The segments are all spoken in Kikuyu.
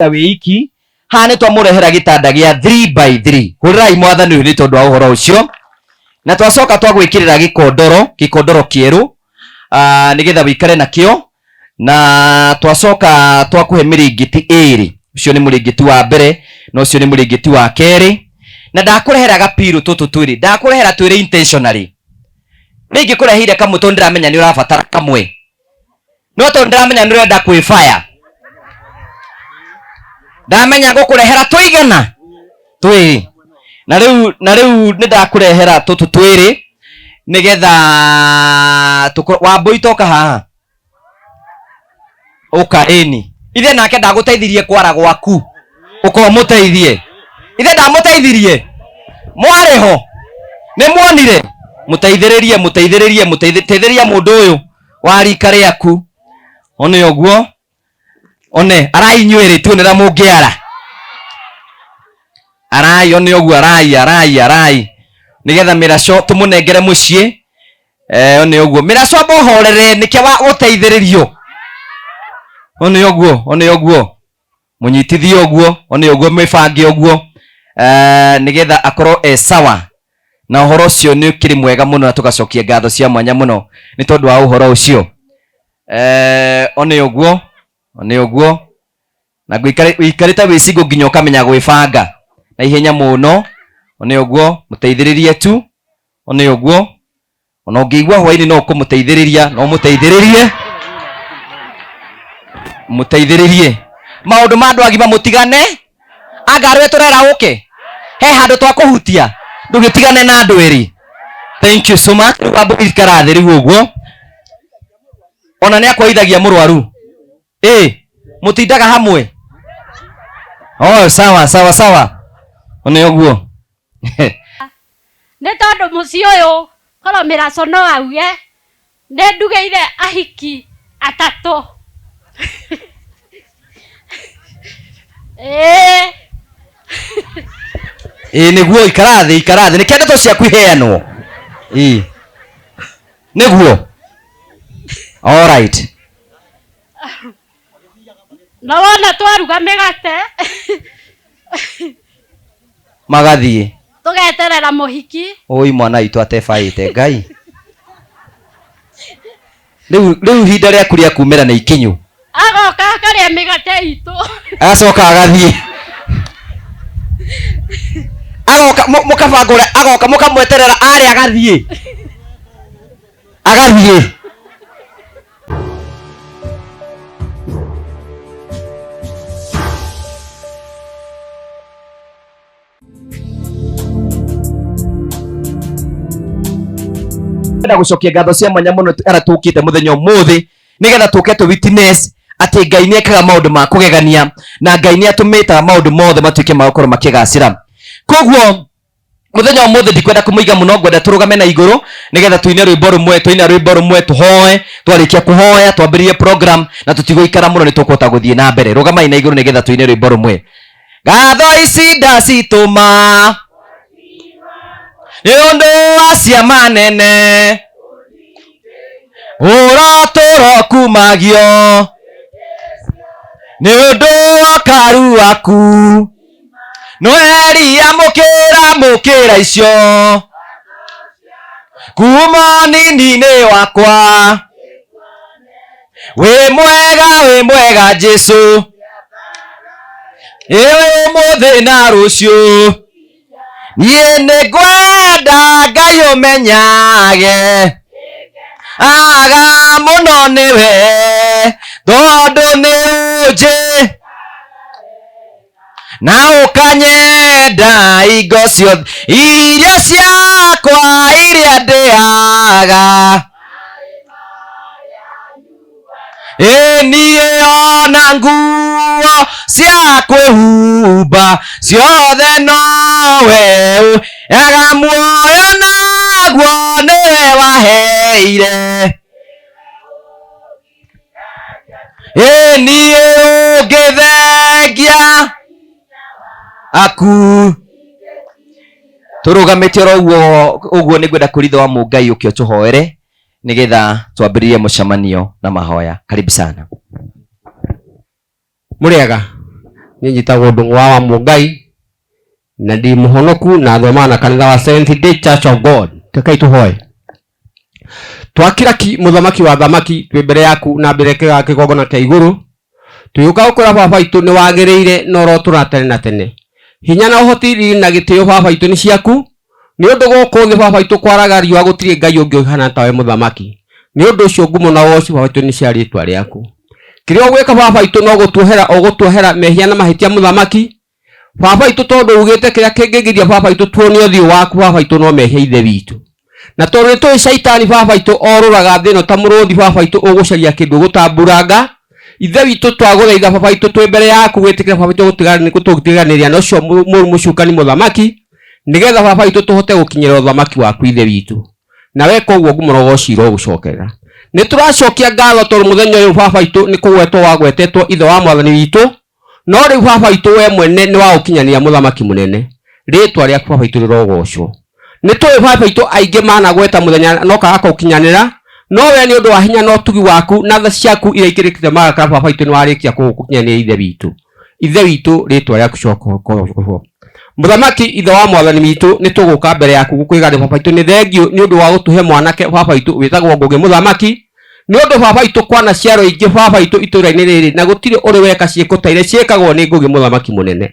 Wĩ iki haha nĩ twamũrehera gĩtanda gĩa 3 by 3. Hũrĩrai Mwathani ũyũ nĩ tondũ wa ũhoro ũcio. Na twacoka twagwĩkĩrĩra gĩkondoro, gĩkondoro kĩerũ, nĩgetha wĩikare nakĩo. Na twacoka twakũhe mĩrĩngĩti ĩrĩ, ũcio nĩ mũrĩngĩti wa mbere na ũcio nĩ mũrĩngĩti wa kerĩ. Na ndakũrehera gapirũ tũtũ twĩrĩ, ndakũrehera twĩrĩ intentionally. Nĩ ingĩkũreheire kamwe tondũ nĩndĩramenya nĩ ũrabatara kamwe. No tondũ ndĩramenya nĩ ũrenda kwĩbaya, ndamenya ngũkũrehera tũigana twĩrĩ. Na rĩu, na rĩu nĩ ndakũrehera tũtũ twĩrĩ nĩgetha tũkorwo. Wambũi toka haha, ũka. Ĩni, ithe nake ndagũteithirie kwara gwaku, ũka ũmũteithie. Ithe ndamũteithirie, mwarĩ ho, nĩ muonire. Mũteithĩrĩrie, mũteithĩrĩrie, mũteithĩrĩria mũndũ ũyũ wa rika rĩaku. One ũguo, one arai inyuĩ rĩ, tuonera mũngĩara arai. One ũguo, arai, arai, arai, nĩgetha mĩraco tũmũnengere mũciĩ. One ũguo, mĩraco amba ũhorere, nĩkĩo wa gũteithĩrĩrio. One ũguo, one ũguo, mũnyitithie ũguo, one ũguo, mĩbange ũguo, nĩgetha akorwo e sawa. Na ũhoro ũcio nĩ ũkĩrĩ mwega mũno, na tũgacokia ngatho cia mwanya mũno nĩ tondũ wa ũhoro ũcio. One ũguo, one ũguo, na ũikarĩte wĩ single nginya ũkamenya gwĩbanga na ihenya mũno. One ũguo, mũteithĩrĩrie tu. One ũguo, ona ũngĩigua hwainĩ no ũkũmũteithĩrĩria, no ũmũteithĩrĩrie, mũteithĩrĩrie maũndũ ma andũ agima. Mũtigane anga arĩwe tũrera ũke he handũ twakũhutia, ndũgĩtigane na andũ erĩ. Thank you so much. Rĩu wambo ikara thĩ rĩu ũguo. Ona nĩ akwaithagia mũrwaru, ĩ mũtindaga hamwe. Oh, sawa sawa sawa, one ũguo. Nĩ tondũ mũciĩ ũyũ korwo mĩraco no auge nĩ ndugĩire ahiki atatũ. Ĩĩ. Ĩĩ nĩguo, ikara thĩ, ikara thĩ, nĩkĩo ndeto ciaku iheanwo. Ĩĩ nĩguo, alright. Na wona twaruga mĩgate magathiĩ tũgeterera mũhiki. Oi, mwana witũ atebaĩte Ngai. Rĩu rĩu ihinda rĩaku rĩa kumĩra nĩ ikinyu. Agoka akarĩa mĩgate itũ. Agacoka agathiĩ, agoka mũkabanga ũrĩa agoka, mũkamweterera, arĩa agathiĩ, agathiĩ. Ndĩrenda gũcokia ngatho cia mwanya mũno arĩa tũkĩte mũthenya ũmũthĩ nĩgetha tũke tũ witness atĩ Ngai nĩ ekaga maũndũ ma kũgegania na Ngai nĩ atũmĩte maũndũ mothe matuĩke ma gũkorwo makĩgacĩra. Koguo mũthenya ũmũthĩ ndikwenda kũmũiga mũno, ngwenda tũrũgame na igũrũ nĩgetha tũine rwĩmbo rũmwe. Twaina rwĩmbo rũmwe, tũhoe. Twarĩkia kũhoya, twambĩrĩrie program na tũtigũikara mũno, nĩ tũkũhota gũthiĩ na mbere. Rũgamai na igũrũ nĩgetha tũine rwĩmbo rũmwe. Ngatho ici ndacitũma nĩ ũndũ wa ciama nene, ũrotũro kumagio nĩ ũndũ wa karu waku. Noeria mũkĩra mũkĩra icio kuma nini-inĩ wakwa. Wĩ mwega, wĩ mwega Jesu, ĩ ũmũthĩ na rũciũ. Niĩ nĩ ngwenda Ngai ũmenyage aga mũno nĩwe, tondũ nĩ ũnjĩ na ũkanyenda ingo ciothe irio ciakwa iria ndĩaga. Ĩ niĩ ona nguo cia kwĩhumba ciothe nowe yaga, muoyo naguo nĩwe waheire. Ĩ niĩ ũngĩthengia aku tũrũgamĩte oro ũguo ũguo. Nĩ ngwenda kũritho wa Mũngai ũkĩ ũtũhoere nĩgetha twambĩrĩrie mũcemanio na mahoya. Karibu sana. Mũrĩega. Niĩ njĩtagwo Ndũng'ũ wa Wamũngai na ndĩ mũhonoku na thomaga na kanitha wa Seventh Day Church of God. Rekei tũhoe. Twakira ki mũthamaki wa thamaki twĩ mbere yaku na mbere ya kĩgongona kĩa igũrũ. Twĩũka gũkwĩra baba witũ nĩ wagĩrĩire na ũrotũra tene na tene. Hinya na ũhoti, riri na gĩtĩo baba witũ nĩ ciaku. Nĩ ũndũ gũkũ thĩ baba witũ kwaraga riũa gũtirĩ Ngai ũngĩ ũhaana tawe mũthamaki. Nĩ ũndũ ũcio ngumo na ũgoci baba witũ nĩ cia rĩtwa rĩaku. Kĩrĩa ũgwĩka baba witũ no gũtuohera ũgũtuohera mehia na mahĩtia mũthamaki. Baba witũ tondũ ugĩte kĩrĩa kĩngĩgiria baba witũ tuone ũthiũ waku baba witũ no mehia ithe witũ. Na tondũ nĩ tũĩ caitani baba witũ orũraga thĩ ĩno ta mũrũthi baba witũ ũgũcaria kĩndũ gũtamburanga. Ithe witũ twagũthaitha baba witũ twĩ mbere yaku wĩtĩkĩre baba witũ gũtũtiganĩria na ũcio mũru mũcukani mũthamaki nĩgetha baba witũ tũhote gũkinyĩra ũthamaki waku ithe witũ. Na weka ũguo ngumo na ũgoci irogũcokerera. Nĩ tũracokia ngatho tondũ mũthenya ũyũ baba witũ nĩ kũgwetwo wagwetetwo ithe wa mwathani witũ. No rĩu baba witũ we mwene nĩ waũkinyanĩria mũthamaki mũnene. Rĩtwa rĩaku baba witũ rĩrogocwo. Nĩ tũĩ baba witũ aingĩ managweta mũthenya no kaga kũũkinyanĩra, no we nĩ ũndũ wa hinya na ũtugi waku na tha ciaku iria ikĩrĩkĩte marakara baba witũ nĩ warĩkia kũũkinyanĩria ithe witũ. Ithe witũ rĩtwa rĩaku coka. Mũthamaki ithe wa mwathani witũ nĩ tũgũka mbere yaku gũkwĩga baba witũ nĩ thengiũ nĩ ũndũ wa gũtũhe mwanake baba witũ wĩtagwo Ngũgĩ mũthamaki. Nĩ ũndũ baba witũ kwana ciaro ingĩ baba witũ itũũra-inĩ rĩrĩ na gũtirĩ ũrĩ weka ciĩko ta iria ciĩkagwo nĩ Ngũgĩ mũthamaki mũnene.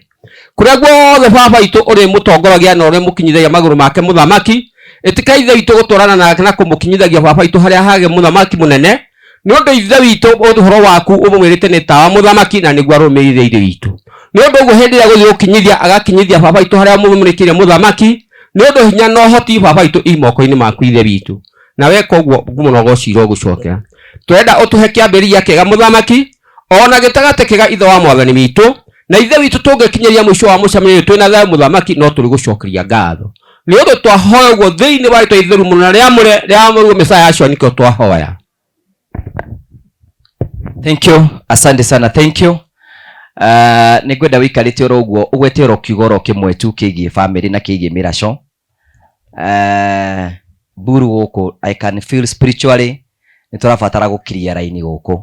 Kũrĩa guothe baba witũ ũrĩmũtongoragia na ũrĩmũkinyithagia magũrũ make mũthamaki, ĩtĩkĩra ithe witũ gũtwarana nake na kũmũkinyithagia baba witũ harĩa hage mũthamaki mũnene. Nĩ ũndũ ithe witũ ũhoro waku ũmwĩrĩte nĩ tawa mũthamaki na nĩguo arũmĩrĩire ithe witũ. Nĩ ũndũ ũguo hĩndĩ ĩrĩa gũthiĩ gũkinyithia agakinyithia baba witũ harĩa mũmũrĩkĩire mũthamaki, nĩ ũndũ hinya na ũhoti baba witũ i moko-inĩ maku ithe witũ. Na weka ũguo ngumo na ũgoci irogũcokera. Tũrenda ũtũhe kĩambĩrĩria kĩega mũthamaki, ona gĩtagatĩ kĩega ithe wa mwathani witũ, na ithe witũ tũngĩkinyĩria mũico wa mũcemanio ũyũ twĩna thayũ mũthamaki no tũrĩgũcokeria ngatho. Nĩ ũndũ twahoya ũguo thĩinĩ wa rĩtwa itheru mũno na rĩamũre rĩa mũrũ Messiah Yahshua nĩkĩo twahoya. Thank you. Asante sana. Thank you. Nĩ ngwenda wĩikarĩte oro ũguo ũgwete oro kiugo oro kĩmwe tu kĩgiĩ family na kĩgiĩ mĩraco. Mburu gũkũ I can feel spiritually nĩ tũrabatara gũkiria raini gũkũ.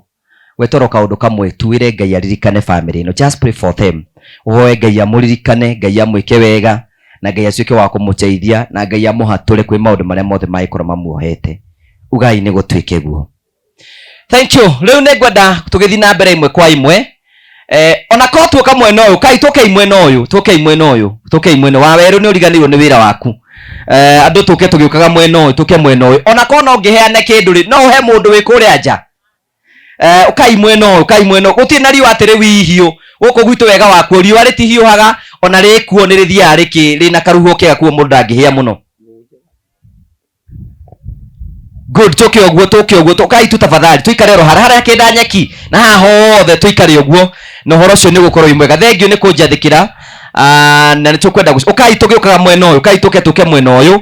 Gweta oro kaũndũ kamwe tu wĩre Ngai aririkane family ĩno. Just pray for them. Ũhoe Ngai amũririkane, Ngai amwĩke wega na Ngai atuĩke wa kũmũteithia na Ngai amũhatũre kwĩ maũndũ marĩa mothe mangĩkorwo mamuohete. Ugai nĩ gũtuĩke guo. Thank you. Rĩu nĩ ngwenda tũgĩthiĩ na mbere imwe kwa imwe. Ona korwo tuoka mwena ũyũ, kai tũkei mwena ũyũ, tũkei mwena ũyũ, tũkei mwena wa werũ nĩ ũriganĩirwo nĩ wĩra waku. Andũ tũke tũgĩũkaga mwena ũyũ, tũke mwena ũyũ. Ona korwo no ngĩheane kĩndũ rĩ, no ũhe mũndũ wĩ kũrĩa nja. Ũkai mwena ũyũ, ũkai mwena ũyũ. Gũtirĩ na riũa atĩ rĩu ihiũ. Gũkũ gwitũ wega wakuo riũa rĩtihiũhaga, ona rĩkuo nĩ rĩthiaga rĩna karuhuho kega kuo mũndũ ndangĩhĩa mũno. Good, tũke ũguo, tũke ũguo, ũkai tu tafadhali, tũikare oro harĩa harĩa kĩnda nyeki na haha hothe tũikare ũguo, na ũhoro ũcio nĩ ũgũkorwo wĩ mwega. Thengiũ nĩ kũnjathĩkĩra, na nĩ tũkwenda ũkai tũgĩũkaga mwena ũyũ, ũkai tũke tũke mwena ũyũ.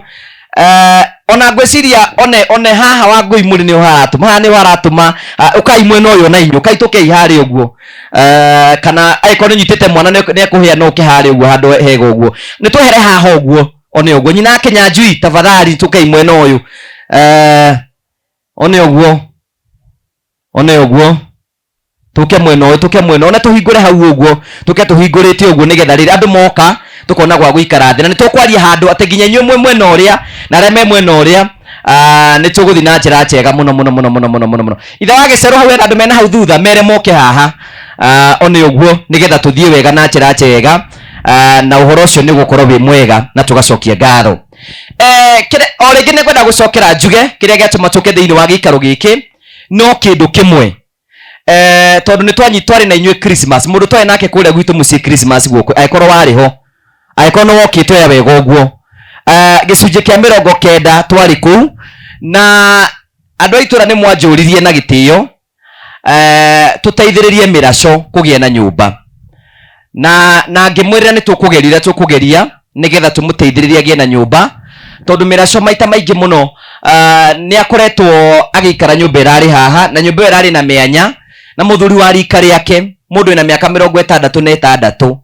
Ona ngwĩciria one haha Wangũi mũrĩ nĩho haratũma, haha nĩho haratũma, ũkai mwena ũyũ ona inyuĩ, ũkai tũkei harĩa ũguo. Kana angĩkorwo nĩ ũnyitĩte mwana nĩ ekũhĩa no ũke harĩa ũguo handũ hega ũguo. Nĩ twehere haha ũguo. One ũguo nyina Kinyanjui tafadhali tũkei mwena ũyũ. One ũguo, one ũguo tũke mwena ũyũ, tũke mwena ũyũ na tũhingũre hau ũguo, tũke tũhingũrĩte ũguo nĩgetha rĩrĩa andũ moka tũkona gwa gũikara thĩ, na nĩ tũkwaria handũ atĩ nginya inyuĩ mwĩ mwena ũrĩa na arĩa me mwena ũrĩa, nĩ tũgũthiĩ na njĩra njega mũno mũno mũno mũno mũno mũno mũno. Ithe wa gĩcerũ hau hena andũ mena hau thutha mere moke haha, one ũguo nĩgetha tũthiĩ wega na njĩra njega. Na ũhoro ũcio nĩ ũgũkorwo wĩ mwega na tũgacokia ngatho. O rĩngĩ nĩ ngwenda gũcokera njuge kĩrĩa gĩatũma tũke thĩinĩ wa gĩikaro gĩkĩ no kĩndũ kĩmwe. Tondũ nĩ twarĩ na inyuĩ Christmas, mũndũ twarĩ nake kũrĩa gwitũ mũciĩ Christmas gũkũ, angĩkorwo warĩ ho, angĩkorwo nĩ wokĩte oya wega ũguo. Gĩcunjĩ kĩa 90 twarĩ kũu, na andũ a itũũra nĩ mwanjũririe na gĩtĩo, tũteithĩrĩrie mĩraco kũgĩa na nyũmba. Na ngĩmwĩrĩra nĩ tũkũgeria ũrĩa tũkũgeria nĩgetha tũmũteithĩrĩrie agĩe na nyũmba, tondũ mĩraco maita maingĩ mũno nĩ akoretwo agĩikara nyũmba ĩrarĩ haha, na nyũmba ĩyo ĩrarĩ na mĩanya, na mũthuri wa rika rĩake, mũndũ wĩna mĩaka 66,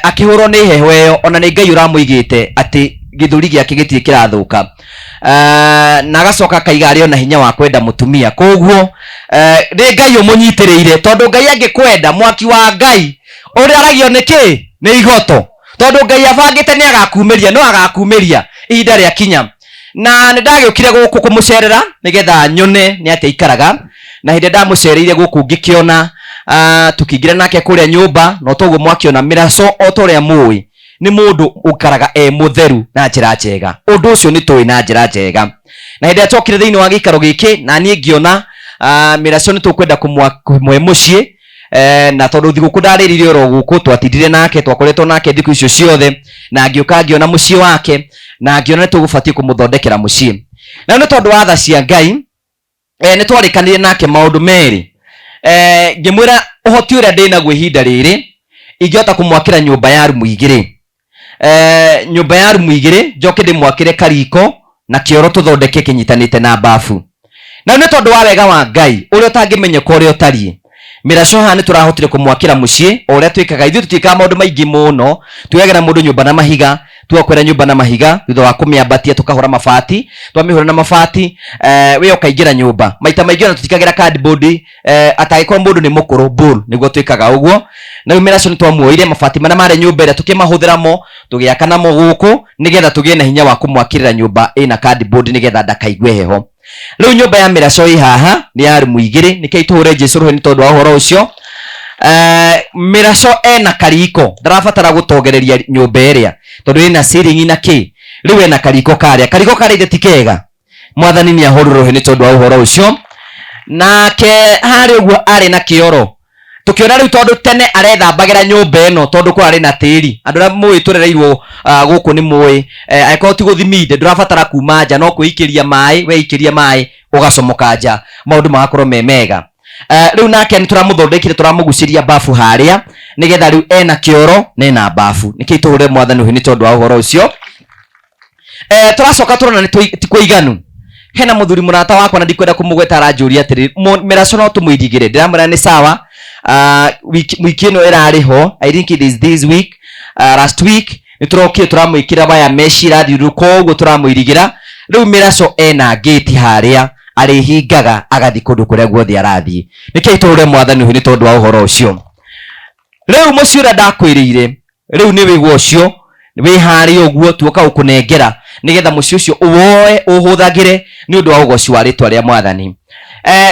akĩhũrwo nĩ heho ĩyo, ona nĩ Ngai ũramũigĩte atĩ gĩthũri gĩake gĩtirĩ kĩrathũka. Na agacoka akaiga arĩ ona hinya wa kwenda mũtumia. Koguo nĩ Ngai ũmũnyitĩrĩire, tondũ Ngai angĩkwenda, mwaki wa Ngai Ũrĩa aragio nĩ kĩ? Nĩ igoto. Tondũ Ngai abangĩte nĩ agakumĩria, no agakumĩria ihinda rĩa kinya. Na nĩ ndagĩũkire gũkũ kũmũcerera nĩgetha nyone nĩ atĩa aikaraga. Na hĩndĩ ndamũcereire gũkũ ngĩkĩona tũkĩingĩra nake kũrĩa nyũmba, na toguo mwakĩona mĩraco o ta ũrĩa mũĩ nĩ mũndũ ũikaraga e mũtheru na njĩra njega. Ũndũ ũcio nĩ tũĩ na njĩra njega. Na hĩndĩ ĩrĩa twokire thĩinĩ wa gĩikaro gĩkĩ, na niĩ ngĩona mĩraco nĩ tũkwenda kũmũhe mũciĩ, na tondũ thigũkũ ndarĩrire oro gũkũ, twatindire nake, twakoretwo nake thikũ icio ciothe, na ngĩũka ngĩona mũciĩ wake, na ngĩona nĩ tũgũbatiĩ kũmũthondekera mũciĩ. Na nĩ tondũ wa tha cia Ngai, nĩ twarĩkanire nake maũndũ merĩ. Ngĩmwĩra ũhoti ũrĩa ndĩnaguo ihinda rĩrĩ, ingĩhota kũmwakĩra nyũmba ya rumu igĩrĩ. Nyũmba ya rumu igĩrĩ, njoke ndĩmwakĩre kariko na kĩoro tũthondeke kĩnyitanĩte na bafu. Na nĩ tondũ wa wega wa Ngai ũrĩa ũtangĩmenyeka ũrĩa ũtariĩ, mĩraco haha nĩ tũrahotire kũmwakĩra mũciĩ o ũrĩa twĩkaga. Ithuĩ tũtiĩkaga maũndũ maingĩ mũno, tuoyagĩra mũndũ nyũmba na mahiga, twakwĩra nyũmba na mahiga, thutha wa kũmĩambatia tũkahũra mabati, twamĩhũra na mabati, we ũkaingĩra nyũmba. Maita maingĩ ona tũtikagĩra cardboard, atangĩkorwo mũndũ nĩ mũkũrũ bull nĩguo twĩkaga ũguo. Na rĩu mĩraco nĩ twamuoire mabati marĩa marĩ nyũmba ĩrĩa tũkĩmahũthĩra mo, tũgĩaka namo gũkũ nĩgetha tũgĩe na hinya wa kũmwakĩrĩra nyũmba ĩna cardboard nĩgetha ndakaigue heho. Rĩu nyũmba ya mĩraco ĩ haha nĩ ya rumu igĩrĩ, nĩkĩo itũhũre Jesu rũhĩ nĩ tondũ wa ũhoro ũcio. Mĩraco ena kariko, ndarabatara gũtongereria nyũmba ĩrĩa tondũ ĩna ceiling na kĩ. Rĩu ena kariko karĩa, kariko karĩa ithe ti kega. Mwathani nĩ ahũrwo rũhĩ nĩ tondũ wa ũhoro ũcio. Nake harĩa ũguo arĩ na kĩoro, tũkĩona rĩu tondũ tene arethambagĩra nyũmba ĩno tondũ kwarĩ na tĩri. Andũ arĩa mũĩ tũrereirwo gũkũ nĩ mũĩ, angĩkorwo ti gũthiminde ndũrabatara kuma nja, no kwĩikĩria maĩ, weikĩria maĩ ũgacomoka nja, maũndũ magakorwo me mega. Rĩu nake nĩ tũramũthondekire, tũramũgucĩria bafu harĩa nĩgetha rĩu ena kĩoro na ena bafu. Nĩkĩo itũhũre Mwathani rũhĩ nĩ tondũ wa ũhoro ũcio. Tũracoka tũrona nĩ ti kũiganu. Hena mũthuri mũrata wakwa na ndikwenda kũmũgweta aranjũria atĩrĩ, mĩraco no tũmũirigĩre? Ndĩramwĩra nĩ sawa. Wiki ĩno ĩrarĩ ho, I think it is this week, last week nĩ tũrokire tũramwĩkĩra waya mesh irathiũrũrũka ũguo tũramũirigĩra. Rĩu mĩraco ena gate harĩa arĩhingaga agathiĩ kũndũ kũrĩa guothe arathiĩ. Nĩkĩo itũrũre Mwathani ũyũ nĩ tondũ wa ũhoro ũcio. Rĩu mũciĩ ũrĩa ndakwĩrĩire rĩu nĩ wĩgwa ũcio wĩ harĩa ũguo tuoka gũkũnengera nĩgetha mũciĩ ũcio ũwoe ũhũthagĩre nĩ ũndũ wa ũgoci wa rĩtwa rĩa Mwathani.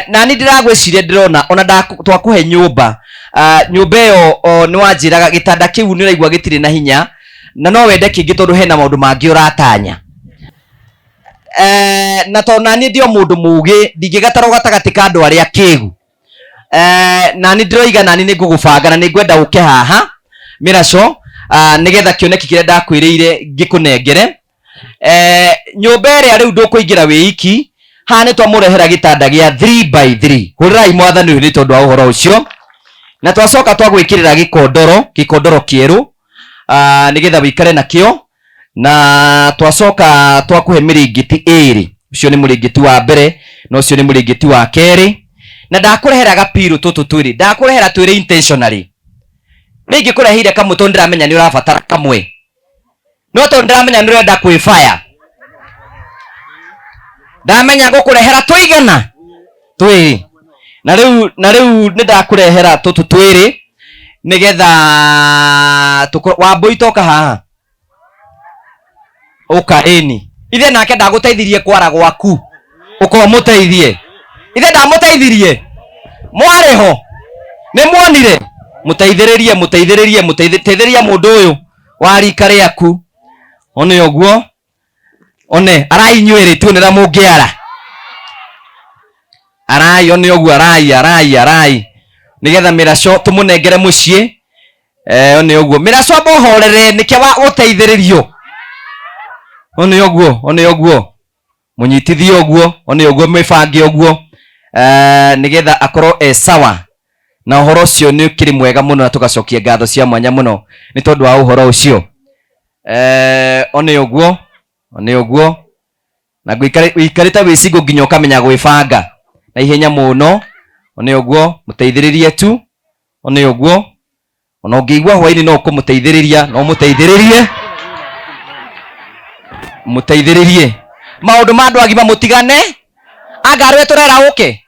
Na niĩ ndĩragwĩciria ndĩrona ona twakũhe nyũmba, nyũmba ĩyo nĩ wanjĩraga gĩtanda kĩu nĩ ũraigua gĩtirĩ na hinya na no wende kĩngĩ tondũ hena maũndũ mangĩ ũratanya. Na tondũ naniĩ ndĩ o mũndũ mũgĩ ndingĩgatarwo gatagatĩ ka andũ arĩa akĩgu. Na nĩ ndĩroiga nani nĩ ngũgũbanga na nĩ ngwenda ũke haha mĩraco, nĩgetha kĩoneki kĩrĩa ndakwĩrĩire ngĩkũnengere. Nyũmba ĩrĩa rĩu ndũkũingĩra wĩ iki, haha nĩ twamũrehera gĩtanda gĩa 3 by 3. Hũrĩrai Mwathani ũyũ nĩ tondũ wa ũhoro ũcio. Na twacoka twagwĩkĩrĩra gĩkondoro, gĩkondoro kĩerũ, nĩgetha wĩikare nakĩo. Na twacoka twakũhe mĩrĩngĩti ĩrĩ, ũcio nĩ mũrĩngĩti wa mbere na ũcio nĩ mũrĩngĩti wa kerĩ. Na ndakũrehera gapirũ tũtũ twĩrĩ, ndakũrehera twĩrĩ intentionally. Rĩngĩ kũreheire kamwe tondũ ndĩramenya nĩ ũrabatara kamwe, no tondũ ndĩramenya nĩ ũrenda kwĩbaya, ndamenya ngũkũrehera tũigana twĩrĩ. Na rĩu nĩ ndakũrehera tũtũ twĩrĩ nĩgetha tũkorwo. Wambũi toka haha, ũka ĩni. Ithe nake ndagũteithirie kwara gwaku, ũkorwo mũteithie. Ithe ndamũteithirie, mwarĩ ho nĩ muonire. Mũteithĩrĩrie, mũteithĩrĩrie, mũteithĩrĩria mũndũ ũyũ wa rika rĩaku. One ũguo, one arai inyuĩ rĩ, tuonera mũngĩara. Arai, one ũguo, arai, arai, arai, nĩgetha mĩraco tũmũnengere mũciĩ. One ũguo mĩraco amba ũhorere nĩkĩo wa gũteithĩrĩrio. One ũguo, one ũguo, mũnyitithie ũguo, one ũguo, mĩbange ũguo, nĩgetha akorwo e sawa. Na ũhoro ũcio nĩ ũkĩrĩ mwega mũno, na tũgacokia ngatho cia mwanya mũno nĩ tondũ wa ũhoro ũcio. One ũguo, one ũguo, na ũikarĩte wĩ single nginya ũkamenya gwĩbanga na ihenya mũno. One ũguo, mũteithĩrĩrie tu. One ũguo, ona ũngĩigua hwainĩ no ũkũmũteithĩrĩria, no ũmũteithĩrĩrie, mũteithĩrĩrie maũndũ ma andũ agima mũtigane. Anga arĩwe tũrera ũke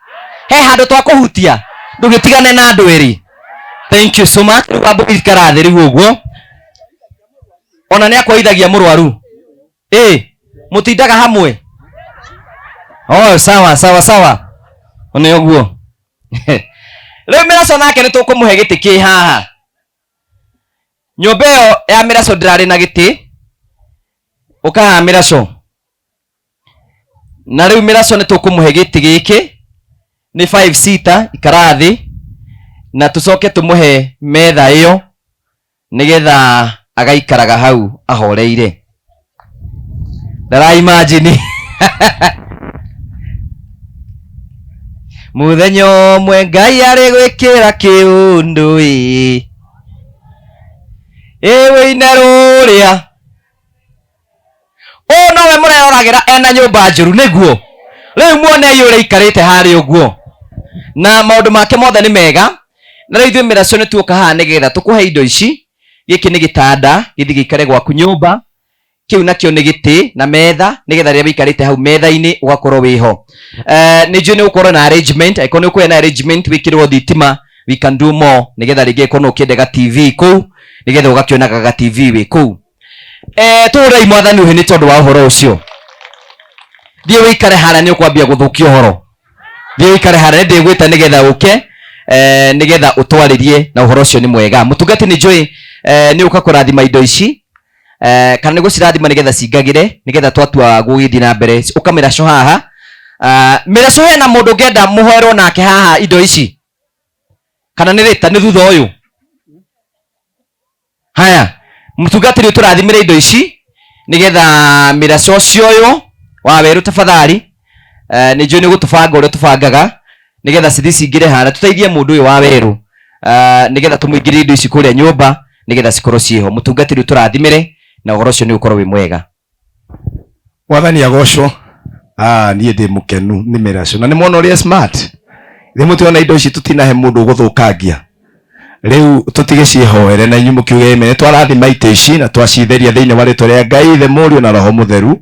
he handũ twakũhutia, ndũgĩtigane na andũ erĩ. Thank you so much. Rĩu wambo ikara thĩ rĩu ũguo. Ona nĩ akwaithagia mũrwaru. Ĩ, mũtindaga hamwe. Oh, sawa sawa sawa. One ũguo. Rĩu Mĩraco nake nĩ tũkũmũhe gĩtĩ kĩ haha. Nyũmba ĩyo ya Mĩraco ndĩrarĩ na gĩtĩ. Ũka haha Mĩraco. Na rĩu Mĩraco nĩ tũkũmũhe gĩtĩ gĩkĩ. Nĩ 5 seater ikara thĩ. Na tũcoke tũmũhe metha ĩyo nĩgetha agaikaraga hau ahoreire. Ndara imagine. Mũthenya ũmwe Ngai arĩ gwĩkĩra kĩũndũ ĩ. Ĩ wĩine rũrĩa. Ũyũ nowe mũreroragĩra ena nyũmba njũru nĩguo. Rĩu muonei ũrĩa aikarĩte harĩa ũguo. Na maũndũ make mothe nĩ mega. Na rĩu ithuĩ mĩracio nĩ tuoka haha nĩgetha tũkũhe indo ici. Gĩkĩ nĩ gĩtanda gĩthiĩ gĩikare gwaku nyũmba. Kĩu nakĩo nĩ gĩtĩ na metha nĩgetha rĩrĩa wĩikarĩte hau metha-inĩ ũgakorwo wĩho. Nĩ njũĩ nĩ ũgũkorwo na arrangement, angĩkorwo nĩ ũkũgĩa na arrangement wĩkĩrwo thitima, we can do more nĩgetha rĩngĩ angĩkorwo no ũkĩende ga TV kũu nĩgetha ũgakĩonaga ga TV wĩ kũu. Tũhũrei mwathani ũhĩ nĩ tondũ wa ũhoro ũcio. Thiĩ wĩikare harĩa nĩ ũkwambia gũthũkia ũhoro. Thiĩ wĩikare harĩa nĩ ndĩgwĩta nĩgetha ũke nĩgetha ũtwarĩrie na ũhoro ũcio nĩ mwega. Mũtungati nĩ njũĩ nĩ ũka kũrathima indo ici kana nĩ gũcirathima nĩgetha cingagĩre nĩgetha twatua gũgĩthiĩ na mbere. Ũka mĩraco haha. Mĩraco hena mũndũ ũngĩenda mũhoerwo nake haha indo ici? Kana nĩ rĩta nĩ thutha ũyũ? Haya, mũtungatĩri ũtũrathimĩre indo ici nĩgetha mĩraco ũcio ũyũ wa werũ tafadhali nĩ njũĩ nĩ ũgũtũbanga ũrĩa tũbangaga nĩgetha cithi cingĩre harĩa tũteithie mũndũ ũyũ wa werũ nĩgetha tũmũingĩrie indo ici kũrĩa nyũmba nĩgetha cikorwo ciĩho. Mũtungatĩri ũtũrathimĩre na ũhoro ũcio nĩ ũgũkorwo wĩ mwega. Mwathani agocwo. Ah, niĩ ndĩ mũkenu nĩ mĩraco na nĩ mwona ũrĩa smart rĩ mũtiona indo ici tũtinahe mũndũ ũgũthũkangia rĩu tũtige ciĩhoere na inyuĩ mũkiuge amen. Nĩ twarathima itĩ ici na twacitheria thĩinĩ wa rĩtwa rĩa Ngai Ithe Mũriũ na Roho Mũtheru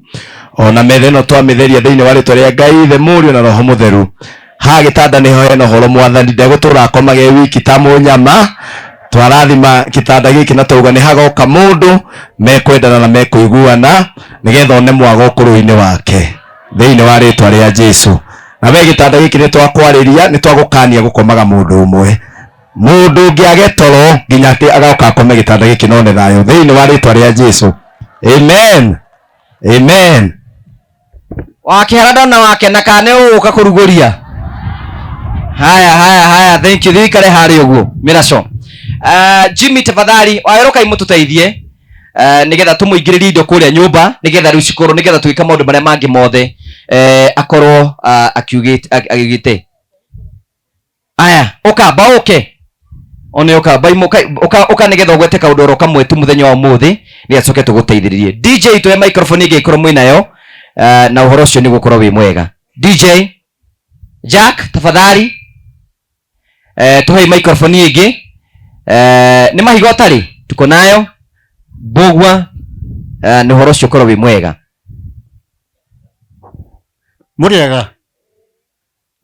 ona metha ĩno twamĩtheria thĩinĩ wa rĩtwa rĩa Ngai Ithe Mũriũ na Roho Mũtheru ha gĩtanda nĩho hena ũhoro mwathani ndegũtũra akomage wiki ta mũnyama twarathima gĩtanda gĩkĩ na twauga nĩ hagoka mũndũ mekwendana na mekũiguana nĩgetha one mwago ũkũrũ-inĩ wake thĩinĩ wa rĩtwa rĩa Jesu na we gĩtanda gĩkĩ nĩ twakwarĩria nĩ twagũkania gũkomaga mũndũ ũmwe mũndũ ũngĩ age toro nginya atĩ agoka akome gĩtanda gĩkĩ none thayũ thĩinĩ wa rĩtwa rĩa Jesu amen amen Wakĩhara ndona wakena kana nĩ ũgũka kũrugũria. Haya haya haya thank you thiĩ ikare harĩa ũguo mĩraco. Jimmy tafadhali wawerũkai mũtũteithie nĩgetha tũmũingĩrĩrie indo kũrĩa nyũmba nĩgetha rĩu cikorwo nĩgetha tũgĩka maũndũ marĩa mangĩ mothe akorwo akiugĩte agĩte. Aya, ũka mba ũke. One ũka mba imũ ũka ũka nĩgetha ũgwete kaũndũ oro kamwe tu mũthenya wa ũmũthĩ nĩgetha tũcoke tũgũteithĩrĩrie. DJ tũhe microphone ĩngĩ ĩkorwo mwĩnayo na ũhoro ũcio nĩ ũgũkorwo wĩ mwega. DJ Jack tafadhali tũhei microphone ĩngĩ. Nĩ mahiga ũtarĩ tuko nayo mbũgua nĩ ũhoro ũcio ũkorwo wĩ mwega. Mũrĩega?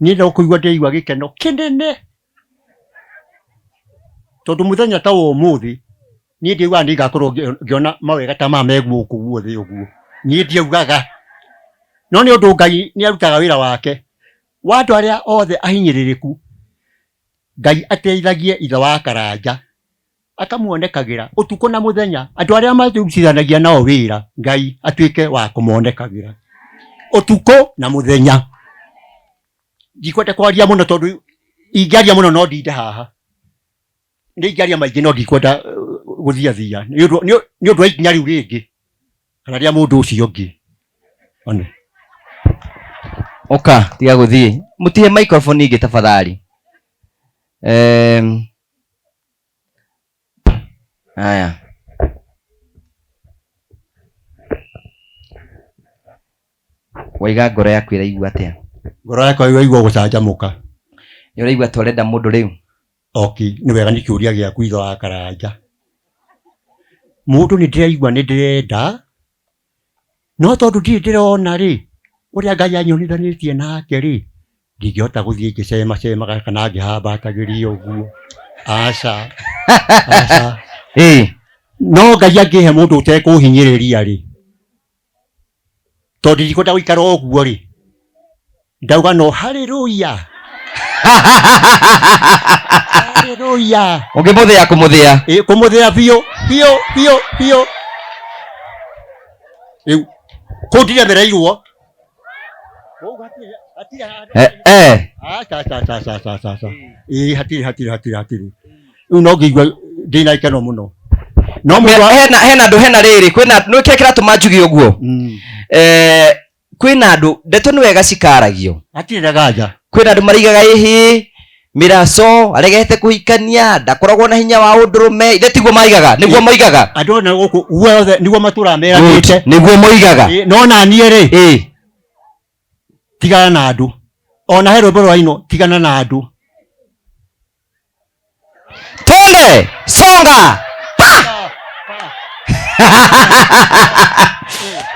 Niĩ no kũigua ndĩraigua gĩkeno kĩnene, tondũ mũthenya ta wa ũmũthĩ, niĩ ndiaugaga nĩ ngakorwo ngĩona mawega ta maya me gũkũ guothe ũguo, niĩ ndiaugaga. No nĩ ũndũ Ngai nĩ arutaga wĩra wake, wa andũ arĩa othe ahinyĩrĩrĩku, Ngai ateithagie ithe wa Karanja. Akamuonekagĩra ũtukũ na mũthenya, andũ arĩa marutithanagia nao wĩra, Ngai atuĩke wa kũmonekagĩra ũtukũ na mũthenya. Ndikwenda kwaria mũno tondũ ingĩaria mũno no ndinde haha, nĩ ingĩaria maingĩ no ndikwenda gũthiathia nĩ ũndũ wa ikinya rĩu rĩngĩ kana rĩa mũndũ ũcio ũngĩ. One. Ũka tiga gũthiĩ, mũtihe microphone ingĩ tafadhali. Haya. Waiga ngoro yaku ĩraigua atĩa? Ngoro yakwa ĩraigua gũcanjamũka. Nĩ ũraigua ta ũrenda mũndũ rĩu? Oki, nĩ wega nĩ kĩũria gĩaku ithe wa Karanja. Mũndũ nĩ ndĩraigua nĩ ndĩrenda, no tondũ ndirĩ ndĩrona rĩ, ũrĩa Ngai anyonithanĩtie nake rĩ, ndingĩhota gũthiĩ ngĩcemacemaga kana ngĩhambatagĩria ũguo. Aca. Aca. Ĩĩ. No Ngai angĩhe mũndũ ũtekũhinyĩrĩria rĩ, tondũ ndikwenda gũikara ũguo rĩ, ndauga no haleluya. Haleluya. Ũngĩmũthĩa kũmũthĩa. Ĩ, kũmũthĩa biũ biũ biũ biũ. Rĩu kũu ndiremereirwo. Kũu hatirĩ hatirĩ handũ. Eh, eh. Aca aca aca aca aca aca aca. Ĩ hatirĩ hatirĩ hatirĩ hatirĩ. Rĩu no ngĩigua ndĩna ikeno mũno. No mũndũ wa- Hena hena andũ hena rĩrĩ kwĩna nĩ kĩrĩa kĩratũma njuge ũguo. Eh, kwĩna andũ ndeto nĩ wega cikaragio. Hatirĩ na ganja. Kwĩna andũ maraigaga ĩhĩ mĩraco aregete kũhikania ndakoragwo na hinya wa ũndũrũme ithe tiguo maigaga nĩguo moigaga. Andũ ona gũkũ guothe nĩguo matũraga meranĩte. Nĩguo moigaga. Ĩ, no na niĩ rĩ Ĩ. tigana na andũ. Ona he rwĩmbo rwainwo tigana na andũ. Twende songa pa.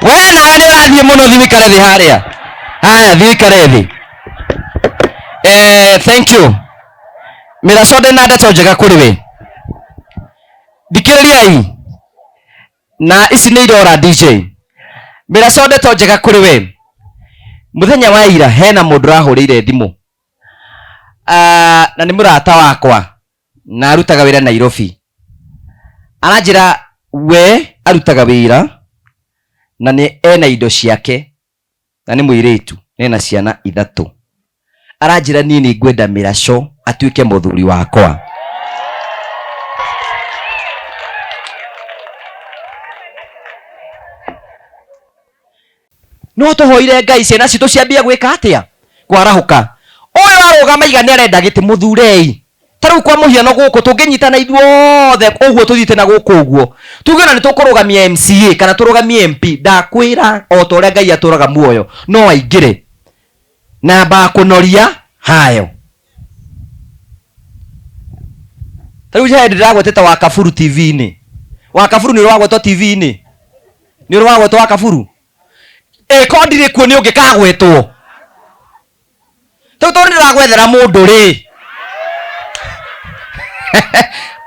We nawe nĩ ũrathiĩ mũno, thiĩ ũikare thĩ harĩa. Haya, thiĩ ũikare thĩ. Eh, thank you Mĩraco, ndĩ na ndeto njega kũrĩ we. Thikĩrĩriai na ici nĩ irora DJ. Mĩraco, ndeto njega kũrĩ we. Mũthenya wa ira hena mũndũ ũrahũrĩire thimũ. Ah, na nĩ mũrata wakwa na arutaga wĩra Nairobi. Aranjĩra we arutaga wĩra na nĩ ena indo ciake na nĩ mũirĩtu na ena ciana ithatũ. Aranjĩra niĩ nĩ ngwenda Mĩraco atuĩke mũthuri wakwa. No tũhoire Ngai ciana citũ ciambie gwĩka atĩa? Kwarahũka. Ũyũ arũgama iga nĩ arenda gĩtĩ mũthurei. Ta rĩu kwa mũhiano gũkũ tũngĩnyitana ithuothe ũguo tũthiĩte na gũkũ ũguo. Tuge ona nĩ tũkũrũgamia MCA kana tũrũgamie MP, ndakwĩra o ta ũrĩa Ngai atũraga muoyo no aingĩre. Na ambaga kũnoria hayo. Ta rĩu he hĩndĩ ndĩragwetete wa Kaburu TV-inĩ. Wa Kaburu nĩ ũrĩ wagwetwo TV-inĩ? Nĩ ũrĩ wagwetwo wa Kaburu? Ĩko ndirĩ kuo nĩ ũngĩkagwetwo. Rĩu tondũ nĩndĩragwethera mũndũ rĩ.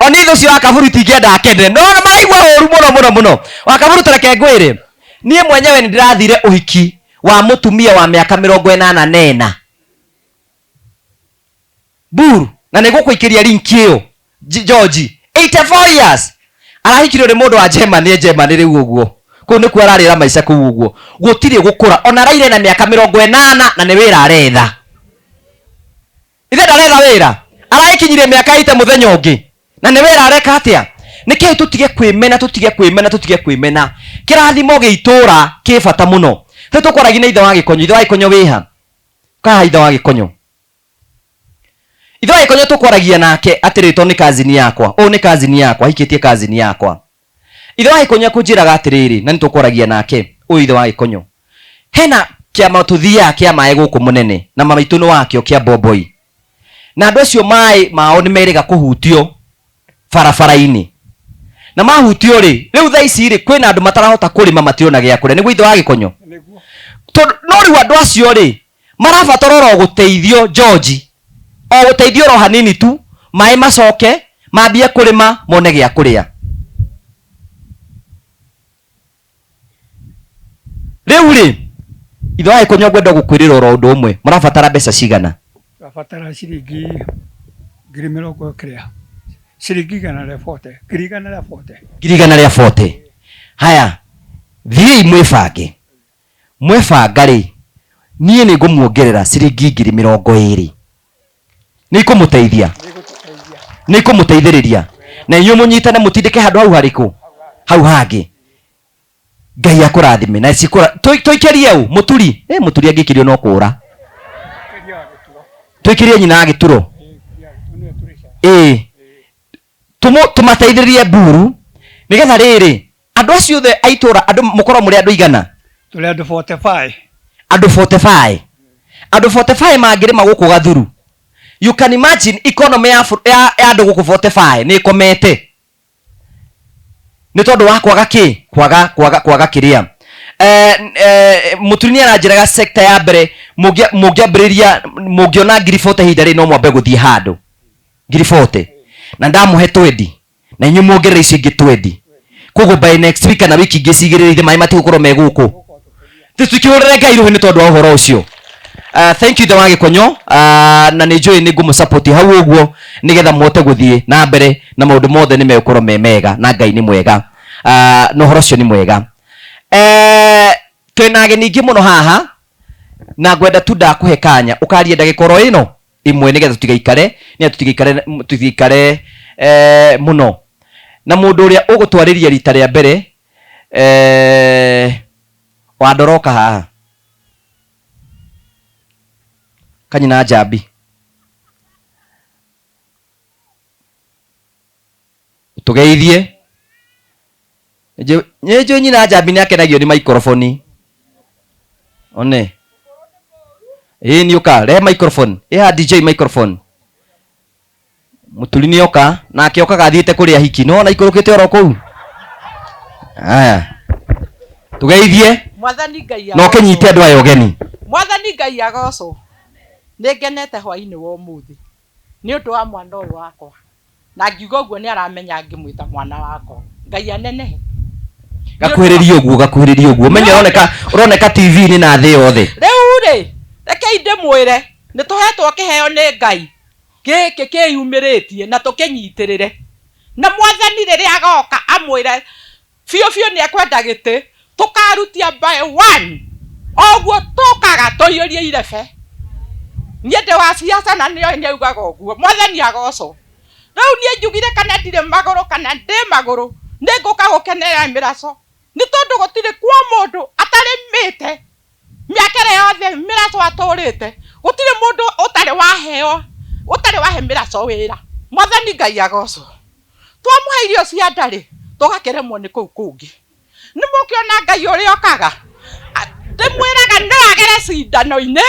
Oni thũ cio wa Kaburu itingĩenda akene. No nĩ maraigua ũru mũno mũno mũno. Wa Kaburu tareke ngwĩre. Niĩ mwenyewe nĩ ndĩrathire ũhiki wa mũtumia wa mĩaka mĩrongo ĩnana na ĩna. Buru na nĩ ngũkũikĩria link ĩyo George 84 years arahikirio nĩ mũndũ wa Germany, e Germany rĩu ũguo kũu nĩkuo ararĩra maica kũu ũguo gũtirĩ gũkũra ona araire na mĩaka mĩrongo ĩnana na nĩ wĩra aretha ithe ndaretha wĩra aragĩkinyirie mĩaka ite mũthenya ũngĩ na nĩ wĩra areka atĩa nĩkĩĩ tũtige kwĩmena tũtige kwĩmena tũtige kwĩmena kĩrathimo gĩa itũũra kĩ bata mũno rĩu tũkwaragia na ithe wa Gĩkonyo ithe wa Gĩkonyo wĩha kaha ithe wa Gĩkonyo ithe wa Gĩkonyo tũkwaragia nake atĩrĩ to nĩ cousin yakwa ũũ nĩ cousin yakwa hikĩtie cousin yakwa ithe wa Gĩkonyo akũnjĩraga atĩrĩrĩ na nĩ tũkwaragia nake ũyũ ithe wa Gĩkonyo hena kĩama tũthiaga kĩa maĩ gũkũ mũnene na mama itũ nĩ wakĩo kĩa Bomboi na andũ acio maĩ mao nĩ merĩga kũhutio barabara-inĩ na mahutio rĩ rĩu thaa ici rĩ kwĩna andũ matarahota kũrĩma matirona gĩa kũrĩa nĩguo ithe wa Gĩkonyo tondũ no rĩu andũ acio rĩ marabatara oro gũteithio George o gũteithio oro hanini tu maĩ macoke mambie kũrĩma mone gĩa kũrĩa rĩu rĩ ithe wa Gĩkonyo ngwenda gũkwĩrĩra oro ũndũ ũmwe mũrabatara mbeca cigana Tũrabatara ciringi ngiri mĩrongo kĩrĩa ciringi igana rĩa bote ngiri igana rĩa bote ngiri igana rĩa bote haya thiĩi mwĩbange mwebanga rĩ niĩ nĩ ngũmuongerera ciringi ngiri mĩrongo ĩrĩ nĩ ikũmũteithia nĩ ikũmũteithĩrĩria na inyuĩ mũnyitane mũtindĩke handũ hau harĩkũ hau hangĩ Ngai akũrathime na cikũra tũikĩrie ũ mũturi mũturi angĩikĩrio no kũra tũikĩrie nyina wa gĩturo tũmateithĩrĩrie mburu nĩgetha rĩrĩ andũ acio othe a itũũra andũ mũkorwo mũrĩ andũ igana tũrĩ andũ 45 andũ 45 andũ 45 mangĩrĩma gũkũ Gathuru you can imagine economy ya ya andũ gũkũ 45 nĩ ĩkomete nĩ tondũ wa kwaga kĩ kwaga kwaga kwaga kĩrĩa mũturi nĩ aranjĩraga sector ya mbere mũngĩambĩrĩria mũngĩona ngiri 40 ihinda rĩrĩ no mwambe gũthiĩ handũ ngiri 40 Na ndamũhe twendi na inyuĩ muongerere icio ingĩ twendi. Koguo by next week kana wiki ingĩ cigĩrĩrĩire maĩ matigũkorwo me gũkũ. Tũtikĩhũrĩre Ngai rũhĩ nĩ tondũ wa ũhoro ũcio. Thank you ithe wa Gĩkonyo, na nĩ njũĩ nĩ ngũmũsupport hau ũguo nĩgetha mũhote gũthiĩ na mbere na maũndũ mothe nĩ megũkorwo me mega na Ngai nĩ mwega. Na ũhoro ũcio nĩ mwega. Twĩna ageni aingĩ mũno haha na ngwenda tu ndakũhe kanya ũkarie ndagĩka oro ĩno ĩmwe nĩgetha tũtigaikare, nĩgetha tũtigaikare, tũtigaikare mũno. Na mũndũ ũrĩa ũgũtwarĩria rita rĩa mbere wandoroka haha kanyina njambi tũgeithie. Nĩ njũĩ nyina njambi nĩ akenagio nĩ microphone. One ĩĩ nĩ ũka rehe microphone, ĩha DJ microphone. Mũturi nĩ oka nake okaga athiĩte kũrĩa hiki, nĩ wona ikũrũkĩte oro kũu. Aya tũgeithie. Mwathani Ngai na ũkĩnyite andũ aya ũgeni. Mwathani Ngai agocwo. Nĩ ngenete hwainĩ wa ũmũthĩ nĩ ũndũ wa mwana ũyũ wakwa, na ngiuga ũguo nĩ aramenya ngĩmwĩta mwana wakwa. Ngai anenehe. Gakuhĩrĩrie ũguo, gakuhĩrĩrie ũguo. Menye ũroneka, ũroneka TV-inĩ na thĩ yothe. Rĩu rĩ, rekei ndĩmwĩre, nĩ tũhetwo kĩheo nĩ Ngai gĩkĩ kĩyumĩrĩtie na tũkĩnyitĩrĩre. Na Mwathani rĩrĩa agoka amwĩre biũ biũ nĩ ekwenda gĩtĩ, tũkarutia by one oguo tũkaga tũiyũrie irebe. Niĩ ndĩ wa ciaca na nĩoĩ nĩ augaga ũguo. Mwathani agocwo. Rĩu niĩ njugire kana ndirĩ magũrũ kana ndĩ magũrũ, nĩ ngũka gũkenerera mĩraco. Nĩ tondũ gũtirĩ kwa mũndũ atarĩmĩte mĩaka ĩrĩa yothe mĩraco atũrĩte, gũtirĩ mũndũ ũtarĩ waheo, ũtarĩ wahe mĩraco wĩra. Mwathani Ngai agocwo. Twamũhe irio cia nda rĩ, tũgakĩremwo nĩ kũu kũngĩ. Nĩ mũkĩona Ngai ũrĩa okaga? Ndĩmwĩraga no agere cindano-inĩ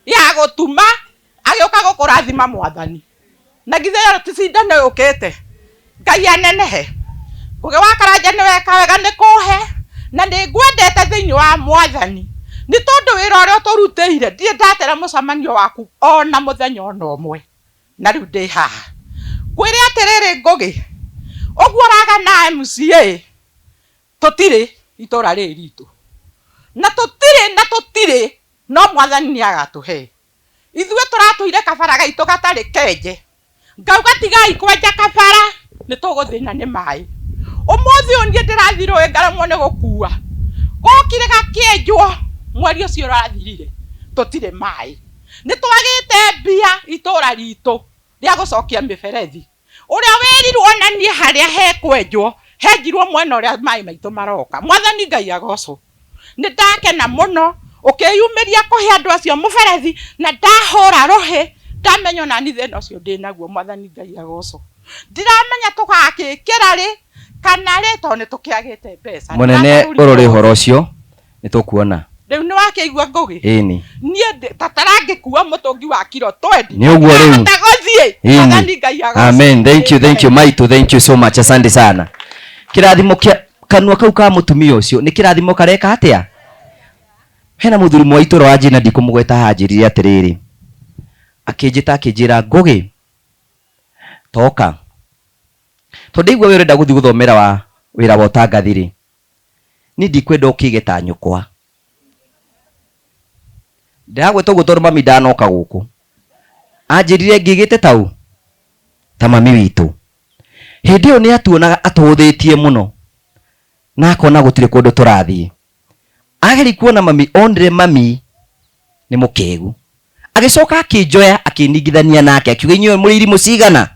ya gũtuma agĩũka gũkũrathima Mwathani. Na githĩ ĩyo ti cindano yũkĩte? Ngai anenehe. Ngũgĩ wa Karanja nĩ weka wega nĩ kũhe, na nĩ ngwendete thĩinĩ wa Mwathani. Nĩ tondũ wĩra ũrĩa ũtũrutĩire, ndirĩ ndatera mũcemanio waku ona mũthenya ona ũmwe. Na rĩu ndĩ haha. Ngwĩre atĩrĩrĩ Ngũgĩ, ũguo ũragana MCA, tũtirĩ itũra rĩrĩ ritũ. Na tũtirĩ, na tũtirĩ, no Mwathani nĩ agatũhe. Ithuĩ tũratũire kabara gaitũ gatarĩ kenje. Ngauga tigai kwenja kabara, nĩ tũgũthĩna nĩ maĩ. Ũmũthĩ ũyũ niĩ ndĩrathiĩ rũĩ ngaremwo nĩ gũkua. Gokire gakĩenjwo mweri ũcio ũrathirire, tũtirĩ maĩ. Nĩ twagĩte mbia itũra ritũ rĩa gũcokia mĩberethi. Ũrĩa wĩrirwo onanie harĩa hekwenjwo, henjirwo mwena ũrĩa maĩ maitũ maroka. Mwathani Ngai agocwo. Nĩ ndakena mũno ũkĩyumĩria kũhe andũ acio mũberethi, na ndahũra rũhĩ ndamenya ona ni thĩna ũcio ndĩnaguo. Mwathani Ngai agocwo. Ndiramenya tũgakĩkĩra rĩ kana rĩ, tondũ nĩ tũkĩagĩte mbeca. Mũnene ũrore ũhoro ũcio nĩ tũkuona. Rĩu nĩ wakĩigua Ngũgĩ? Ĩni. Niĩ ta tarangĩkua mũtũngi wa kiro 20. Nĩ ũguo rĩu. Ndahota gũthiĩ. Ĩni. Mwathani Ngai agocwo. Amen. Thank you, thank you Maitu, thank you so much. Asante sana. Kĩrathimo kĩa kanua kau ka mũtumia ũcio nĩ kĩrathimo kareka atĩa? Hena mũthuri mwa itũra wa njĩna ndikũmũgweta haha anjĩrire atĩrĩrĩ, akĩnjĩta akĩnjĩra Ngũgĩ toka, tondũ ndaigua we ũrenda gũthiĩ gũthomera wa wĩra wa ũtangathi rĩ, niĩ ndikwenda ũkĩge ta nyũkwa. Ndĩragwĩta ũguo tondũ mami ndanoka gũkũ. Anjĩrire ngĩgĩte tau ta mami witũ. Hĩndĩ ĩyo nĩ atuonaga atũhũthĩtie mũno na akona gũtirĩ kũndũ tũrathiĩ. Ageri kuona mami, onire mami nĩ mũkĩgu. Agĩcoka akĩnjoya akĩningithania nake akiuga inyuĩ mũrĩ irimũ cigana.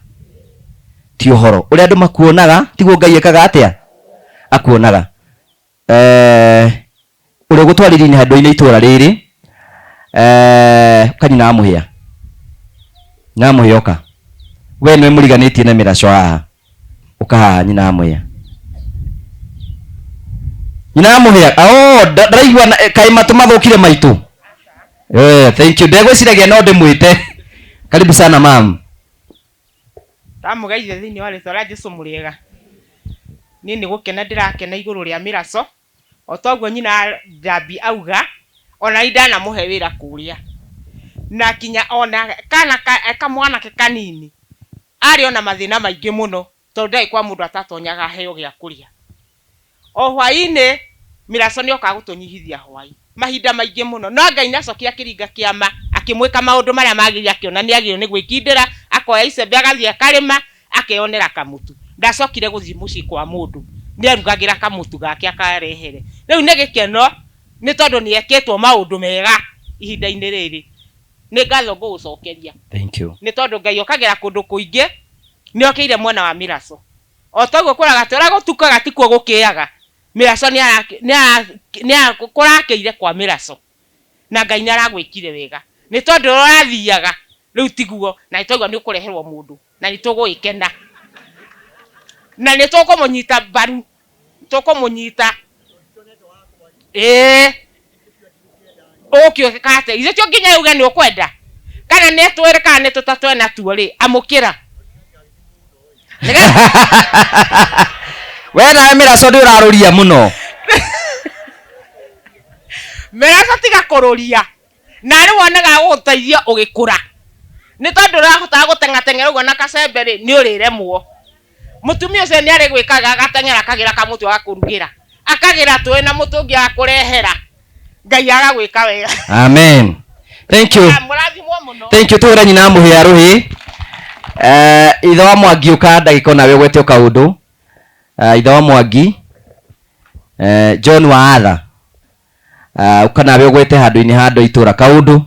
Ti ũhoro ũrĩa andũ makuonaga tiguo Ngai ekaga atĩa akuonaga. Ũrĩa ũgũtwarĩria nĩ handũ-inĩ itũra rĩrĩ, kanyina wa mũhĩa. Nyina wa mũhĩa ũka. We nĩwe mũriganĩtie na mĩraco haha. Ũka haha nyina wa mũhĩa. Nyina wa mũhĩa, oh, ndaraigua kaĩ matũ mathũkire maitũ. Thank you. Ndegwĩciragia no ndĩmwĩte. Karibu sana mam. Ndamũgeithia thĩinĩ wa rĩtwa rĩa Jesũ mũrĩega. Niĩ nĩ gũkena ndĩrakena igũrũ rĩa mĩraco. O toguo nyina Njambi auga, ona niĩ ndanamũhe wĩra kũrĩa. Na kinya ona kana kamwanake kanini, Arĩ ona mathĩna maingĩ mũno tondũ ndarĩ kwa mũndũ atatonyaga aheo gĩa kũrĩa. O hwaĩ-inĩ Mĩraco nĩ okaga gũtũnyihithia hwaĩ mahinda maingĩ mũno, no Ngai nĩ acokire akĩringa kĩama akĩmwĩka maũndũ marĩa magĩrĩire, akĩona nĩ agĩrĩirwo nĩ gwĩkindĩra, akoya icembe agathiĩ akarĩma akeyonera kamũtu. Ndacokire gũthiĩ mũciĩ kwa mũndũ, nĩ erugagĩra kamũtu gake akarehere. Rĩu nĩ gĩkeno nĩ tondũ nĩ ekĩtwo maũndũ mega ihinda-inĩ rĩrĩ. Nĩ ngatho ngũgũcokeria. Thank you. Nĩ tondũ Ngai okagĩra kũndũ kũingĩ, nĩ okĩire mwena wa Mĩraco. O ta ũguo kwĩraga atĩ ũrĩa gũtukaga tikuo gũkĩaga, Mĩraco nĩ kũrakĩire kwa Mĩraco. Na Ngai nĩ aragwĩkire wega. Nĩ tondũ ũrĩa ũrathiaga rĩu tiguo, na nĩ twaigua nĩ ũkũreherwo mũndũ, na nĩ tũgũgĩkena. Na nĩ tũkũmũnyita mbaru, tũkũmũnyita. Ĩĩ. Ũgũkĩũka atĩa? Githĩ ti nginya uge nĩ ũkwenda? Kana nĩ twĩre kana nĩ tũtatwe natuo rĩ, amũkĩra. We nawe Mĩraco ndĩ ũrarũria mũno. Mĩraco tiga kũrũria. Na rĩu wonaga gũgũteithia ũgĩkũra. Nĩ tondũ ũrahotaga gũteng'ateng'era ũguo na kacembe rĩ, nĩ ũrĩremwo. Mũtumia ũcio nĩ arĩgwĩkaga agateng'era akagĩra kamũtu agakũrugĩra. Akagĩra tũĩ na mũtũngi agakũrehera. Ngai agagwĩka wega. Amen. Thank you. Mũrathimwo mũno. Thank you. Tũhũre nyina mũhĩa rũhĩ. Ithe wa Mwangi ũka ndagĩka onawe ũgwete o kaũndũ. Ithe wa Mwangi, John wa Atha, ũka nawe ũgwete handũ-inĩ ha andũ a itũũra kaũndũ,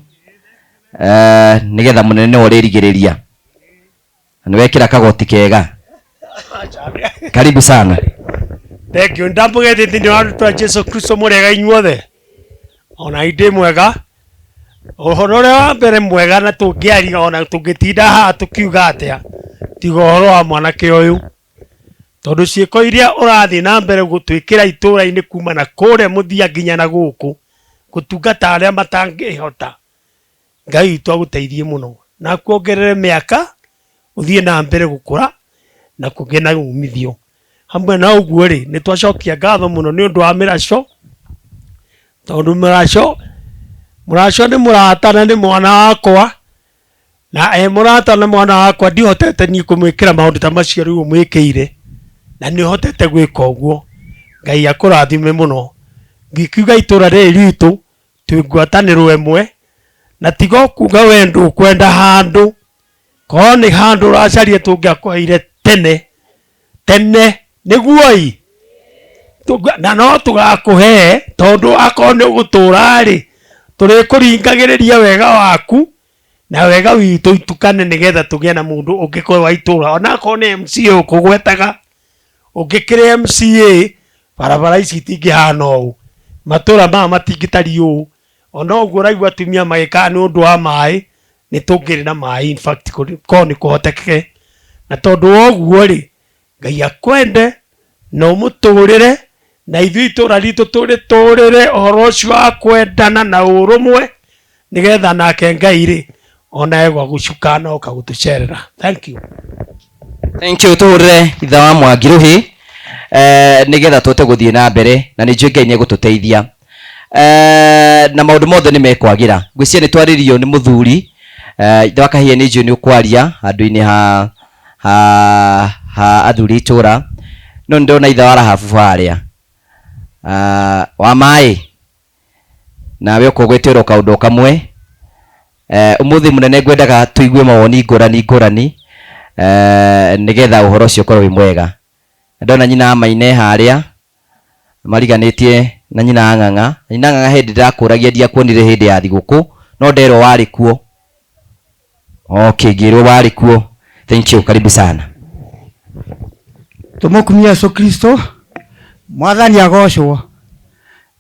nĩgetha mũnene nĩwe ũrĩrigĩrĩria. Na nĩwekĩra kagoti kega. Karibu sana. Thank you. Ndamũgeithia thĩinĩ wa rĩtwa Jesu Kristo mũrĩega inyuothe. Ona indĩ mwega. Ũhoro ũrĩa wa mbere mwega na tũngĩaria ona tũngĩtinda haha tũkiuga atĩa tiga ũhoro wa mwanake ũyũ. Tondũ ciĩko iria ũrathiĩ na mbere gũtwĩkĩra itũũra-inĩ kuma na kũrĩa mũthia nginya na gũkũ gũtungata arĩa matangĩhota. Ngai witũ agũteithie mũno na akuongerere mĩaka ũthiĩ na mbere gũkũra na kũgĩa na umithio. Hamwe na ũguo rĩ, nĩ twacokia ngatho mũno nĩ ũndũ wa Mĩraco, tondũ Mĩraco, Mũraco nĩ mũrata na nĩ mwana wakwa, na e mũrata na mwana wakwa ndihotete niĩ kũmwĩkĩra maũndũ ta macio rĩu ũmwĩkĩire, na nĩ ũhotete gwĩka ũguo. Ngai akũrathime mũno. Ngikiuga itũra rĩrĩ ritũ twĩ ngwatanĩro ĩmwe, na tiga o kuga we ndũkwenda handũ, korwo nĩ handũ ũracaria tũngĩakũheire tene tene nĩguo ĩ na no tũgakũhe tondũ akorwo nĩ ũgũtũra rĩ, tũrĩkũringagĩrĩria wega waku na wega witũ itukane nĩgetha tũgĩe na mũndũ ũngĩ wa itũra ona akorwo nĩ MCA ũkũgwetaga ũngĩkĩrĩ MCA barabara ici itingĩhana ũũ, matũra maya matingĩtariĩ ũũ, ona ũguo ũraigua atumia magĩkaga nĩ ũndũ wa maĩ, nĩ tũngĩrĩ na maĩ in fact korwo nĩ kũhotekeke. Na tondũ wa ũguo rĩ, Ngai akwende na ũmũtũrĩre na ithuĩ itũra ritũ tũrĩtũrĩre ũhoro ũcio wa kwendana na ũrũmwe nĩgetha nake Ngai rĩ onawe gwa gũcuka na oka gũtũcerera. Thank you. Thank you. Tũhũrĩre ithe wa Mwangi rũhĩ, nĩgetha tũhote gũthiĩ na mbere na nĩ njũĩ Ngai nĩ egũtũteithia, na maũndũ mothe nĩ mekwagĩra. Ngwĩciria nĩ twarĩrio nĩ mũthuri, ithe wa Kahĩĩ, nĩ njũĩ nĩ ũkwaria handũ-inĩ ha athuri itũra, no nĩ ndĩrona ithe wa Rahabu harĩa, wa maĩ, nawe ũka ũgwĩtĩrwo kaũndũ kamwe. Ũmũthĩ mũnene ngwendaga tũigue mawoni ngũrani ngũrani, nĩgetha ũhoro ũcio ũkorwo wĩ mwega. Ndona nyina wa Maina harĩa mariganĩtie na nyina wa Ng'ang'a. Nyina wa Ng'ang'a hĩndĩ ndĩrakũragia ndiakuonire hĩndĩ ya thigũkũ, no nderwo warĩ kuo. Okay, ngĩrwo warĩ kuo. Thank you, karibu sana. Tũmũkumie Yesu Kristo, mwathani agocwo.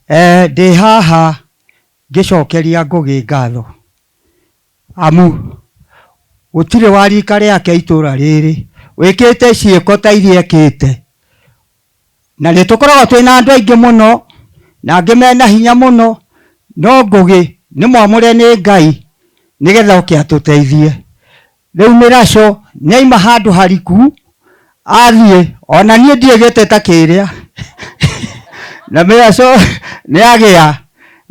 Ndĩ haha ngĩcokeria Ngũgĩ ngatho, amu gũtirĩ wa rika rĩake itũra rĩrĩ wĩkĩte ciĩko ta iria ekĩte, na nĩ tũkoragwo twĩna andũ aingĩ mũno na angĩ mena hinya mũno, no Ngũgĩ nĩ mwamũre nĩ Ngai nĩgetha oke atũteithie. Rĩu Mĩraco nĩ aima handũ hariku athiĩ, ona niĩ ndiĩgĩte ta kĩrĩa na Mĩraco nĩ agĩa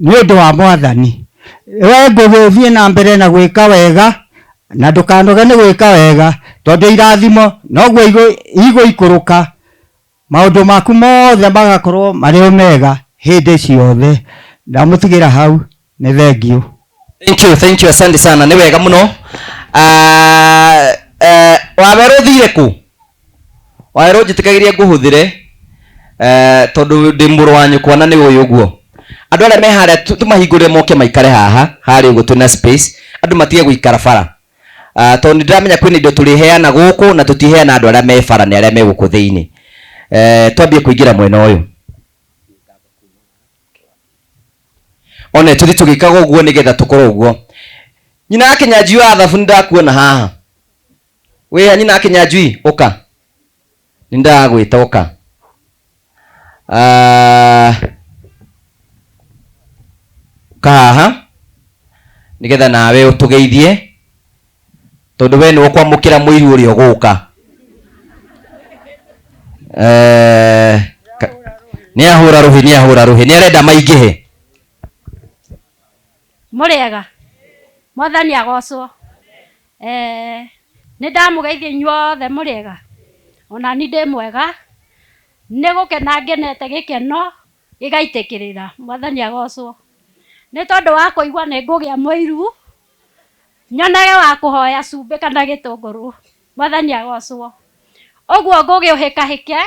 nĩ ũndũ wa mwathani. We Ngũgĩ ũthiĩ na mbere na gwĩka wega na ndũkanoge nĩ gwĩka wega, Tondũ irathimo noguo igũikũrũka, maũndũ maku mothe magakorwo marĩ o mega hĩndĩ ciothe. Ndamũtigĩra hau, nĩ thengiũ. Thank you, thank you, asante sana, nĩ wega mũno. Wawerũ ũthire kũ? Wawerũ njĩtĩkagĩria ngũhũthĩre, tondũ ndĩ mũrũ wa nyũkwa na nĩ ũyũ ũguo. Andũ arĩa me harĩa tũmahingũrĩre moke maikare haha, harĩa ũguo twĩna space, andũ matige gũikara bara. Tondũ nĩ ndĩramenya kwĩna indo tũrĩheana gũkũ na tũtiheana andũ arĩa me bara, nĩ arĩa me gũkũ thĩinĩ. Twambie kũingĩra mwena ũyũ. One tũthiĩ tũgĩkaga ũguo nĩgetha tũkorwo ũguo. Nyina wa Kĩnyanjui wa Thabu nĩ ndakuona haha. Wĩha nyina wa Kĩnyanjui, ũka. Nĩ ndagwĩta ũka. Ũka haha nĩgetha nawe ũtũgeithie, tondũ we nĩwe ũkwamũkĩra mũiru ũrĩa ũgũka. Nĩ ahũra rũhĩ, nĩ ahũra rũhĩ, nĩ arenda maingĩhe. Mũrĩega, Mwathani agocwo. Nĩ ndamũgeithia inyuothe mũrĩega, ona ni ndĩ mwega, nĩ gũkena ngenete gĩkeno gĩgaitĩkĩrĩra. Mwathani agocwo. Nĩ tondũ wa kũigua nĩ ngũgĩa mũiru, nyonage wa kũhoya cumbĩ kana gĩtũngũrũ. Mwathani agocwo. Ũguo ngũgĩũhĩkahĩke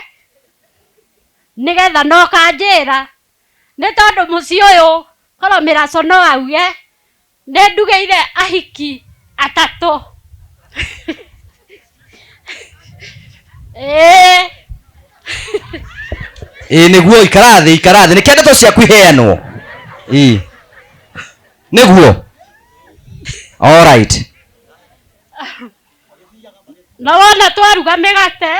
nĩgetha no kanjĩra, nĩ tondũ mũciĩ ũyũ korwo mĩraco no auge nĩ ndugĩire ahiki atatũ. Ĩĩ. Ĩĩ nĩguo, ikara thĩ, ikara thĩ, nĩkĩo ndeto ciaku iheanwo. Ĩĩ nĩguo. All right. Na wona twaruga mĩgate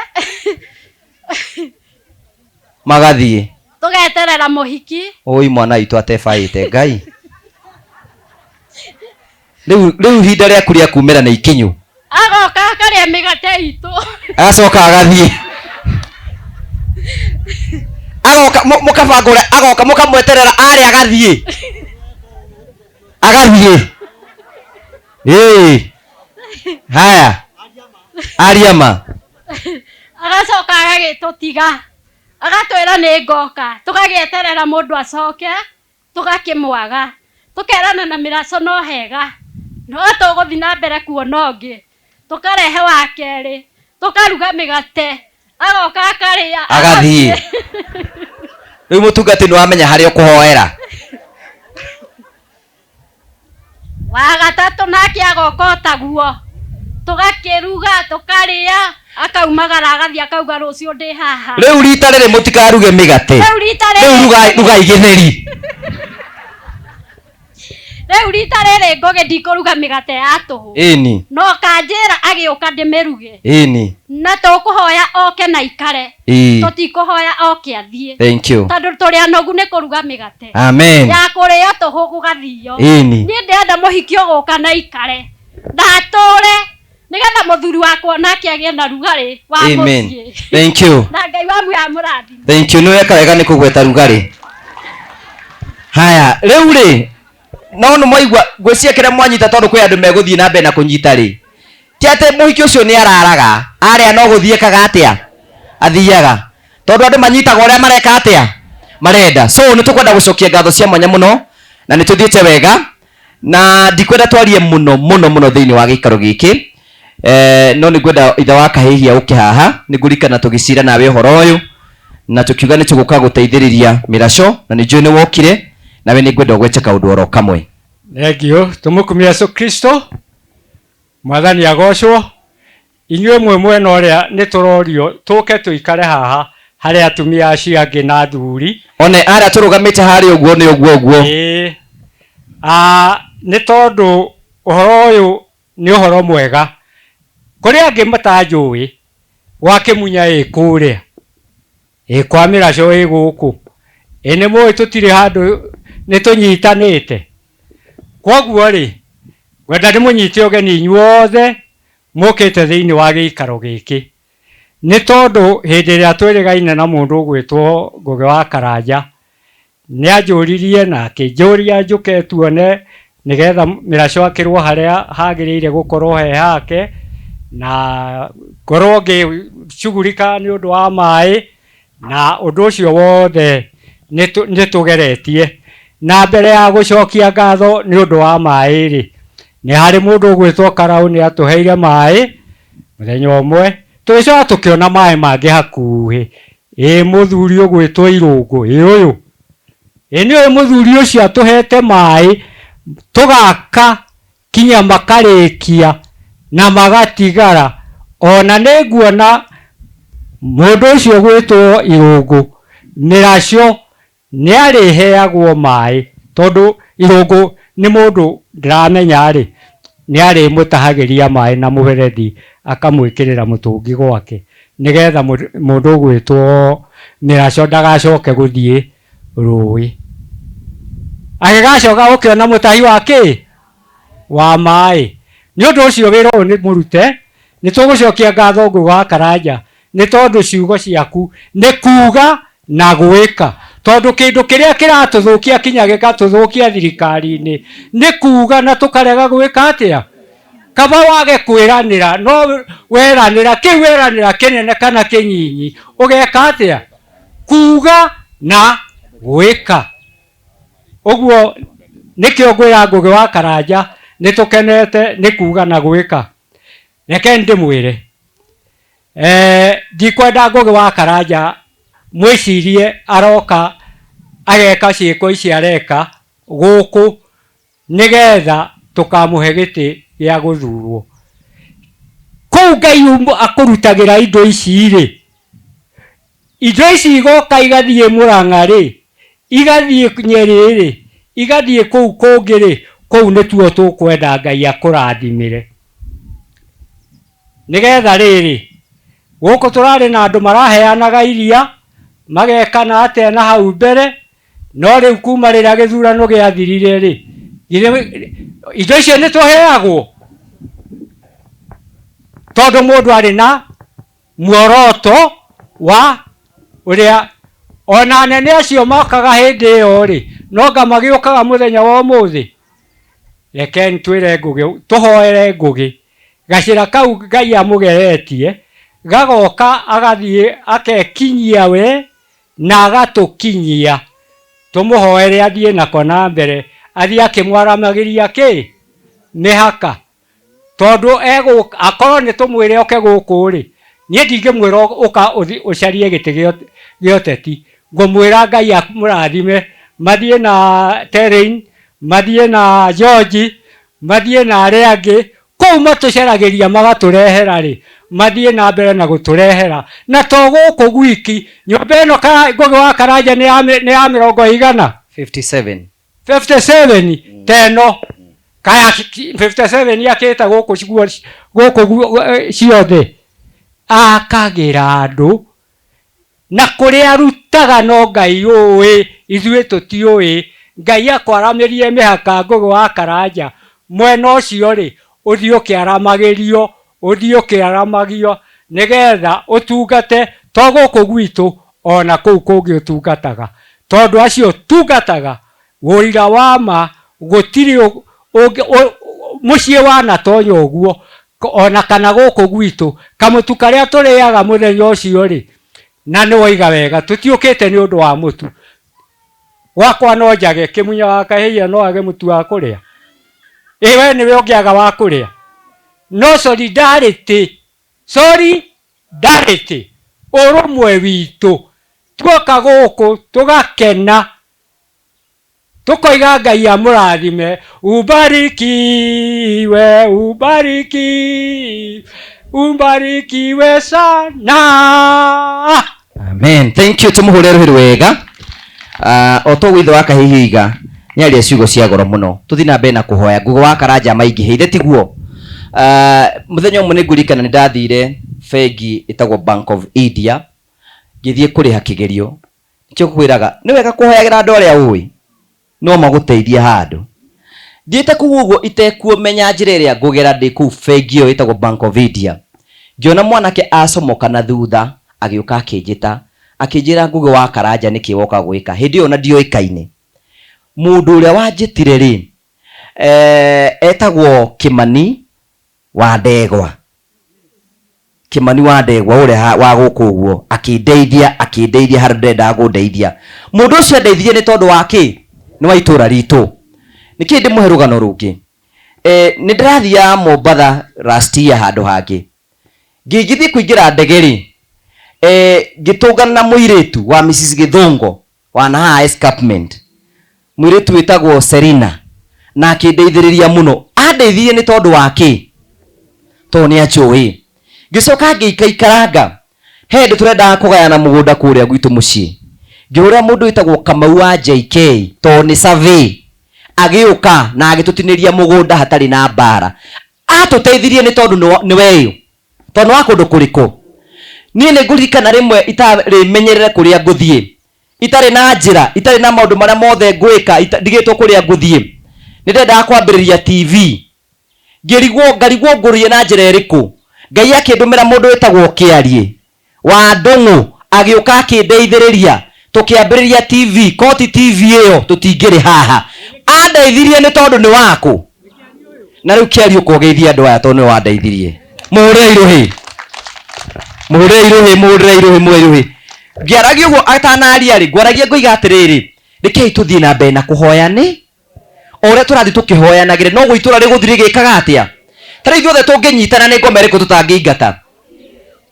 magathiĩ tũgeterera mũhiki. Oi mwana witũ atebaĩte Ngai. Rĩu ihinda rĩaku rĩa kumĩra nĩ ikinyu. Agoka akarĩa mĩgate itũ. Agacoka agathiĩ. Agoka mũkabanga ũrĩa agoka mũkamweterera arĩa agathiĩ. Agathiĩ. Ĩĩ. Haya. Aria ma. Agacoka agagĩtũtiga. Agatwĩra nĩ ngoka. Tũgagĩeterera mũndũ acoke, tũgakĩmwaga. Tũkerana na mĩraco no hega. No tũgũthiĩ na mbere kuona ũngĩ. Tũkarehe wa kerĩ, tũkaruga mĩgate, agoka akarĩa, agathiĩ. Rĩu mũtungati nĩ wamenya harĩa ũkũhoera. Wa gatatũ nake agoka o taguo. Tũgakĩruga, tũkarĩa, akaumagara agathiĩ akauga rũciũ ndĩ haha. Rĩu rita rĩrĩ mũtikaruge mĩgate. Rĩu rita rĩrĩ. Rĩu rugai gĩtheri. Rĩu rita rĩrĩ ngũgĩ ndikũruga mĩgate ya tũhũ. Ĩni. No kanjĩra agĩũka ndĩmĩruge. Ĩni. Na tũkũhoya oke na ikare. Ĩĩ. Tũtikũhoya oke athiĩ. Thank you. Tondũ tũrĩ anogu nĩ kũruga mĩgate. Amen. Ya kũrĩo tũhũ gũgathio. Ĩni. Niĩ ndĩrenda mũhiki ũgũka na ikare. Na atũre nĩgetha mũthuri wakwa nake agĩe na rugarĩ wa Amen. mũciĩ. Thank you. Na Ngai wa muoyo amũrathime. Thank you. Nĩ weka wega nĩ kũgweta rugarĩ. Haya, rĩu rĩ, no nĩ mwaigua ngwĩciria kĩrĩa mwanyita tondũ kwĩ andũ megũthiĩ na mbere na kũnyita rĩ. Ti atĩ mũhiki ũcio nĩ araraga, arĩa no gũthiĩ ekaga atĩa? Athiaga. Tondũ andũ manyitaga ũrĩa mareka atĩa? Marenda. So nĩ tũkwenda gũcokia ngatho cia mwanya mũno na nĩ tũthiĩte wega na ndikwenda twarie mũno mũno mũno thĩinĩ wa gĩikaro gĩkĩ. No nĩ ngwenda ithe wa Kahĩhia ũke haha, nĩ ngũririkana tũgĩcira nawe ũhoro ũyũ na tũkiuga nĩ tũgũka gũteithĩrĩria mĩraco na nĩ njũĩ nĩ wokire, nawe nĩ ngwenda ũgwete kaũndũ oro kamwe. Thengiũ, tũmũkumie Yesu Kristo, Mwathani agocwo. Inyuĩ mwĩ mwena ũrĩa nĩ tũrorio tũke tũikare haha harĩ atumia acio angĩ na athuri. One arĩa tũrũgamĩte harĩa ũguo nĩ ũguo ũguo. Ĩĩ. Nĩ tondũ ũhoro ũyũ nĩ ũhoro mwega. Kũrĩ angĩ matanjũĩ, gwa Kĩmunya ĩ kũrĩa, ĩ kwa Mĩraco ĩ gũkũ, ĩ nĩ mũĩ tũtirĩ handũ nĩ tũnyitanĩte. Kwoguo rĩ, ngwenda ndĩmũnyite ũgeni inyuothe mũkĩte thĩinĩ wa gĩikaro gĩkĩ. Nĩ tondũ hĩndĩ ĩrĩa twĩrĩgaine na mũndũ ũgwĩtwo Ngũgĩ wa Karanja, nĩ anjũririe na akĩnjũria njũke tuone nĩgetha mĩraco akĩrwo harĩa hagĩrĩire gũkorwo he hake. Na ngorwo ngĩcugurika nĩ ũndũ wa maĩ na ũndũ ũcio wothe nĩ tũgeretie. Na mbere ya gũcokia ngatho nĩ ũndũ wa maĩ rĩ, nĩ harĩ mũndũ ũgwĩtwo Karaũ nĩ atũheire maĩ mũthenya ũmwe, tũgĩcoka tũkĩona maĩ mangĩ hakuhĩ. Ĩ mũthuri ũgwĩtwo Irũngũ, ĩ ũyũ ĩ nĩ ũyũ mũthuri ũcio atũhete maĩ tũgaka kinya makarĩkia na magatigara. Ona nĩ nguona mũndũ ũcio ũgwĩtwo Irũngũ Mĩraco nĩ arĩheagwo maĩ, tondũ Irũngũ nĩ mũndũ ndĩramenya rĩ, nĩ arĩmũtahagĩria maĩ na mũberethi akamwĩkĩrĩra mũtũngi gwake, nĩgetha mũndũ ũgwĩtwo Mĩraco ndagacoke gũthiĩ rũĩ. Agĩgacoka gũkĩona mũtahi wa kĩ? Wa maĩ. Nĩ ũndũ ũcio wĩra ũyũ nĩ mũrute, nĩ tũgũcokia ngatho Ngũgĩ wa Karanja nĩ tondũ ciugo ciaku nĩ kuga na gwĩka. Tondũ kĩndũ kĩrĩa kĩratũthũkia kinya gĩgatũthũkia thirikari-inĩ nĩ kuga na tũkarega gwĩka atĩa? Kaba wage kwĩranĩra, no weranĩra kĩu weranĩra kĩnene kana kĩnyinyi ũgeka atĩa? Kuga na gwĩka. Ũguo nĩkĩo ngwĩra Ngũgĩ wa Karanja nĩ tũkenete nĩ kuga na gwĩka. Reke ndĩmwĩre, ndikwenda Ngũgĩ wa Karanja mwĩcirie aroka ageka ciĩko ici areka gũkũ nĩgetha tũkamũhe gĩtĩ gĩa gũthurwo. Kũu Ngai akũrutagĩra indo ici rĩ, indo ici igoka igathiĩ Mũrang'a rĩ, igathiĩ Nyerĩ rĩ, igathiĩ kũu kũngĩ rĩ, kũu nĩtuo tũkwenda Ngai akũrathimĩre. Nĩgetha rĩrĩ, gũkũ tũrarĩ na andũ maraheanaga iria, magekana atĩa na hau mbere, no rĩu kuma rĩrĩa gĩthurano gĩathirire rĩ, githĩ indo icio nĩ tũheagwo? Tondũ mũndũ arĩ na muoroto wa ũrĩa ona anene acio mokaga hĩndĩ ĩyo rĩ, no anga magĩũkaga mũthenya wa ũmũthĩ? Rekeni twĩre Ngũgĩ, tũhoere Ngũgĩ, gacĩra kau Ngai amũgeretie, gagoka agathiĩ akekinyia we na agatũkinyia. Tũmũhoere athiĩ nako na mbere, athiĩ akĩmwaramagĩria kĩ? Mĩhaka. Tondũ akorwo nĩ tũmwĩre oke gũkũ rĩ, niĩ ndingĩmwĩra ũka ũcarie gĩtĩ gĩa ũteti. Ngũmwĩra Ngai amũrathime, mathiĩ na Terrain, mathiĩ na George, mathiĩ na arĩa angĩ, kũu matũcaragĩria magatũrehera rĩ, mathiĩ na mbere na gũtũrehera. Na to gũkũ gwiki, nyũmba ĩno Ngũgĩ wa Karanja nĩ ya mĩrongo ĩigana? 57. 57 ta ĩno kaya 57 akĩte gũkũ gũkũ ciothe akagĩra andũ na kũrĩa arutaga no Ngai ũĩ, ithuĩ tũtiũĩ. Ngai akwaramĩrie mĩhaka Ngũgĩ wa Karanja mwena ũcio rĩ, ũthiĩ ũkĩaramagĩrio, ũthiĩ ũkĩaramagio nĩgetha ũtungate to gũkũ gwitũ ona kũu kũngĩ ũtungataga. Tondũ acio ũtungataga ũira wa ma gũtirĩ mũciĩ wanatonya ũguo ona kana gũkũ gwitũ kamũtu karĩa tũrĩaga mũthenya ũcio rĩ, na nĩ woiga wega tũtiũkĩte nĩ ũndũ wa mũtu. Gwakwa no njage, kĩmunya wa kahĩia no age mũtu wa kũrĩa? Ĩ we nĩwe ũngĩaga wa kũrĩa? No solidarity, solidarity, ũrũmwe witũ, tuoka gũkũ tũgakena, tũkoiga Ngai amũrathime, ubarikiwe, ubarikiwe, ubarikiwe sana. Amen. Thank you. Tumuhure ruhi rwega. O toguo ithe wa Kahihiga nĩaria ciugo cia goro mũno. Tũthiĩ na mbere na kũhoya. Ngũgĩ wa Karanja maingĩhĩire tiguo? Mũthenya ũmwe nĩngũririkana nĩndathire bengi ĩtagwo Bank of India ngĩthiĩ kũrĩha kĩgerio. Nĩkĩo ngwĩraga nĩ wega kũhoyagĩra andũ arĩa ũĩ no magũteithie handũ. Thiĩte kũu ũguo itekũmenya njĩra ĩrĩa ngũgera ndĩ kũu bengi ĩyo ĩtagwo Bank of India, ngĩona mwanake acomoka na thutha agĩũka akĩnjĩta, akĩnjĩra Ngũgĩ wa Karanja nĩkĩ woka gwĩka? Hĩndĩ ĩyo ona ndioĩkaine. Mũndũ ũrĩa wanjĩtire rĩ, etagwo Kĩmani wa Ndegwa. Kimani wa Ndegwa ũrĩa wa gũkũ ũguo akĩndeithia akĩndeithia harĩa ndendaga kũndeithia. Mũndũ ũcio andeithirie nĩ tondũ wa kĩ? Nĩ wa itũra ritũ. Nĩkĩ ndĩmũhe rũgano rũngĩ? Nĩ ndĩrathiaga Mombatha last year handũ hangĩ. Ngĩgĩthiĩ kũingĩra ndege rĩ, ngĩtũngana na mũirĩtu wa Mrs Gĩthũngo wa na haha escarpment. Mũirĩtu wĩtagwo Serena na akĩndeithĩrĩria mũno. Andeithirie nĩ tondũ wa kĩ? Tondũ nĩ anjũĩ. Ngĩcoka ngĩikaikaranga he hĩndĩ tũrendaga kũgayana mũgũnda kũrĩa gwitũ mũciĩ. Ngĩhũrĩra mũndũ wĩtagwo Kamau wa JK tondũ nĩ survey. Agĩũka na agĩtũtinĩria mũgũnda hatarĩ na mbara. Atũteithirie nĩ tondũ nĩ weũ. Tondũ nĩ wa kũndũ kũrĩkũ. Niĩ nĩ ngũririkana rĩmwe itarĩ menyerere kũrĩa ngũthiĩ. Itarĩ na njĩra, itarĩ na maũndũ marĩa mothe ngwĩka, ndigĩtwo kũrĩa ngũthiĩ. Nĩ ndendaga kwambĩrĩria TV. Ngĩrigwo, ngarigwo ngũrĩe na njĩra ĩrĩkũ. Ngai akĩndũmĩra mũndũ wĩtagwo Kĩariĩ wa Ndũng'ũ, agĩũka akĩndeithĩrĩria, tũkĩambĩrĩria TV. Koti TV ĩyo tũtingĩrĩ haha. Andeithirie nĩ tondũ nĩ wakũ. Na rĩu Kĩariĩ ũka ũgeithie andũ aya tondũ nĩwe wandeithirie. Mũhũrĩre irũhĩ. Mũhũrĩre irũhĩ, mũhũrĩre irũhĩ, mũhũrĩre irũhĩ. Ngĩaragia ũguo atanaria rĩ, ngwaragia ngoiga atĩrĩrĩ, rekei tũthiĩ na mbere na kũhoya nĩ o ũrĩa tũrathiĩ tũkĩhoyanagĩre, noguo itũra rĩgũthiĩ rĩgĩkaga atĩa? Ta rĩu ithuothe tũngĩnyitana nĩ ngoma ĩrĩkũ tũtangĩingata?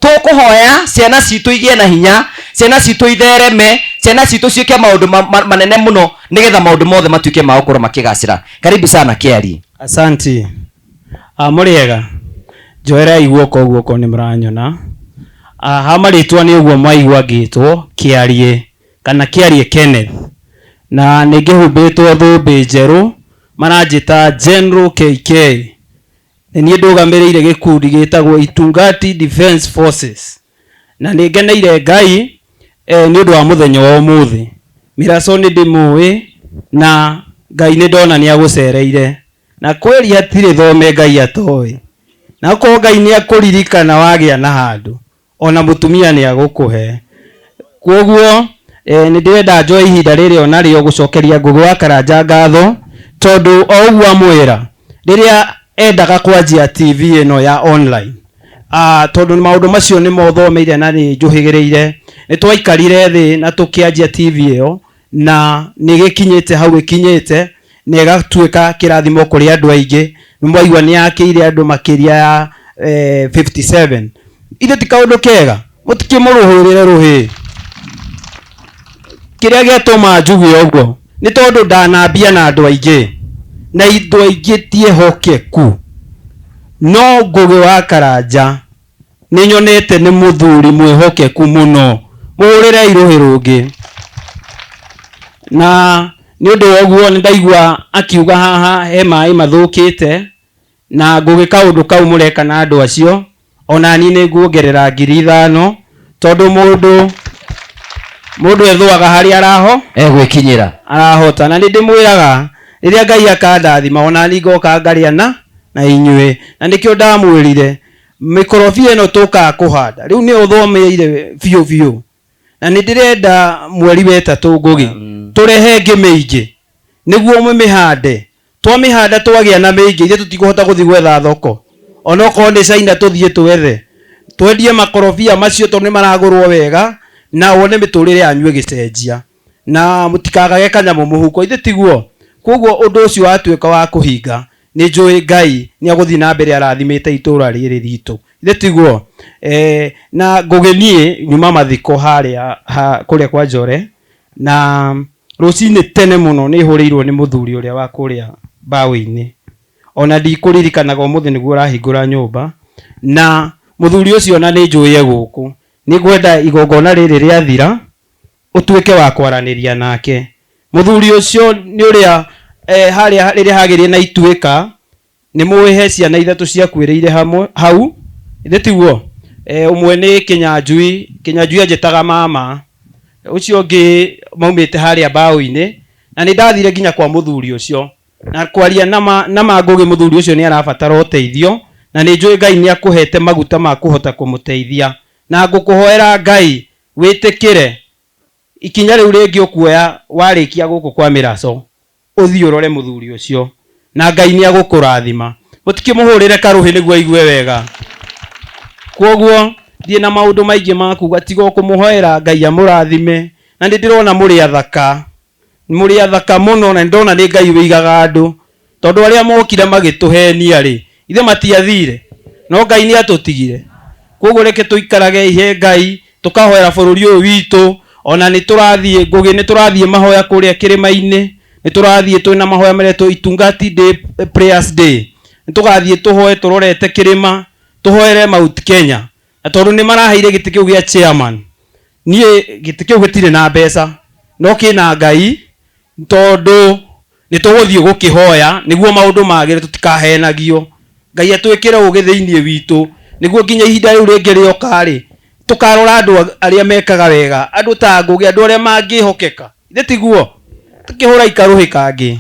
Tũkũhoya ciana citũ igĩe na hinya, ciana citũ ithereme, ciana citũ ciĩke maũndũ manene mũno, nĩgetha maũndũ mothe matuĩke ma gũkorwo makĩgacĩra. Karibu sana Kĩariĩ. Asanti. Mũrĩega? Njoerai guoko ũguo okorwo nĩ mũranyona. Ha marĩtwa nĩ ũguo mwaigua ngĩtwo Kĩariĩ kana Kĩariĩ Kenneth. Na nĩ ngĩhumbĩtwo thũmbĩ njerũ maranjĩta General KK. Nĩ niĩ ndũgamĩrĩire gĩkundi gĩtagwo Itungati Defence Forces. Na nĩ ngeneire Ngai nĩ ũndũ wa mũthenya wa ũmũthĩ. Mĩraco nĩ ndĩmũĩ na Ngai nĩ ndona nĩ agũcereire. Na kweli hatirĩ thome Ngai atoĩ. Na okorwo Ngai nĩ akũririkana wagĩa na handũ, ona mũtumia nĩ agũkũhe. Kwoguo nĩ ndĩrenda njoe ihinda rĩrĩ onarĩo gũcokeria Ngũgĩ wa Karanja ngatho, tondũ o ũguo amwĩra, rĩrĩa endaga kwanjia TV ĩno ya online, tondũ maũndũ macio nĩmo thomeire na nĩ njũhĩgĩrĩire, nĩ twaikarire thĩ na tũkĩanjia TV ĩyo, na nĩ gĩkinyĩte hau ĩkinyĩte, na ĩgatuĩka kĩrathimo kũrĩ andũ aingĩ. Nĩ mwaigua nĩ yakĩire andũ makĩria ya 57. Ithe ti kaũndũ kega, mũtikĩmũrũhũrĩre rũhĩ. Kĩrĩa gĩatũma njuge ũguo nĩ tondũ ndanambia na andũ aingĩ, na andũ aingĩ ti ehokeku. No Ngũgĩ wa Karanja nĩ nyonete nĩ mũthuri mwĩhokeku mũno. Mũhũrĩrei rũhĩ rũngĩ. Na nĩ ũndũ wa ũguo nĩ ndaigua akiuga haha he maĩ mathũkĩte, na Ngũgĩ kaũndũ kau mũreka na andũ acio, ona niĩ nĩ nguongerera 5,000, tondũ mũndũ ethũaga harĩa egwĩkinyĩra. Arahota. Na nĩ ndĩmwĩraga rĩrĩa Ngai akandathima ona niĩ ngoka ngarĩa na inyuĩ. Na nĩkĩo ndamwĩrire mĩkorobia ĩno tũkaga kũhanda rĩu nĩ ũthomeire biũ biũ, na nĩ ndĩrenda mweri wa ĩtatũ Ngũgĩ tũrehe ĩngĩ mĩingĩ nĩguo mũmĩhande. Twamĩhanda twagĩa na mĩingĩ, ithuĩ tũtikũhota gũthiĩ gwetha thoko, onokorwo nĩ China tũthiĩ twethe twendie makorobia macio tondũ nĩ maragũrwo wega, na wone mĩtũrĩre yanyu ĩgĩcenjia, na mũtikagage kanyamũ mũhuko, ithe tiguo? Koguo ũndũ ũcio watuĩka wa kũhinga, nĩ njũĩ Ngai nĩ agũthiĩ na mbere arathimĩte itũra rĩrĩ ritũ, ithe tiguo? Na Ngũgĩ niĩ nyuma mathiko harĩa kũrĩa kwa Njore, na rũcinĩ tene mũno nĩ hũrĩirwo nĩ mũthuri ũrĩa wa kũrĩa mbaũ-inĩ, ona ndikũririkanaga ũmũthĩ nĩguo ũrahingũra nyũmba, na mũthuri ũcio ona nĩ njũĩ e gũkũ. Nĩ ngwenda igongona rĩrĩ rĩathira ũtuĩke wa kwaranĩria nake. Mũthuri ũcio nĩ ũrĩa harĩa rĩrĩa hagĩrĩire na ituĩka, nĩ mũĩ he ciana ithatũ ciakuĩrĩire hamwe hau, ithĩ tiguo? Ũmwe nĩ Kĩnyanjui, Kĩnyanjui anjĩtaga mama, ũcio ũngĩ maumĩte harĩa mbaũ-inĩ, na nĩ ndathire nginya kwa mũthuri ũcio na kwaria na ma Ngũgĩ, mũthuri ũcio nĩ arabatara ũteithio, na nĩ njũĩ Ngai nĩ akũhete maguta ma kũhota kũmũteithia, na ngũkũhoera Ngai wĩtĩkĩre ikinya rĩu rĩngĩ ũkuoya warĩkia gũkũ kwa Mĩraco, ũthiĩ ũrore mũthuri ũcio, na Ngai nĩ agũkũrathima. Mũtikĩmũhũrĩre karũhĩ nĩguo aigue wega. Kwoguo ndirĩ na maũndũ maingĩ ma kuga tiga o kũmũhoera Ngai amũrathime, na nĩ ndĩrona mũrĩ athaka, mũrĩ athaka mũno, na nĩ ndona nĩ Ngai wĩigaga andũ, tondũ arĩa mokire magĩtũhenia rĩ, ithe matiathire, no Ngai nĩ atũtigire. Kwoguo reke tũikarage ihe Ngai, tũkahoera bũrũri ũyũ witũ, ona nĩ tũrathiĩ Ngũgĩ, nĩ tũrathiĩ mahoya kũrĩa kĩrĩma-inĩ, nĩ tũrathiĩ twĩna mahoya maretwo Itungati Day, Prayers Day, nĩ tũgathiĩ tũhoe tũrorete kĩrĩma, tũhoere Mount Kenya, na tondũ nĩ maraheire gĩtĩ kĩu gĩa chairman, niĩ gĩtĩ kĩu gĩtirĩ na mbeca, no kĩna Ngai, tondũ nĩ tũgũthiĩ gũkĩhoya nĩguo maũndũ magĩre, tũtikahenagio. Ngai atwĩkĩre ũgĩ thĩinĩ witũ, nĩguo nginya ihinda rĩu rĩngĩ rĩoka rĩ, tũkarora andũ arĩa mekaga wega, andũ ta Ngũgĩ, andũ arĩa mangĩhokeka, ithe tiguo tũkĩhũra ikarũhĩ kangĩ.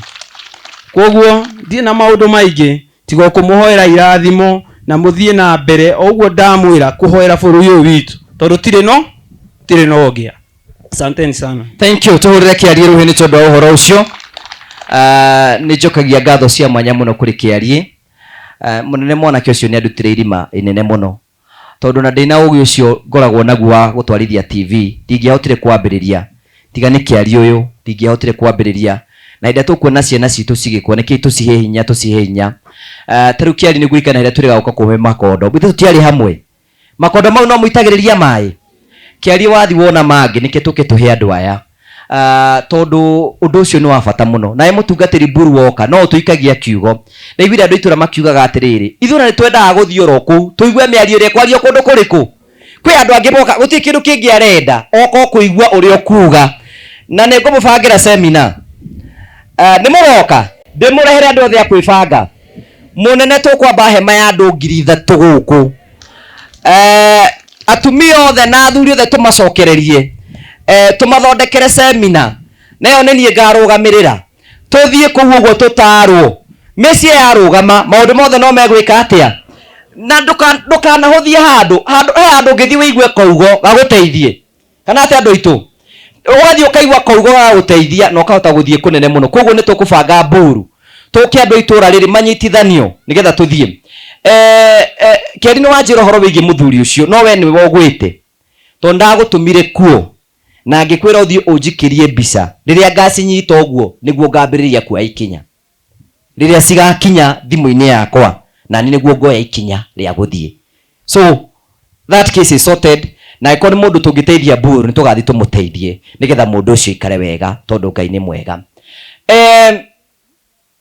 Kwoguo ndirĩ na maũndũ maingĩ tiga o kũmũhoera irathimo na mũthiĩ na mbere o ũguo ndamwĩra kũhoera bũrũri ũyũ witũ, tondũ tirĩ no tirĩ no ũngĩa. Asanteni sana. Thank you. Tuhurire Kĩarie rũhĩ nĩ tondũ wa ũhoro ũcio. Nĩ njokagia ngatho cia mwanya mũno kũrĩ Kĩarie. Mũnene mwanake ũcio nĩ andutire irima inene mũno, tondũ na ndĩna ũgĩ ũcio ngoragwo naguo wa gũtwarithia TV, ndingĩahotire kwambĩrĩria tiga nĩ Kĩarie ũyũ, ndingĩahotire kwambĩrĩria. Na hĩndĩ ĩrĩa tũkuona ciana citũ cigĩkua, nĩkĩĩ tũcihe hinya, tũcihe hinya. Ta rĩu Kĩarie nĩ ngũririkana hĩndĩ ĩrĩa twĩrĩga gũka kũhe makondo, ithuĩ tũtiarĩ hamwe. Makondo mau no mũitagĩrĩria maĩ. Kĩarie wathi wona mangĩ, nĩkĩ tũke tũhe andũ aya. Tondũ ũndũ ũcio nĩ wa bata mũno. Nawe mũtungatĩri Mburu woka, no ũtũikagia kiugo. Ndaiguire andũ a itũũra makiugaga atĩrĩrĩ, ithuĩ ona nĩ twendaga gũthiĩ oro kũu, tũigue mĩario ĩrĩa ĩkwario kũndũ kũrĩkũ. Kwĩ andũ angĩ moka, gũtirĩ kĩndũ kĩngĩ arenda, oka o kũigua ũrĩa ũkuga. Na nĩ ngũmũbangĩra seminar. Nĩ mũgoka? Ndĩmũrehere andũ othe a kwĩbanga. Mũnene tũkwamba hema ya andũ 3,000 gũkũ. Atumia othe na athuri othe tũmacokererie, tũmathondekere seminar, nayo nĩ niĩ ngarũgamĩrĩra. Tũthiĩ kũu ũguo tũtarwo. Mĩciĩ yarũgama, maũndũ mothe no megwĩka atĩa? Na ndũkanahũthie handũ, handũ, he handũ ũngĩthiĩ wĩigue kaugo gagũteithie. Kana atĩa andũ aitũ? Ũgathiĩ ũkaigua kaugo gagũteithia na ũkahota gũthiĩ kũnene mũno. Koguo nĩ tũkũbanga mburu, tũke andũ a itũũra rĩrĩ manyitithanio nĩgetha tũthiĩ. Keri nĩ wanjĩra ũhoro wĩgiĩ mũthuri ũcio, no we nĩwe ũgwĩte, tondũ ndagũtũmire kuo na ngĩkwĩra ũthiĩ ũnjikĩrie mbica. Rĩrĩa ngacinyita ũguo nĩguo ngambĩrĩria kuoya ikinya. Rĩrĩa cigakinya thimũ-inĩ yakwa, nani nĩguo ngoya ikinya rĩa gũthiĩ. So that case is sorted, na angĩkorwo nĩ mũndũ tũngĩteithia Mburu nĩ tũgathiĩ tũmũteithie nĩgetha mũndũ ũcio aikare wega, tondũ Ngai nĩ mwega.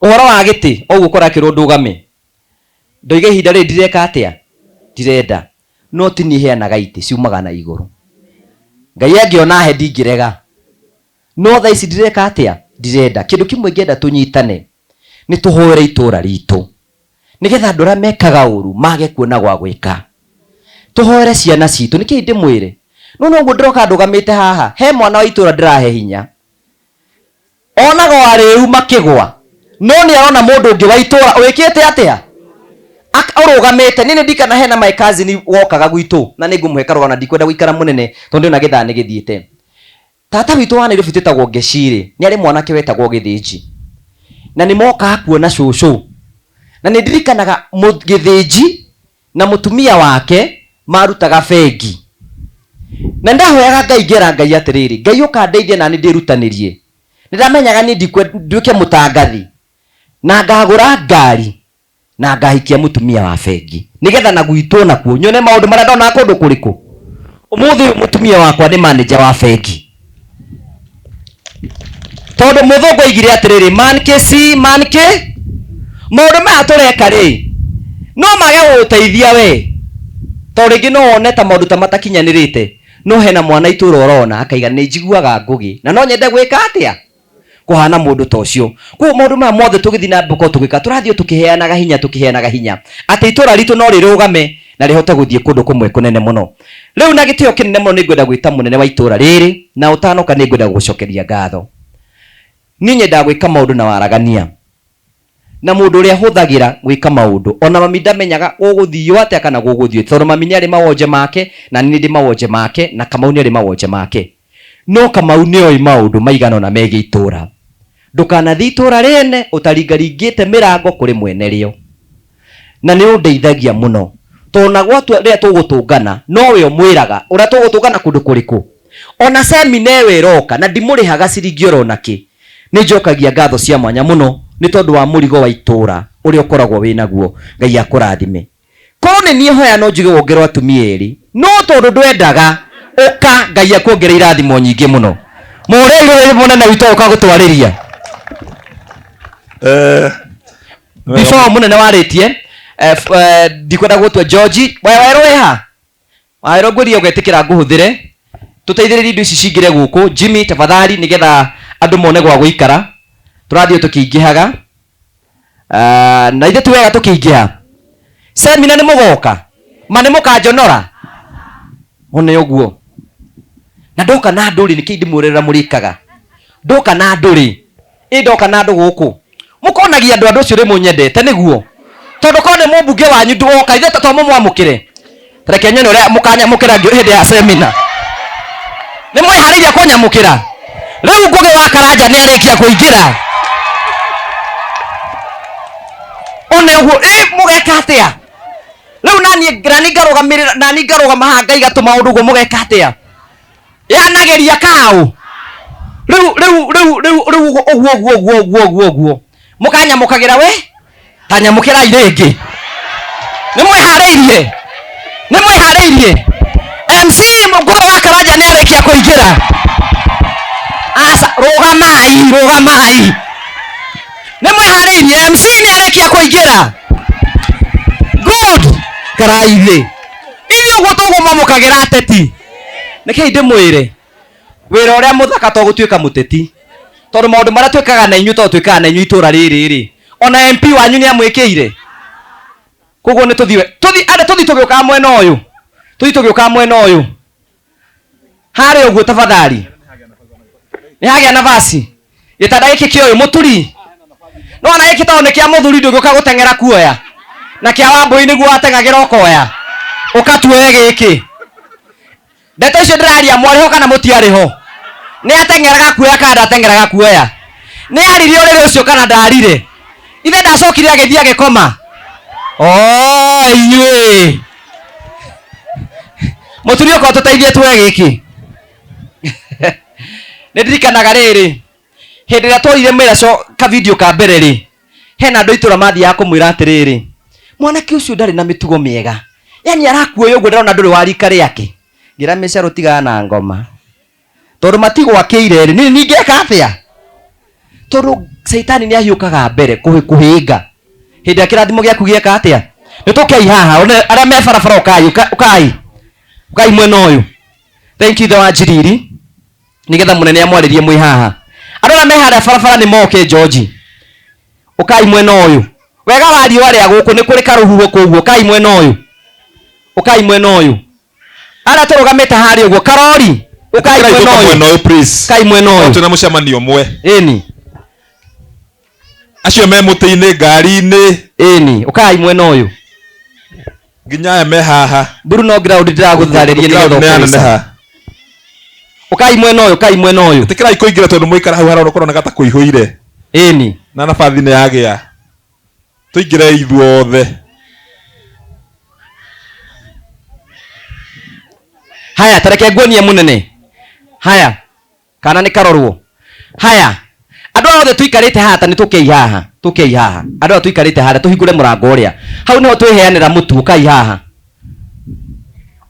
Ũhoro wa gĩtĩ, o ũguo kũrakĩrwo ndũgame, ndoiga ihinda rĩrĩ ndireka atĩa? Ndirenda. No ti niĩ heanaga itĩ, ciumaga na igũrũ. Ngai angĩona he ndingĩrega. No thaa ici ndireka atĩa? Ndirenda. Kĩndũ kĩmwe ingĩenda tũnyitane, nĩ tũhoere itũũra ritũ, nĩgetha andũ arĩa mekaga ũru mage kuona gwa gwĩka. Tũhoere ciana citũ. Nĩkĩĩ ndĩmwĩre? Nĩwona ũguo ndĩroka ndũgamĩte haha, he mwana wa itũũra ndĩrahe hinya. Onaga o arĩu makĩgwa, no nĩ arona mũndũ ũngĩ wa itũũra wĩkĩte atĩa? Ũrũgamĩte. Niĩ nĩ ndirikana hena my cousin wokaga gwitũ, na nĩ ngũmũhe karũgano na ndikwenda gũikara mũnene tondũ ndĩrona gĩthaa nĩ gĩthiĩte. Tata witũ wa Nairobi twĩtagwo Ngecirĩ, nĩ arĩ mwanake wetagwo Gĩthĩnji. Na nĩ mokaga kuona cũcũ. Na nĩ ndirikanaga Gĩthĩnji na mũtumia wake marutaga bengi. Na nĩ ndahoyaga Ngai ngera Ngai atĩrĩrĩ, Ngai ũkandeithia nani ndĩrutanĩrie. Nĩ ndamenyaga niĩ nduĩke mũtangathi na ngagũra ngari na ngahikia mũtumia wa bengi nĩgetha na gwitũ nakuo nyone maũndũ marĩa ndonaga kũndũ kũrĩkũ. Ũmũthĩ ũyũ mũtumia wakwa nĩ manager wa bengi, tondũ mũthũngũ aigire atĩrĩrĩ, man can see, man can. Maũndũ maya tũreka rĩ, no mage gũgũteithia we, tondũ rĩngĩ no wone ta maũndũ ta matakinyanĩrĩte, no hena mwana itũra ũrona akaiga nĩ njiguaga Ngũgĩ na no nyende gwĩka atĩa, kũhana mũndũ ta ũcio. Koguo maũndũ maya mothe tũgĩthiĩ na mbere tũgĩka, tũrathiĩ o tũkĩheanaga hinya, tũkĩheanaga hinya atĩ itũra ritũ no rĩrũgame na rĩhote gũthiĩ kũndũ kũmwe kũnene mũno. Rĩu na gĩtĩo kĩnene mũno nĩ ngwenda gwĩta mũnene wa itũra rĩrĩ, na ũtanoka nĩ ngwenda gũgũcokeria ngatho. Niĩ nyendaga gwĩka maũndũ na waragania na mũndũ ũrĩa hũthagĩra gwĩka maũndũ. Ona mami ndamenyaga gũgũthio atĩa kana gũgũthiĩ, tondũ mami nĩ arĩ mawonje make na niĩ nĩ ndĩ mawonje make na Kamau nĩ arĩ mawonje make. No Kamau nĩ oĩ maũndũ maigana ũna megiĩ itũra. Ndũkanathiĩ itũra rĩene ũtaringaringĩte mĩrango kũrĩ mwene rĩo. Na nĩ ũndeithagia mũno. Tona gwatua rĩrĩa tũgũtũngana nowe ũmwĩraga ũrĩa tũgũtũngana kũndũ kũrĩkũ. Ona semina ĩyo ĩroka na ndimũrĩhaga ciringi oro nakĩ. Nĩ njokagia ngatho cia mwanya mũno nĩ tondũ wa mũrigo wa itũra ũrĩa ũkoragwo wĩ naguo. Ngai akũrathime. Korwo nĩ niĩ hoya no njuge wongerwo atumia erĩ, no tondũ ndwendaga ũka, Ngai akuongerere irathimo nyingĩ mũno. Mũhũrei rũhĩ mũnene witũ ũka gũtwarĩria. Before mũnene warĩtie, ndikwenda gũtua George, werũ wĩ ha? Werũ ngwĩrire ũgetĩkĩra ngũhũthĩre tũteithĩrĩrie indo ici cingĩre gũkũ. Jimmy tafadhali, nĩgetha andũ mone gwa gũikara. Tũrathiĩ tũkĩingĩhaga. Na ithuĩ ti wega tũkĩingĩha. Semina nĩ mũgoka? Ma nĩ mũkanjonora? One ũguo. Na ndoka na andũ rĩ, nĩkĩĩ ndĩmwĩrĩra mũrĩkaga? Ndoka na andũ rĩ, ĩ ndoka na andũ gũkũ. Mũkonagia andũ andũ ũcio rĩ mũnyendete nĩguo. Tondũ korwo nĩ mũmbunge wanyu ndwoka, ithuĩ to mũmwamũkĩre. Reke nyone ũrĩa mũkanyamũkĩra hĩndĩ ya semina. Nĩ mwĩharĩirie kũnyamũkĩra? Rĩu Ngũgĩ wa Karanja nĩ arĩkia kũingĩra. One ũguo, ĩ mũgeka atĩa? Rĩu nani nani ngarũgamĩrĩra, nani ngarũgama haha ngaiga tũmaũndũ ũguo mũgeka atĩa? Yanageria kaũ. Rĩu rĩu rĩu rĩu rĩu ũguo ũguo ũguo ũguo ũguo ũguo ũguo. Mũkanyamũkagĩra we? Ta nyamũkĩrai rĩngĩ. Nĩ mwĩharĩirie? Nĩ mwĩharĩirie? MC Ngũgĩ wa Karanja nĩ arĩkia kũingĩra. Aca, rũgamai, rũgamai. Nĩ mwĩharĩirie? MC nĩ arĩkia kũingĩra. Good. Karaithĩ. Ithuĩ ũguo tũgũmamũkagĩra ateti. Rekei ndĩmwĩre, wĩra ũrĩa mũthaka to gũtuĩka mũteti. Tondũ maũndũ marĩa twĩkaga na inyuĩ, tondũ twĩkaga na inyuĩ itũra rĩrĩ rĩ, ona MP wanyu nĩ amwĩkĩire. Koguo nĩ tũthiĩ, tũthiĩ, andũ tũthiĩ tũgĩũkaga mwena ũyũ. Tũthiĩ tũgĩũkaga mwena ũyũ. Harĩa ũguo tafadhali. Nĩ hagĩa nafasi. Gĩtanda gĩkĩ kĩa ũyũ mũturi. No ona gĩkĩ tondũ nĩ kĩa mũthuri ndũngĩũka gũteng'era kuoya. Na kĩa Wambũi nĩguo wateng'agĩra ũkoya. Ũkatuoye gĩkĩ. Ndeto icio ndĩraria mwarĩ ho kana mũtiarĩ ho? Nĩ ateng'eraga kuoya kana ndateng'eraga kuoya? Nĩ arire ũrĩrĩ ũcio kana ndarire? Ithe ndacokire agĩthiĩ agĩkoma? Oh, inyuĩ. Mũturi ũka ũtũteithie tuoye gĩkĩ. Nĩ ndirikanaga rĩrĩ, hĩndĩ ĩrĩa tworire mĩraco ka video ka mbere rĩ, hena andũ a itũra mathiaga kũmwĩra atĩrĩrĩ, mwanake ũcio ndarĩ na mĩtugo mĩega. Yaani arakuoya ũguo ndĩrona ndũrĩ wa rika rĩake. Ngĩra mĩcero tigana na ngoma. Tondũ matigwakĩire rĩ, niĩ ningĩka atĩa? Tondũ caitani nĩ ahiũkaga mbere kũhĩnga. Hĩndĩ ĩrĩa kĩrathimo gĩaku gĩeka atĩa? Nĩ tũkei haha, one arĩa me barabara ũkai, ũkai. Ũkai mwena ũyũ. Thank you ithe wa Njiriri. Nĩgetha mũnene amwarĩrie mwĩ haha. Andũ arĩa me harĩa barabara nĩ moke George. Ũkai mwena ũyũ. Wega wa riũa rĩa gũkũ nĩ kũrĩ karũhuho koguo ũkai mwena ũyũ. Ũkai mwena ũyũ. Arĩa tũrũgamĩte harĩa ũguo karori. Ũkai Ĩtĩkĩrai mwena gũka ũyũ. mwena ũyũ please. Ũkai mwena ũyũ. Twĩna mũcemanio ũmwe. Ĩni. Acio me mũtĩ-inĩ ngari-inĩ. Ĩni, ũkai mwena ũyũ. Nginya aya me haha. Bruno ground ndĩragũtharĩria nĩgetha Ground nĩ ũkũrĩca. yaneneha. Ũkai mwena ũyũ, ũkai mwena ũyũ. Ĩtĩkĩrai kũingĩra tondũ mwaikara hau haroneka kũroneka ta kũihũire. Ĩni. Na nabathi nĩ yagĩa. Tũingĩrei ithuothe. Haya, tareke nguonie mũnene. Haya, kana nĩ karorwo. Haya, andũ aya othe tũikarĩte haha ta nĩ tũkei haha, tũkei haha. Andũ aya tũikarĩte haha, tũhingũre mũrango ũrĩa. Hau nĩho twĩheanĩra mũtu, ũkai haha.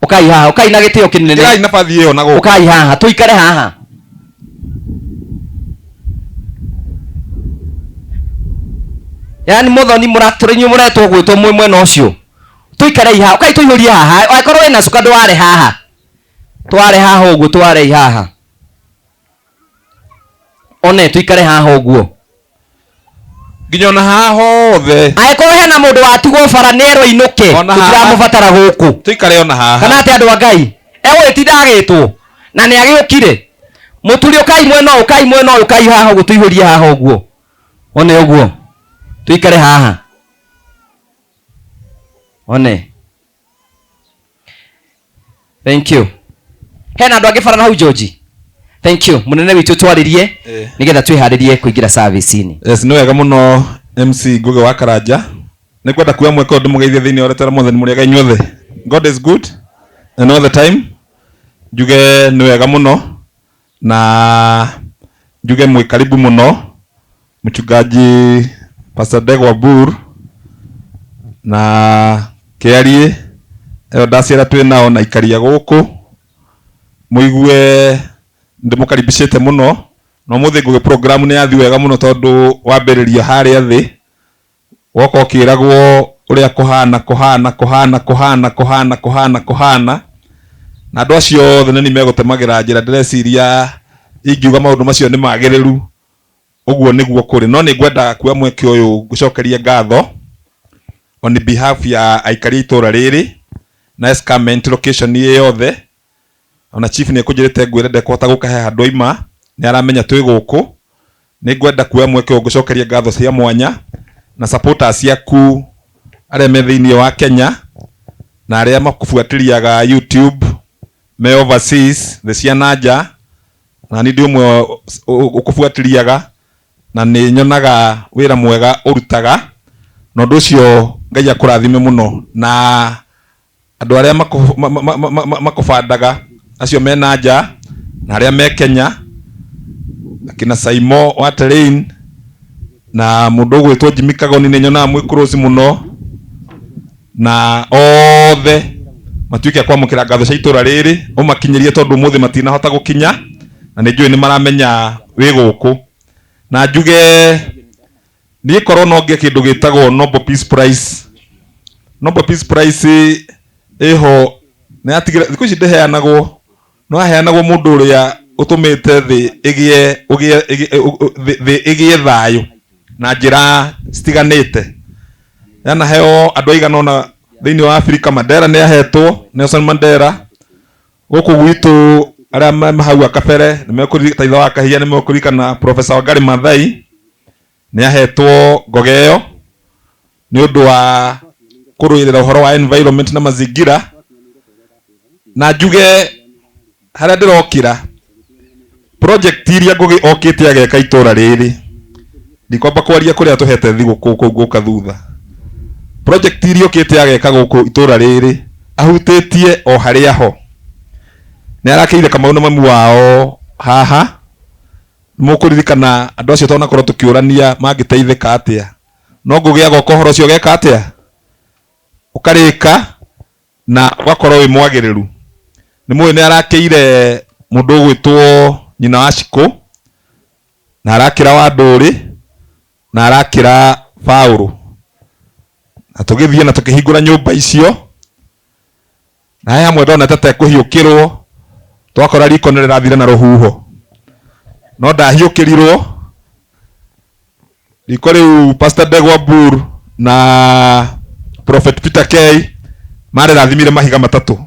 Ũkai haha, ũkai na gĩtĩo kĩnene. Ĩrai nabathi ĩyo na gũkũ. Ũkai haha, tũikare haha. Yaani mũthoni mũratũrĩ inyuĩ mũretwo gwĩtwo mwĩ mwena ũcio. Tũikarei haha, ũkai tũihũrie haha. Angĩkorwo wĩna cuka ndware haha. Tware haha ũguo, twarei haha. One tũikare haha ũguo. Nginya ona haha hothe. Angĩkorwo hena mũndũ watigwo bara nĩ erwo ainũke, Ona haha. tũtiramũbatara gũkũ. Tũikare ona haha. Kana atĩ andũ a Ngai, egũgĩtinda agĩtwo na nĩ agĩũkire. Mũturi ũkai mwena ũyũ, ũkai mwena ũyũ, ũkai haha ũguo, tũihũrie haha ũguo. One ũguo. Tũikare haha. One. Thank you. Hena andũ angĩ bara na hau George. Thank you. Mũnene witũ twarĩrie nĩgetha twĩharĩrie kũingĩra service-inĩ. Yes, nĩ wega mũno MC Ngũgĩ wa Karanja. Nĩ ngwenda kuoya mweke ũyũ ndĩmũgeithie thĩinĩ wa rĩtwa rĩa Mwathani mũrĩega inyuothe. God is good and all the time. Njuge nĩ wega mũno na njuge mwĩ karibu mũno mchungaji Pastor Ndegwa Bur na Kĩariĩ ĩyo ndaciara twĩ nao na ikaria gũkũ mũigue ndĩmũkaribicĩte mũno na ũmũthĩ ngũgĩ program nĩ yathi wega mũno tondũ wambĩrĩria harĩa thĩ woka ũkĩragwo ũrĩa kũhana kũhana kũhana kũhana kũhana kũhana kũhana na andũ acio othe nĩ megũtemagĩra njĩra ndĩreciria ingiuga maũndũ macio nĩ magĩrĩru ũguo nĩguo kũrĩ no nĩ ngwenda kuoya mweke ũyũ ngũcokerie ngatho on behalf ya aikari a itũra rĩrĩ na escarment location ĩ yothe ona chief nĩ ekũnjĩrĩte ngwĩre ndekũhota gũka he handũ aima nĩ aramenya twĩ gũkũ nĩ ngwenda kuoya mweke ũyũ ngũcokerie ngatho cia mwanya na supporters ciaku arĩa me thĩinĩ wa Kenya na arĩa makũbuatĩriaga YouTube me overseas thĩ cia na nja na niĩ ndĩ ũmwe ũkũbuatĩriaga na nĩ nyonaga wĩra mwega ũrutaga na ũndũ ũcio Ngai akũrathime mũno na andũ arĩa makũbandaga acio me na nja na arĩa me Kenya akina Saimo wa Terrain na mũndũ ũgwĩtwo Jimmy Kagoni nĩ nyonaga mwĩ close mũno na othe matuĩke a kwamũkĩra ngatho cia itũra rĩrĩ ũmakinyĩrie tondũ ũmũthĩ matinahota gũkinya na nĩ njũĩ nĩ maramenya wĩ gũkũ na njuge niĩ korwo no ngĩe kĩndũ gĩtagwo Nobel Peace Prize Nobel Peace Prize ĩho nĩ yatigire thikũ ici ndĩheanagwo no yaheanagwo mũndũ ũrĩa ũtũmĩte thĩ ĩgĩe ũgĩe thĩ ĩgĩe thayũ na njĩra citiganĩte yanaheo andũ aigana ũna thĩinĩ wa Afrika Mandela nĩ ahetwo Nelson Mandela gũkũ gwitũ arĩa me hau kabere nĩ mekũririkana ithe wa Kahiga nĩ mekũririkana Professor Wangari Maathai nĩ ahetwo ngoga ĩyo nĩ ũndũ wa kũrũĩrĩra ũhoro wa environment na mazingira na njuge harĩa ndĩrokĩra project iria Ngũgĩ okĩte ageka itũra rĩrĩ ndikwamba kwaria kũrĩa tũhete thigũkũ kũu ngũka thutha project iria okĩte ageka gũkũ itũra rĩrĩ ahutĩtie o harĩa ho nĩ arakĩire Kamau na mamu wao haha mũkũririkana andũ acio tonakorwo tũkĩũrania mangĩteithĩka atĩa no Ngũgĩ agoka ũhoro ũcio ũgeka atĩa ũkarĩka na ũgakorwo wĩ mwagĩrĩru nĩ mũĩ nĩ arakĩire mũndũ ũgwĩtwo nyina wa Cikũ na arakĩra wa Ndũrĩ na arakĩra Paũlũ na tũgĩthiĩ na tũkĩhingũra nyũmba icio na he hamwe ndonete ta ekũhiũkĩrwo twakora riko nĩ rĩrathire na rũhuho no ndahiũkĩrirwo riko rĩu Pastor Ndegwa Bur na Prophet Peter K marĩrathimire mahiga matatũ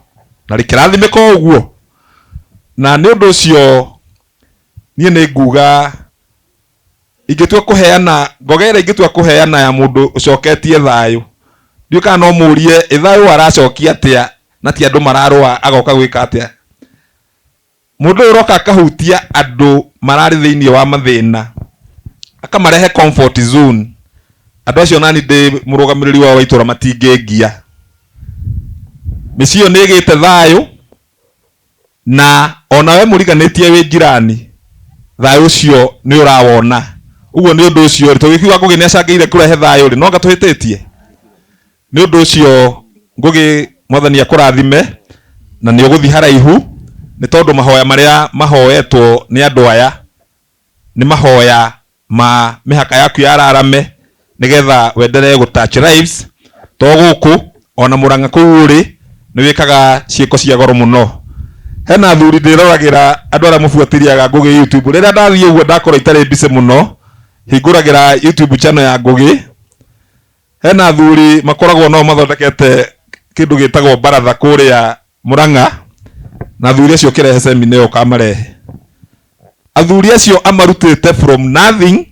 na rĩkĩrathimĩka o ũguo na nĩ ũndũ ũcio niĩ nĩ nguga ingĩtua kũheana ngoga ĩrĩa ingĩtua kũheana ya mũndũ ũcoketie thayũ ndiũĩ kana no mũrie ĩ thayũ aracokia atĩa na ti andũ mararũa agoka gwĩka atĩa mũndũ ũyũ ũroka akahutia andũ mararĩ thĩinĩ wa mathĩna akamarehe comfort zone andũ acio nani ndĩ mũrũgamĩrĩri wao wa itũra matingĩngia mĩciĩ ĩyo nĩ ĩgĩte thayũ na onawe mũriganĩtie wĩ njirani thayũ ũcio nĩ ũrawona ũguo nĩ ũndũ ũcio rĩ tũgĩkiuga Ngũgĩ nĩ acangĩire kũrehe thayũ rĩ no anga tũhĩtĩtie nĩ ũndũ ũcio Ngũgĩ Mwathani akũrathime na nĩ ũgũthiĩ haraihu nĩ tondũ mahoya marĩa mahoetwo nĩ andũ aya nĩ mahoya ma mĩhaka yaku yararame nĩgetha wenderee gũ touch lives to gũkũ ona Mũrang'a kũu ũrĩ nĩ wĩkaga ciĩko cia goro mũno hena athuri ndĩroragĩra andũ arĩa mũbuatĩriaga Ngũgĩ YouTube rĩrĩa ndathiĩ ũguo ndakorwo itarĩ busy mũno hingũragĩra YouTube channel ya Ngũgĩ hena athuri makoragwo no mathondekete kĩndũ gĩtagwo baratha kũrĩa Mũrang'a na athuri acio ũkĩrehe semina ĩyo ũkamarehe athuri acio amarutĩte from nothing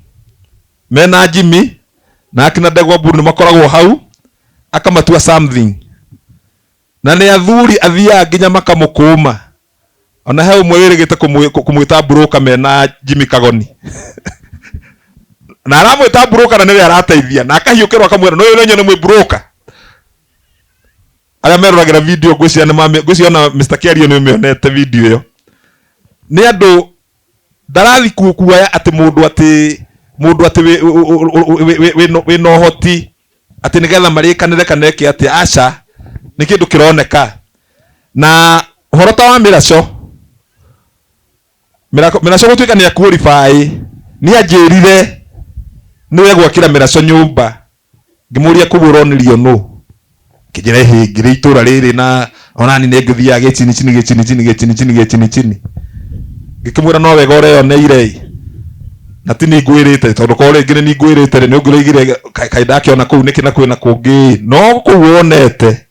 mena Jimmy na akina Ndegwa Mburu nĩ makoragwo hau akamatua something na nĩ athuri athiaga nginya makamũkũma ona he ũmwe wĩrĩgĩte kũmwĩta broker mena Jimmy Kagoni Na aramwĩta broker na nĩwe arateithia na akahiũkĩrwo akamwĩra no ũyũ nĩ mwĩ broker. Arĩa meroragĩra video ngwĩciria nĩ mame ngwĩciria ona Mr. Kiario nĩ ũmĩonete video ĩyo. Nĩ andũ ndarathi kuoya atĩ mũndũ atĩ mũndũ atĩ wĩna ũhoti atĩ nĩgetha marĩkanĩre kana eke atĩa, aca, nĩ kĩndũ kĩroneka. Na ũhoro ta wa mĩraco, mĩraco gũtuĩka nĩ qualify, nĩ anjĩrire nĩwe gwakĩra mĩraco nyũmba, ngĩmũria kũu ũronirio nũ, kĩnjĩra ĩhĩ ngĩrĩ itũra rĩrĩ na onani nĩ ngĩthiaga gĩchini chini gĩchini chini gĩchini chini gĩchini chini, ngĩkĩmwĩra no wega ũreyoneire ĩ, na ti ni ngwĩrĩte tondũ korwo rĩngĩ nĩ ni ngwĩrĩte rĩ, nĩ ũngĩroigire kaĩ ndakĩona kũu nĩkĩ na kwĩna kũngĩ ĩ, no kũu wonete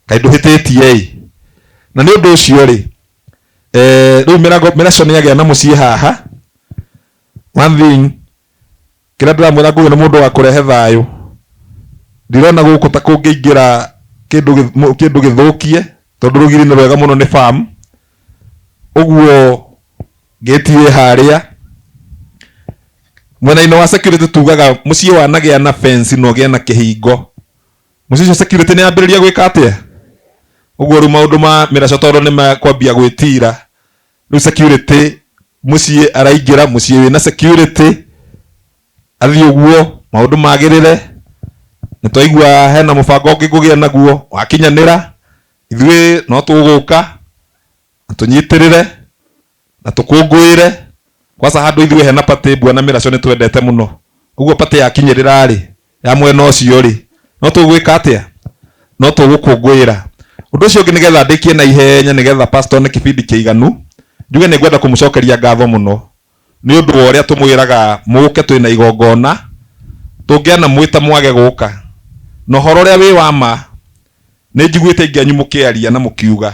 kaĩ ndũhĩtĩtie ĩ. Na nĩ ũndũ ũcio rĩ, rĩu mĩraco nĩ agĩa na mũciĩ haha. One thing kĩrĩa ndĩramwĩra ngũgĩ nĩ mũndũ wa kũrehe thayũ, ndirona gũkũ ta kũngĩingĩra kĩndũ gĩthũkie tondũ rũgiri nĩ rwega mũno nĩ farm, ũguo gate ĩ harĩa mwena-inĩ wa security tugaga mũciĩ wanagĩa na fence na ũgĩe na kĩhingo, mũciĩ ũcio security nĩ yambĩrĩria gwĩka atĩa. Ũguo rĩu maũndũ ma mĩraco tondũ nĩ makwambia gwĩtira, rĩu security mũciĩ araingĩra mũciĩ wĩna security athiĩ ũguo maũndũ magĩrĩre. Nĩ twaigua hena mũbango ũngĩ ngũgĩa naguo wakinyanĩra, ithuĩ no tũgũka na tũnyitĩrĩre na tũkũngũĩre. Kwanza handũ ithuĩ hena party bwana mĩraco nĩ twendete mũno, ũguo party yakinyĩrĩra rĩ ya mwena ũcio rĩ no tũgwĩka atĩa, no tũgũkũngũĩra. Ũndũ ũcio ũngĩ nĩgetha ndĩkie na ihenya nĩgetha pastor nĩ kĩbindi kĩiganu, njuge nĩ ngwenda kũmũcokeria ngatho mũno nĩ ũndũ wa ũrĩa tũmwĩraga mũke twĩna igongona, tũngĩana mwĩta mwage gũka. Na ũhoro ũrĩa wĩ wa ma nĩ njiguĩte aingĩ anyu mũkĩaria na mũkiuga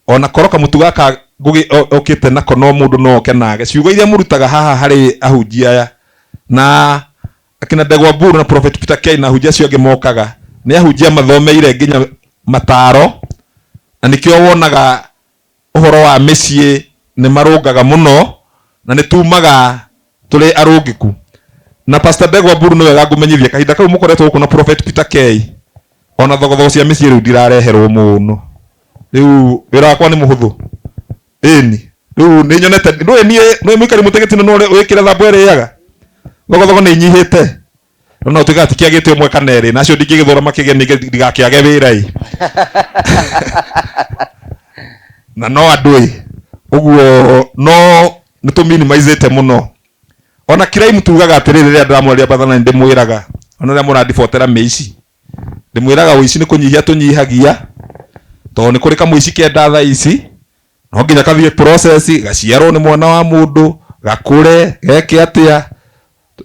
ona korwo kamũtu gaka Ngũgĩ okĩte nako no mũndũ no oke nage. Ciugo iria mũrutaga haha harĩ ahunjia aya na akina Ndegwa Mburu na Prophet Peter K na ahunjia acio angĩ mokaga nĩ ahunjia mathomeire nginya mataro, na nĩkĩo wonaga ũhoro wa mĩciĩ nĩ marũngaga mũno na nĩ tumaga tũrĩ arũngĩku. Na Pastor Ndegwa Mburu nĩ wega ngũmenyithie kahinda kau mũkoretwo gũkũ na Prophet Peter K, ona thogothogo cia mĩciĩ rĩu ndirareherwo mũno, rĩu wĩra wakwa nĩ mũhũthũ. Ĩni rĩu nĩ nyonete ndũĩ niĩ nĩ mũikari mũtĩ gĩtina no wĩkĩre thambo ĩrĩaga thogothogo nĩ inyihĩte, no tuĩkaga tikĩagĩte ũmwe kana erĩ, nacio ndingĩgĩthũra makĩgĩa ndigakĩage wĩra ĩ. Na no andũ ĩ ũguo no nĩ tũminimizĩte mũno. Ona crime tugaga atĩrĩrĩ, rĩrĩa ndĩramwaria bathana nĩ ndĩmwĩraga, ona rĩrĩa mũrandibotera mĩici ndĩmwĩraga ũici nĩ kũnyihia tũnyihagia, tondũ nĩ kũrĩ kamũici kenda thaa ici no nginya kathiĩ process gaciarwo nĩ mwana wa mũndũ gakũre geke atĩa,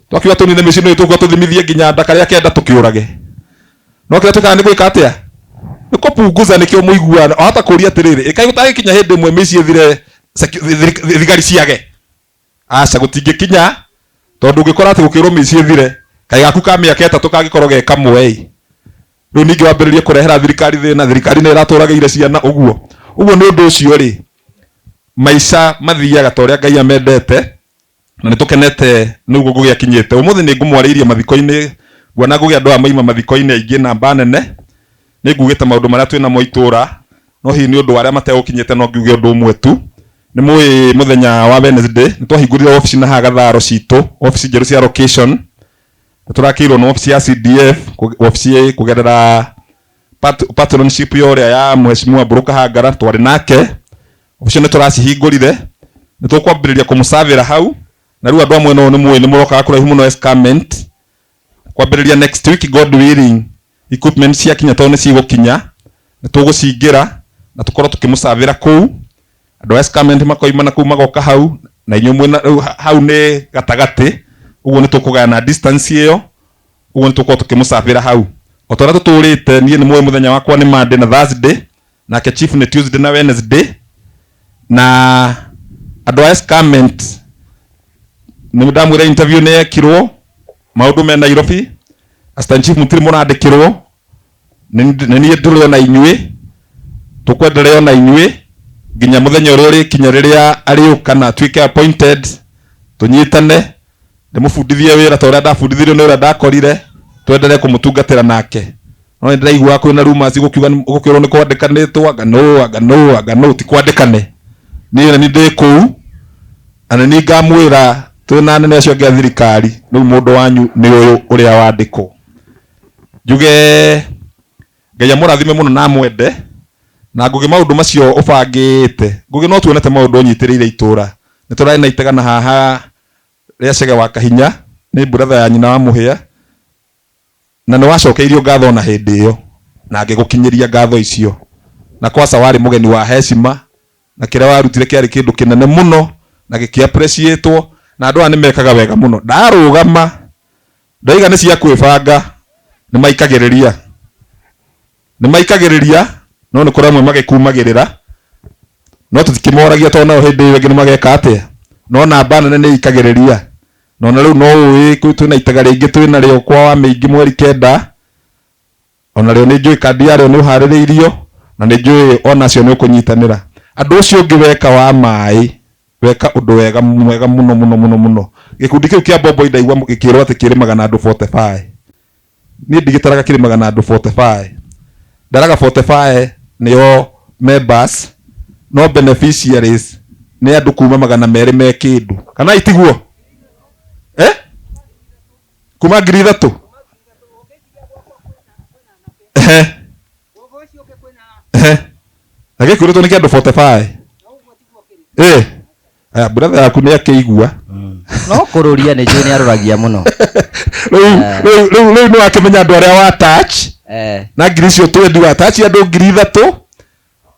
twakiuga tũnine mĩciĩ nĩ tũkuga tũthimithie nginya nda karĩa kenda tũkĩũrage, no kĩrĩa twĩkaga nĩ gwĩka atĩa, nĩ kũpunguza. Nĩkĩo mũiguana wahota kũria atĩrĩrĩ, ĩkaĩ gũtagĩkinya hĩndĩ ĩmwe mĩciĩ ĩthire thigari ciage? Aca, gũtingĩkinya, tondũ ũngĩkora atĩ gũkĩrwo mĩciĩ ĩthire kaĩ gaku ka mĩaka 3 kangĩkorwo ge kamwe ĩ, rĩu ningĩ wambĩrĩrie kũrehera thirikari thĩna, thirikari nĩ ĩratũragĩire ciana ũguo ũguo. Nĩ ũndũ ũcio rĩ, maica mathiaga ta ũrĩa Ngai amendete, na nĩ tũkenete nĩguo Ngũgĩ akinyĩte ũmũthĩ. Nĩ ngũmwarĩirie mathiko-inĩ, nguona Ngũgĩ andũ aya maima mathiko-inĩ aingĩ namba nene, nĩ ngugĩte maũndũ marĩa twĩnamo itũra, no hihi nĩ ũndũ wa arĩa mategũkinyĩte no ngiuge ũndũ ũmwe tu. Nĩ mũĩ mũthenya wa Wednesday nĩ twahingũrire obici na haha Gatharo citũ, obici njerũ cia location, nĩ tũrakĩirwo nĩ obici ya CDF, obici kũgerera patronship ya ũrĩa ya Mheshimiwa Mbũrũ Kahangara twarĩ nake. Obici nĩ tũracihingũrire, nĩ tũkwambĩrĩria kũmũcavĩra hau, na rĩu andũ a mwena ũyũ nĩ mũĩ nĩ mũrokaga kũraihu mũno escarpment. Kwambĩrĩria next week, God willing, equipment ciakinya, tondũ nĩ cigũkinya, nĩ tũgũcingĩra na tũkorwo tũkĩmũcavĩra kũu. Andũ a escarpment makoima na kũu magoka hau, na inyuĩ mwĩna rĩu hau nĩ gatagatĩ, ũguo nĩ tũkũgayana distance ĩyo, ũguo nĩ tũkorwo tũkĩmũcavĩra hau o ta ũrĩa tũtũrĩte. Niĩ nĩ mũĩ mũthenya wakwa nĩ Monday na Thursday, nake chief nĩ Tuesday na Wednesday. Na andũ a escarpment nĩ ndamwĩra interview nĩ yekirwo, maũndũ me Nairobi, assistant chief mũtirĩ mũrandĩkĩrwo, nĩ niĩ ndũrĩ ona inyuĩ, tũkwendelea ona inyuĩ nginya mũthenya ũrĩa ũrĩkinya rĩrĩa arĩũka na atuĩke appointed, tũnyitane. Ndĩmũbundithie wĩra ta ũrĩa ndabundithirio nĩ ũrĩa ndakorire, twendelee kũmũtungatĩra nake. No nĩ ndĩraigua kwĩna rumors gũkiuga gũkĩrwo nĩ kwandĩkanĩtwo, anga nũ, anga nũ, anga nũ, ti kwandĩkane. Niĩ na niĩ ndĩ kũu, na nĩ niĩ ngamwĩra twĩ na anene acio angĩ a thirikari, rĩu mũndũ wanyu nĩ ũyũ ũrĩa wandĩkwo. Njuge Ngai amũrathime mũno na amwende, na Ngũgĩ maũndũ macio ũbangĩte, Ngũgĩ no tuonete maũndũ ũnyitĩrĩire itũra. Nĩ tũrarĩ na itegana haha rĩa Chege wa Kahinya, nĩ brother ya nyina wa Mũhĩa, na nĩ wacokeirio ngatho ona hĩndĩ ĩyo, na ngĩgũkinyĩria ngatho icio. Na kwaca warĩ mũgeni wa hecima, na kĩrĩa warutire kĩarĩ kĩndũ kĩnene mũno, na gĩkĩ appreciate-wo, na andũ aya nĩ mekaga wega mũno. Ndarũgama, ndoiga nĩ cia kwĩbanga, nĩ maikagĩrĩria. Nĩ maikagĩrĩria, no nĩ kũrĩ amwe magĩkumagĩrĩra, no tũtikĩmoragia tondũ nao hĩndĩ ĩyo ĩngĩ nĩ mageka atĩa. No namba nene nĩ ikagĩrĩria. Na ona rĩu no ũĩ twĩna itega rĩngĩ twĩnarĩo kwa wa mĩingĩ mweri kenda, ona rĩo nĩ njũĩ kandi yarĩo nĩ ũharĩrĩirio, na nĩ njũĩ onacio nĩ ũkũnyitanĩra. Andũ ũcio ũngĩ weka wa maĩ, weka ũndũ wega mwega mũno mũno mũno mũno. Gĩkundi kĩu kĩa Bomboi ndaigua gĩkĩrwo atĩ kĩrĩmaga na andũ 45. Niĩ ndigĩtaraga kĩrĩmaga na andũ 45. Ndaraga 45 nĩo members, no beneficiaries nĩ andũ kuma 200 me kĩndũ. Kana itiguo? Eh? Kuma 3,000? Ehe. Ehe. Na gĩkwĩrĩtwo nĩ kĩandũ 45. Eh. Aya, brother yaku nĩ akĩigua. No kũrũria nĩ njũĩ nĩ arũragia mũno. Rĩu rĩu rĩu rĩu nĩ wakĩmenya andũ arĩa wa touch. Na ngiri icio twendi wa touch andũ 3,000.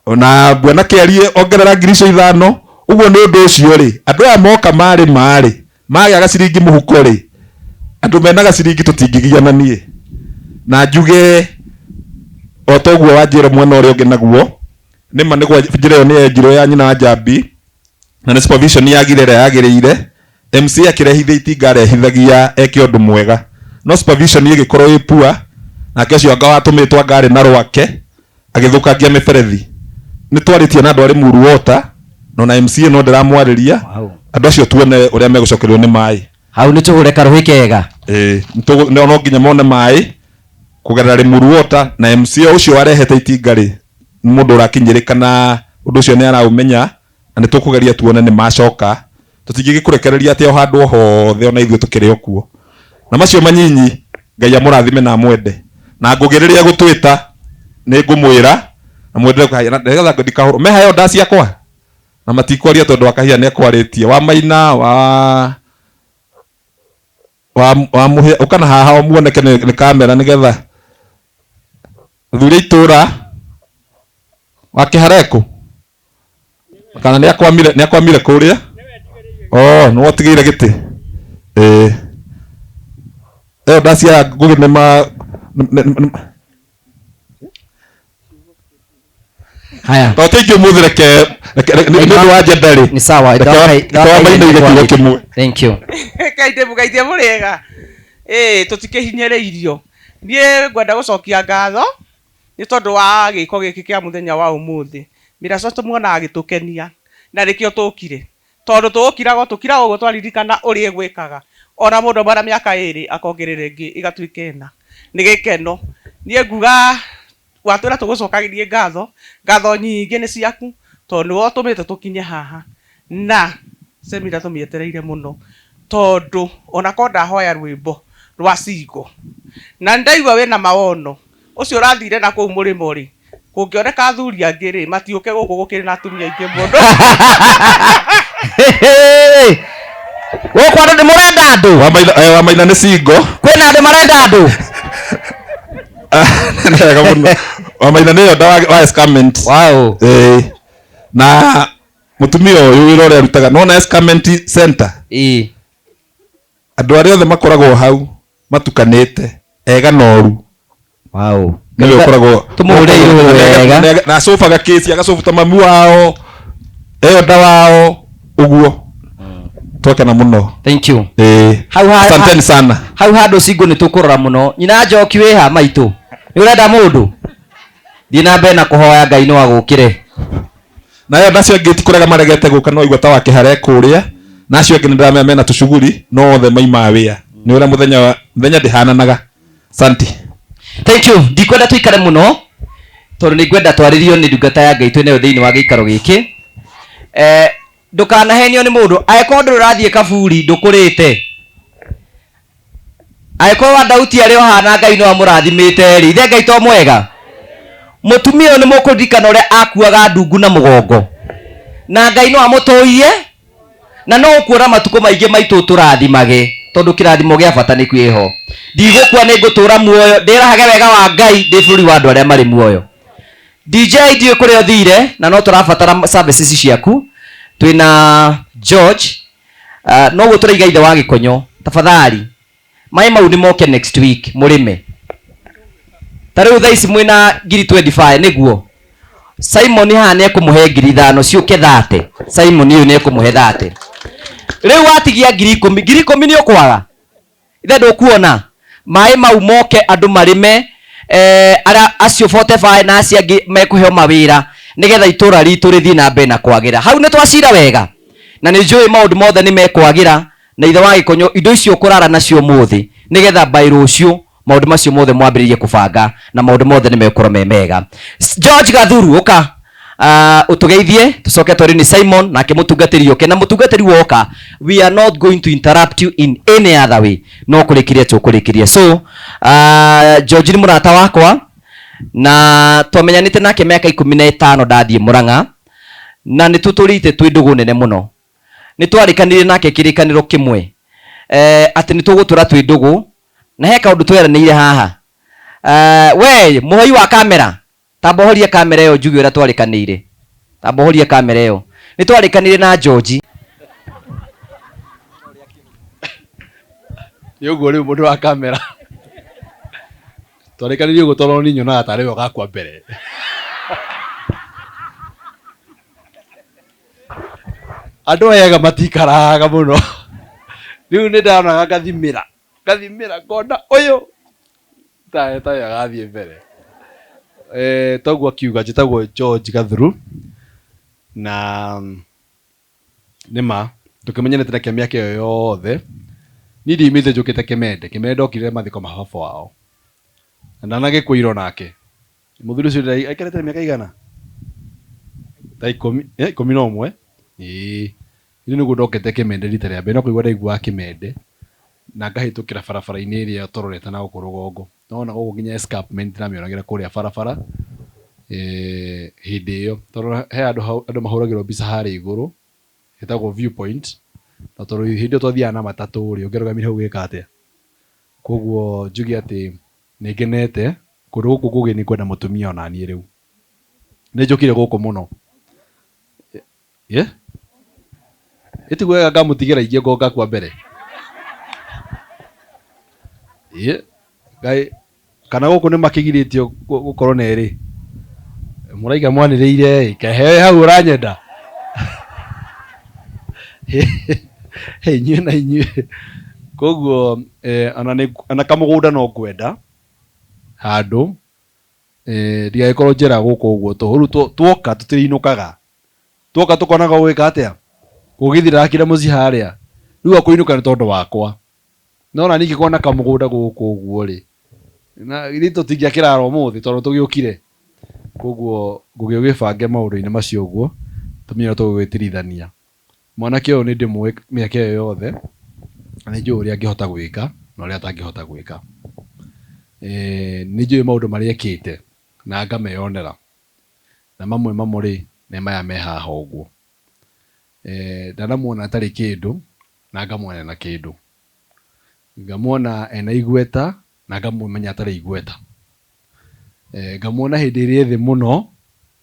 Ona bwana kĩarie ongerera ngiri icio 5. Ũguo nĩ ũndũ ũcio rĩ, andũ aya moka marĩ marĩ, magĩa gaciringi mũhuko rĩ, andũ mena gaciringi tũtingĩgiana niĩ. Na njuge o ta ũguo wanjĩra mwena ũrĩa ũngĩ naguo, nĩ ma nĩ njĩra ĩyo nĩ yenjirwo ya nyina wa Njambi, na nĩ supervision yagire ĩrĩa yagĩrĩire. MC akĩrehithia itinga arehithagia eke ũndũ mwega, no supervision ĩgĩkorwo ĩ poor, nake ũcio anga watũmĩtwo anga arĩ na rwake, agĩthũkangia mĩberethi. Nĩ twarĩtie na andũ a Limuru Water, na ona MCA no ndĩramwarĩria, andũ acio tuone ũrĩa megũcokererio nĩ maĩ. Hau nĩ tũhũre karũhĩ kega. Ĩĩ, no nginya mone maĩ kũgerera Limuru Water, na MCA ũcio warehete itinga rĩ, nĩ mũndũ ũrakinyĩrĩka na ũndũ ũcio nĩ araũmenya, na nĩ tũkũgeria tuone nĩ macoka. Tũtingĩgĩkũrekereria atĩ o handũ o hothe ona ithuĩ tũkĩrĩ o kuo. Na macio manyinyi, Ngai amũrathime na amwende. Na Ngũgĩ rĩrĩa egũtwĩta, nĩ ngũmwĩra, na mwendelee kũhaya, na nĩgetha ndikahũrwo. Me hayo nda ciakwa? Na matikwaria tondũ wa Kahia nĩ ekwarĩtie. Wa Maina, wa wa wa Mũhĩa, ũka na haha muoneke nĩ kamera nĩgetha athuri a itũra wa Kĩharekũ kana nĩ akwamire, nĩ akwamire kũrĩa. Oh, nĩ wotigĩire gĩtĩ. Ĩĩ. Ĩyo ndacia Ngũgĩ nĩ ma Haya. To ti ũmũthĩ reke nĩ ũndũ wa agenda rĩ. Ni sawa. Reke wa Maina uge kiugo kĩmwe. Thank you. Ngai ndĩmũgeithie mũrĩega. Ĩĩ tũtikĩhinyĩrĩirio. Niĩ ngwenda gũcokia ngatho nĩ tondũ wa gĩko gĩkĩ kĩa mũthenya wa ũmũthĩ. Mĩraco tũmuonaga agĩtũkenia na nĩkĩo tũkire. Tondũ tũgũkiraga tũkiraga ũguo twaririkana ũrĩa ĩgwĩkaga. Ona mũndũ auma na mĩaka 2 akongerera ĩngĩ ĩgatuĩka 4. Nĩ gĩkeno. Niĩ nguga watwĩra tũgũcokagĩrie ngatho, ngatho nyingĩ nĩ ciaku tondũ nĩwe ũtũmĩte tũkinye haha. Na semina tũmĩetereire mũno tondũ ona korwo ndahoya rwĩmbo rwa cingo. Na nĩndaigua wĩna mawono ũcio ũrathire na kũu mũrĩmo rĩ, kũngĩoneka athuri angĩ rĩ, matiũke gũkũ gũkĩrĩ na atumia aingĩ mũno. Gũkũ andũ nĩ mũrenda andũ. Wa Maina nĩ cingo. Kwĩna andũ marenda andũ. Nĩ wega mũno. Wa Maina nĩ yonda wa escarment. Wow. Na mũtumia ũyũ wĩra ũrĩa arutaga, nĩwona escarment center? Ĩĩ. Andũ arĩa othe makoragwo hau matukanĩte ega na ũru. Wow. Nĩwe ũkoragwo Tũmũhũre irũrũ wega. Na acobaga kĩci, agacobuta mamu wao, elder wao, ũguo. Twakena mũno. Thank you. Ĩĩ. Hau Asanteni sana. Hau handũ cingo nĩ tũkũrora mũno. Nyina Njoki wĩ ha maitũ? Nĩ ũrenda mũndũ? Thiĩ na mbere na kũhoya Ngai no agũkĩre. Na ĩyo nacio angĩ ti kũrega maregete gũka no igua ta wa Kĩhare kũrĩa. Na acio angĩ nĩndĩramenya mena tũcuguri no othe maimaga wĩra nĩ ũrĩa mũthenya mũthenya ndĩhananaga. Santi. Thank you. Ndikwenda tuikare muno tondu nĩ ngwenda twarĩrio nĩ ndungata ya Ngai twĩ nayo thĩinĩ wa gĩikaro gĩkĩ. Ndũkanahenio nĩ mũndũ angĩkorwo ndũrĩ ũrathiĩ kaburi ndũkũrĩte, angĩkorwo wa Dauti arĩ o hana Ngai no amũrathimĩte rĩ, ithe Ngai to mwega. Mũtumia ũyũ nĩ mũkũririkana ũrĩa akuaga ndungu na mũgongo, na Ngai no amũtũie na no ũkuona matukũ maingĩ maitũ tũrathimage, tondũ kĩrathimo gĩa bata nĩ kwĩho. Ndigũkua nĩ ngũtũra muoyo, ndĩrahage wega wa Ngai ndĩ bũrũri wa andũ arĩa marĩ muoyo. DJ ndiũĩ kũrĩa ũthire na no tũrabatara services ciaku. Twĩna George, noguo tũraiga ithe wa Gĩkonyo, tafadhali maĩ mau nĩ moke next week mũrĩme. Ta rĩu thaa ici mwĩna ngiri 25 nĩguo Simon haha nĩ ekũmũhe ngiri 5 ciũke 30. Simon ũyũ nĩ ekũmũhe 30. Rĩu watigia ngiri 10, ngiri 10 nĩ ũkwaga. Ithe ndũkuona maĩ mau moke andũ marĩme, ara acio 45 na acio angĩ mekũheo mawĩra nĩgetha itũra ritũ rĩthiĩ na mbere na kwagĩra. Hau nĩ twacira wega na nĩ njũĩ maũndũ mothe nĩ mekwagĩra, na ithe wa Gĩkonyo indo icio ũkũrara nacio ũmũthĩ nĩgetha by rũciũ maũndũ macio mothe mwambĩrĩrie kũbanga na maũndũ mothe nĩ megũkorwo me mega. George Gathuru ũka, ũtũgeithie, tũcoke twarĩ nĩ Simon nake mũtungatĩri oke, na mũtungatĩri woka we are not going to interrupt you in any other way, no kũrĩkĩria tũkũrĩkĩria. So George nĩ mũrata wakwa na twamenyanĩte nake mĩaka 15 ndathiĩ Mũrang'a, na nĩ tũtũrĩte twĩ ndũgũ nene mũno. Nĩ twarĩkanire nake kĩrĩkanĩro kĩmwe, atĩ nĩ tũgũtũra twĩ ndũgũ, na he kaũndũ tweranĩire haha. We mũhoi wa kamera, tamba ũhorie kamera ĩyo njuge ũrĩa twarĩkanĩire. Tamba ũhorie kamera ĩyo. Nĩ twarĩkanĩire na George. Nĩ ũguo rĩu mũndũ wa kamera. Twarĩkanĩire ũguo tondũ niĩ nyonaga tarĩ we ũgakua mbere. Andũ ega matikaraga mũno. Rĩu nĩ ndonaga ngathimĩra, ngathimĩra ngona ũyũ tayo agathiĩ mbere. Toguo akiuga njĩtagwo George Gathuru na nĩma tũkĩmenyanĩte nake mĩaka ĩyo yothe. Niĩ ndiumĩte njũkĩte Kĩmende, Kĩmende ndokire mathiko ma baba wao na ndanagĩkũirwo nake. Mũthuri ũcio aikarĩte mĩaka igana ta 11. Ĩĩ rĩu nĩguo ndokĩte Kĩmende rita rĩa mbere, no kũigua ndaiguaga Kĩmende na ngahĩtũkĩra barabara-inĩ ĩrĩa tũrorete na gũkũ rũgongo. Nona gũkũ nginya escarpment ndĩramĩonagĩra kũrĩa barabara, hĩndĩ ĩyo tondũ he andũ mahũragĩrwo mbica harĩa igũrũ ĩtagwo viewpoint, na tondũ hĩndĩ ĩyo twathiaga na matatũ rĩ, ũngĩarũgamire hau ũgĩka atĩa? Koguo njuge atĩ nĩ ngenete kũndũ gũkũ kũngĩ nĩ kwenda mũtumia ona niĩ rĩu. Nĩ njũkire gũkũ mũno. Ĩtiguo wega ngamũtigĩra ingĩ ngo ngakua mbere. Ngai kana gũkũ nĩ makĩgirĩtio gũkorwo na erĩ. Mũraiga mwanĩrĩire ĩ, kehe hau ũranyenda. Hey, inyuĩ na inyuĩ. Koguo ona kamũgũnda no ngwenda handũ, ndigagĩkorwo njera gũkũ ũguo tũhũ. Rĩu tuoka tũtirĩinũkaga. Tuoka tũkonaga ũgwĩka atĩa? Gũgĩthira kĩrĩa mũciĩ harĩa. Rĩu akũinũka nĩ tondũ wakwa. No ona niĩ ingĩkorwo na kamũgũnda gũkũ ũguo rĩ, na githĩ tũtingĩakĩrara ũmũthĩ tondũ tũgĩũkire. Koguo ngũgĩ ũgĩbange maũndũ-inĩ macio ũguo, tũmenye ũrĩa tũgũgĩtirithania. Mwanake ũyũ nĩ ndĩmũĩ mĩaka ĩyo yothe, na nĩ njũĩ ũrĩa angĩhota gwĩka na ũrĩa atangĩhota gwĩka. Nĩ njũĩ maũndũ marĩa ekĩte na ngameyonera. Na mamwe mamo rĩ, nĩ maya me haha ũguo. Ndanamuona atarĩ kĩndũ na ngamuona ena kĩndũ. Ngamuona ena igweta na ngamũmenya atarĩ igweta. Ngamuona hĩndĩ ĩrĩa ĩ thĩ mũno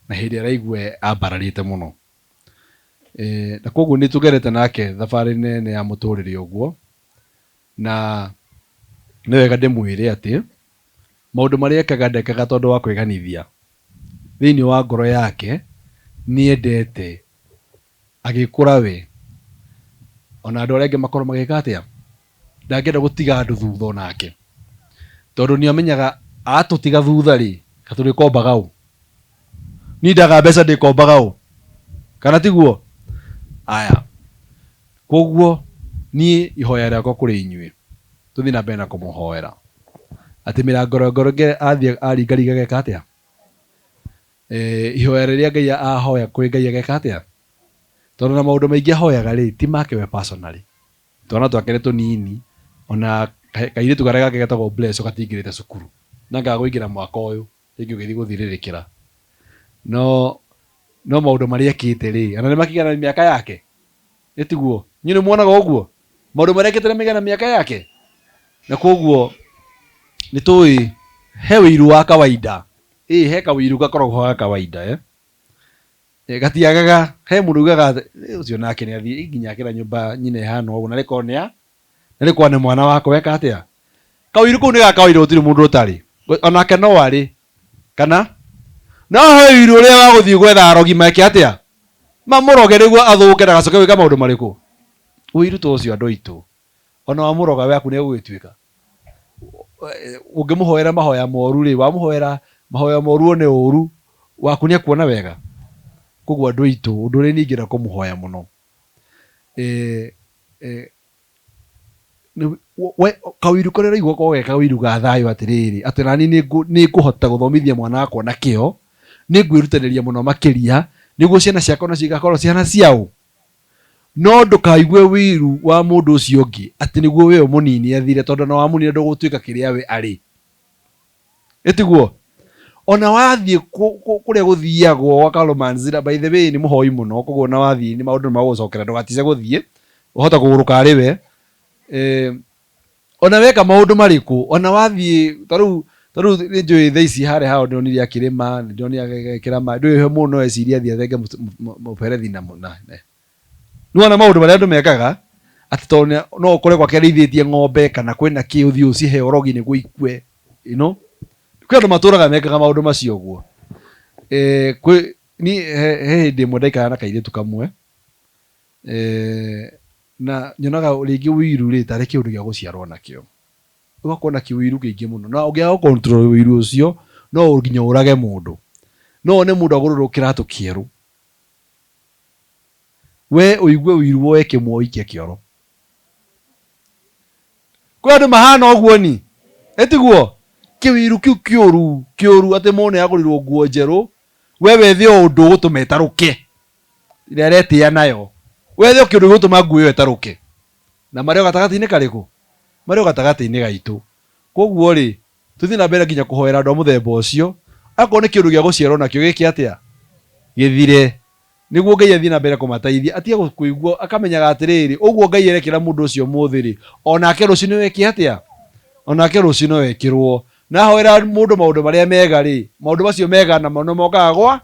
na hĩndĩ ĩrĩa araigua ambararĩte mũno. Na koguo nĩ tũgerete nake thabarĩ nene ya mũtũrĩre ũguo, na nĩ wega ndĩmwĩre atĩ maũndũ marĩa ekaga ndekaga tondũ wa kwĩganithia. Thĩinĩ wa ngoro yake nĩendete agĩkũra we ona andũ arĩa angĩ makorwo magĩka atĩa, ndangĩenda gũtiga andũ thutha onake, tondũ nĩamenyaga atũtiga thutha rĩ, katũrĩkombaga ũ. Niĩ ndaga mbeca ndĩkombaga ũ, kana tiguo? Aya, Koguo niĩ ihoya rĩakwa kũrĩ inyuĩ tũthiĩ na mbere na kũmũhoera atĩ mĩrangorongoro athiĩ aringaringa ageka atĩa? Ihoya rĩrĩa Ngai ahoya kwĩ Ngai ageka atĩa? Tondũ na maũndũ maingĩ ahoyaga rĩ ti make we personally, twana twake nĩ tũnini, ona kairĩtu karĩa gake getagwo Bless gatingĩrĩte cukuru na ngagũingĩra mwaka ũyũ rĩngĩ ũgĩthiĩ gũthirĩrĩkĩra, no no maũndũ marĩa ekĩte rĩ ona nĩ makĩigana na mĩaka yake, ĩtiguo? Inyuĩ nĩ muonaga ũguo maũndũ marĩa ekĩte nĩ maigana mĩaka yake, na koguo nĩ tũĩ he wĩiru wa kawaida, ĩ he kawĩiru gakoragwo ga kawaida eh? Gatiagaga he mũndũ ugaga ũcio nake nĩ athiĩ nginya akĩra nyũmba nyina ĩhana ũguo na rĩkorwo nĩ a na rĩkorwo nĩ mwana wakwa weka atĩa? Kawĩiru kau nĩ ga kawaida, gũtirĩ mũndũ ũtarĩ onake no arĩ kana no he ũiru ũrĩa wa gũthiĩ gwetha arogi meke atĩa mamũroge nĩguo athũke ndagacoke gwĩka maũndũ marĩkũ. Ũiru ta ũcio andũ aitũ ona wamũroga we aku nĩ egũgĩtuĩka ũngĩmũhoera mahoya moru rĩ, wamũhoera mahoya moru one ũru waku nĩ ekuona wega. Koguo andũ aitũ ũndũ ũrĩa niĩ ingĩenda kũmũhoya mũno kawĩiru karĩa ũraigua korwo ge kawĩiru ga thayũ atĩrĩrĩ, atĩ nani nĩ ngũhota gũthomithia mwana wakwa na kĩo, nĩ ngwĩrutanĩria mũno makĩria nĩguo ciana ciakwa nacio igakorwo ciana ciao. No ndũkaigue wĩiru wa mũndũ ũcio ũngĩ atĩ nĩguo we ũmũnini athire, tondũ ona wamũnina ndũgũtuĩka kĩrĩa we arĩ. Ĩtiguo? Ona wathiĩ kũrĩa gũthiagwo gwa Kalumanzira, by the way nĩ mũhoi mũno, koguo ona wathiĩ nĩ maũndũ nĩ magũgũcokera, ndũgatice gũthiĩ, wahota kũgũrũka arĩ we. Ona weka maũndũ marĩkũ, ona wathiĩ ta rĩu nĩ njũĩ thaa ici harĩa hao ndĩronire akĩrĩma, nĩ ndĩronire agĩkĩra maĩ, ndũĩ he mũndũ no ecirie athiĩ athenge mũberethi na nĩwona maũndũ marĩa andũ mekaga atĩ tondũ no ũkore gwake arĩithĩtie ng'ombe kana kwĩna kĩ ũthiĩ ũcihe ũrogi nĩguo ikue, you know? Kwĩ andũ matũraga mekaga maũndũ macio ũguo. Kwĩ ni he hĩndĩ ĩmwe ndaikaraga na kairĩtu kamwe, na nyonaga rĩngĩ ũiru rĩ tarĩ kĩũndũ gĩa gũciarwo nakĩo, ũgakorwo na kĩũiru kĩingĩ mũno, na ũngĩaga gũ control ũiru ũcio no nginya ũrage mũndũ. No wone mũndũ agũrĩrwo kĩratũ kĩerũ, we ũigue ũiru woe kĩmwe ũikie kĩoro. Kwĩ andũ mahana ũguo ni ĩtiguo? Kĩũiru kĩu kĩũru kĩũru atĩ mũndũ nĩ agũrĩrwo nguo njerũ, we wethe o ũndũ ũgũtũma ĩtarũke ĩrĩa aretĩa nayo, wethe o kĩndũ gĩgũtũma nguo ĩyo ĩtarũke, na marĩ o gatagatĩ-inĩ karĩkũ? Marĩ o gatagatĩ-inĩ gaitũ. Koguo rĩ, tũthiĩ na mbere nginya kũhoera andũ a mũthemba ũcio, akorwo nĩ kĩũndũ gĩa gũciarwo nakĩo gĩke atĩa? Gĩthire, nĩguo Ngai athiĩ na mbere kũmateithia, atige kũigua akamenyaga atĩrĩrĩ, ũguo Ngai arekĩra mũndũ ũcio ũmũthĩ rĩ, onake rũciũ no eke atĩa? Onake rũciũ no ekĩrwo. Na ahoera mũndũ maũndũ marĩa mega rĩ, maũndũ macio mega namo nĩ mokaga gwa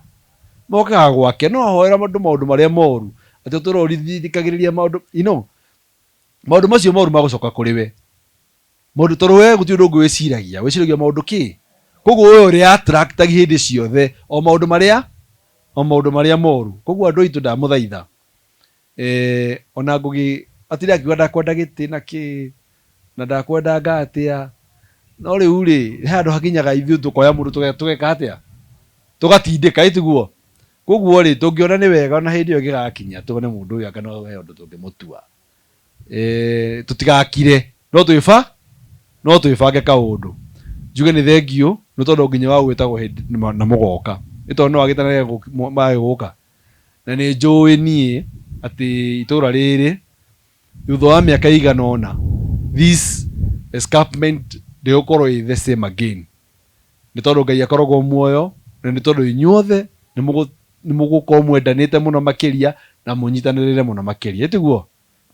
mokaga gwake. No ahoera mũndũ maũndũ marĩa moru, atĩ ũtũre ũrithikagĩrĩria maũndũ, you know, maũndũ macio moru magũcoka kũrĩ we. Maũndũ tondũ we gũtirĩ ũndũ ũngĩ wĩciragia, wĩciragia maũndũ kĩ? Koguo we ũrĩ attract hĩndĩ ciothe o maũndũ marĩa o maũndũ marĩa moru. Koguo andũ aitũ ndamũthaitha, ona Ngũgĩ atirĩ akiuga ndakwenda gĩtĩ na kĩ na ndakwenda anga atĩa, no rĩu rĩ he handũ hakinyaga ithuĩ tũkoya mũndũ tũgeka atĩa? Tũgatindĩka, ĩ tiguo? Koguo rĩ tũngĩona nĩ wega ona hĩndĩ ĩyo ĩngĩgakinya tuone mũndũ ũyũ anga no he ũndũ tũngĩmũtua, tũtigakire, no twĩba no twĩbange kaũndũ. Njuge nĩ thengiũ nĩ tondũ nginya wa gwĩtagwo hĩndĩ na mũgoka, nĩ tondũ no agĩtanage mage gũka. Na nĩ njũĩ niĩ atĩ itũra rĩrĩ thutha wa mĩaka ĩigana ũna this escarpment ndĩgũkorwo ĩ the same again, nĩ tondũ Ngai akoragwo muoyo, na nĩ tondũ inyuothe nĩ mũgũkorwo mwendanĩte mũno makĩria na mũnyitanĩrĩre mũno makĩria, ĩtiguo?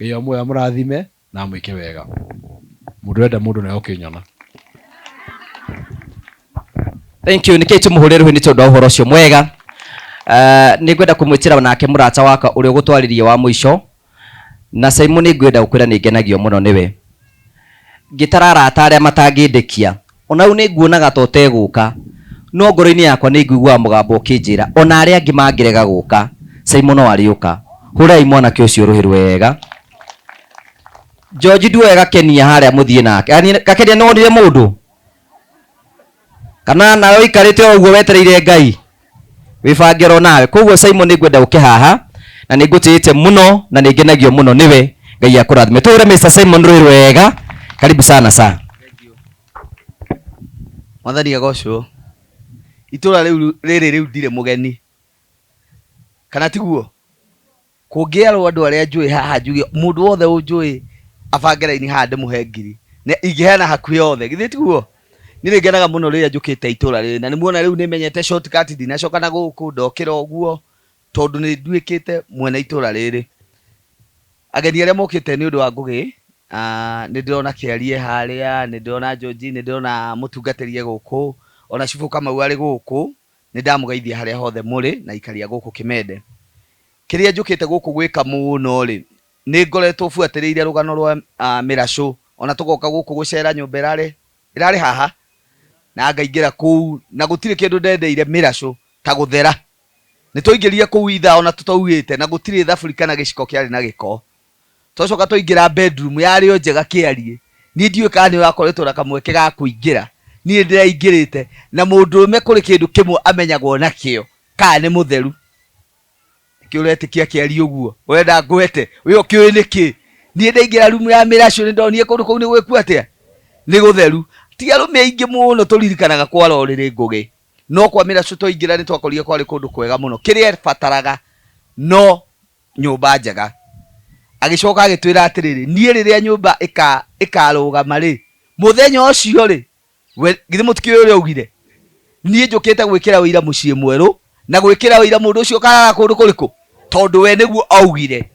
Ngai wa muoyo amũrathime na amwĩke wega. Mũndũ ũrenda mũndũ nawe ũkĩnyona. Thank you. Nĩkĩĩ tũmũhũrĩre rũhĩ nĩ tondũ wa ũhoro ũcio mwega. Nĩ ngwenda kũmwĩtĩra nake mũrata wakwa ũrĩa ũgũtwarĩria wa mũico. Na Simon nĩ ngwenda gũkwĩra nĩ ngenagio mũno nĩwe. Ngĩtara arata arĩa matangĩndĩkia, ona rĩu nĩ nguonaga ta ũtegũka, no ngoro-inĩ yakwa nĩ ngũiguaga mũgambo ũkĩnjĩra ona arĩa angĩ mangĩrega gũka, Simon no arĩũka. Hũrai mwanake ũcio rũhĩ rwega. George nduoe Gakenia harĩa mũthiĩ nake. Gakenia nĩ wonire mũndũ? Kana nawe ũikarĩte o ũguo wetereire Ngai? Wĩbange oro nawe. Koguo Simon nĩ ngwenda ũke haha na nĩ ngũtĩĩte mũno na nĩ ngenagio mũno nĩwe. Ngai akũrathime. Tũhũre Mr Simon rwĩ wega. Karibu sana sa. Mwathani agocwo. Itũra rĩu rĩrĩ rĩu ndirĩ mũgeni. Kana tiguo? Kũngĩarwo andũ arĩa njũĩ haha njuge mũndũ wothe ũnjũĩ abange raini haha ndĩmũhe ngiri. Nĩ ingĩheana hakuhĩ othe. Githĩ tiguo? Niĩ nĩ ngenaga mũno rĩrĩa njũkĩte itũra rĩrĩ na nĩ muona rĩu nĩ menyete shortcut ndinacoka na gũkũ ndokĩra ũguo tondũ nĩ nduĩkĩte mwene itũra rĩrĩ. Ageni arĩa mokĩte nĩ ũndũ wa Ngũgĩ, nĩ ndĩrona Kĩarie harĩa, nĩ ndĩrona George, nĩ ndĩrona mũtungatĩri e gũkũ, ona Cibũ Kamau arĩ gũkũ, nĩ ndamũgeithia harĩa hothe mũrĩ na aikari a gũkũ Kĩmende. Kĩrĩa njũkĩte gũkũ gwĩka mũno rĩ, nĩ ngoretwo buatĩrĩire rũgano rwa mĩracũ, ona tũgoka gũkũ gũcera nyũmba ĩrarĩ ĩrarĩ haha, na ngaingĩra kũu, na gũtirĩ kĩndũ ndendeire mĩracũ ta gũthera. Nĩ twaingĩrire kũu ithaa ona tũtaugĩte, na gũtirĩ thaburi kana gĩciko kĩarĩ na gĩko. Twacoka twaingĩra bedroom yarĩ o njega kĩariĩ. Niĩ ndiũĩ kana nĩ ũrakoretwo na kamweke ga kũingĩra. Niĩ ndĩraingĩrĩte, na mũndũrũme kũrĩ kĩndũ kĩmwe amenyagwo nakĩo, kana nĩ mũtheru. Nĩkĩ ũretĩkia kĩaria ũguo? Ũrenda ngwete? We ũkĩũĩ nĩkĩ? Niĩ ndaingĩra rumu ya mĩracũ nĩ ndonire kũndũ kũu nĩ gwĩku atĩa? Nĩ gũtheru. Ti arũme aingĩ mũno tũririkanaga kwara ũrĩrĩ Ngũgĩ. No kwa mĩracũ twaingĩra nĩ twakorire kwarĩ kũndũ kwega mũno. Kĩrĩa ebataraga no nyũmba njega. Agĩcoka agĩtwĩra atĩrĩrĩ, niĩ rĩrĩa nyũmba ĩkarũgama rĩ, mũthenya ũcio rĩ, we githĩ mũtikĩũĩ ũrĩa augire? Niĩ njũkĩte gwĩkĩra ũira mũciĩ mwerũ na gwĩkĩra ũira mũndũ ũcio ũkarara kũndũ kũrĩkũ, tondũ we nĩguo augire.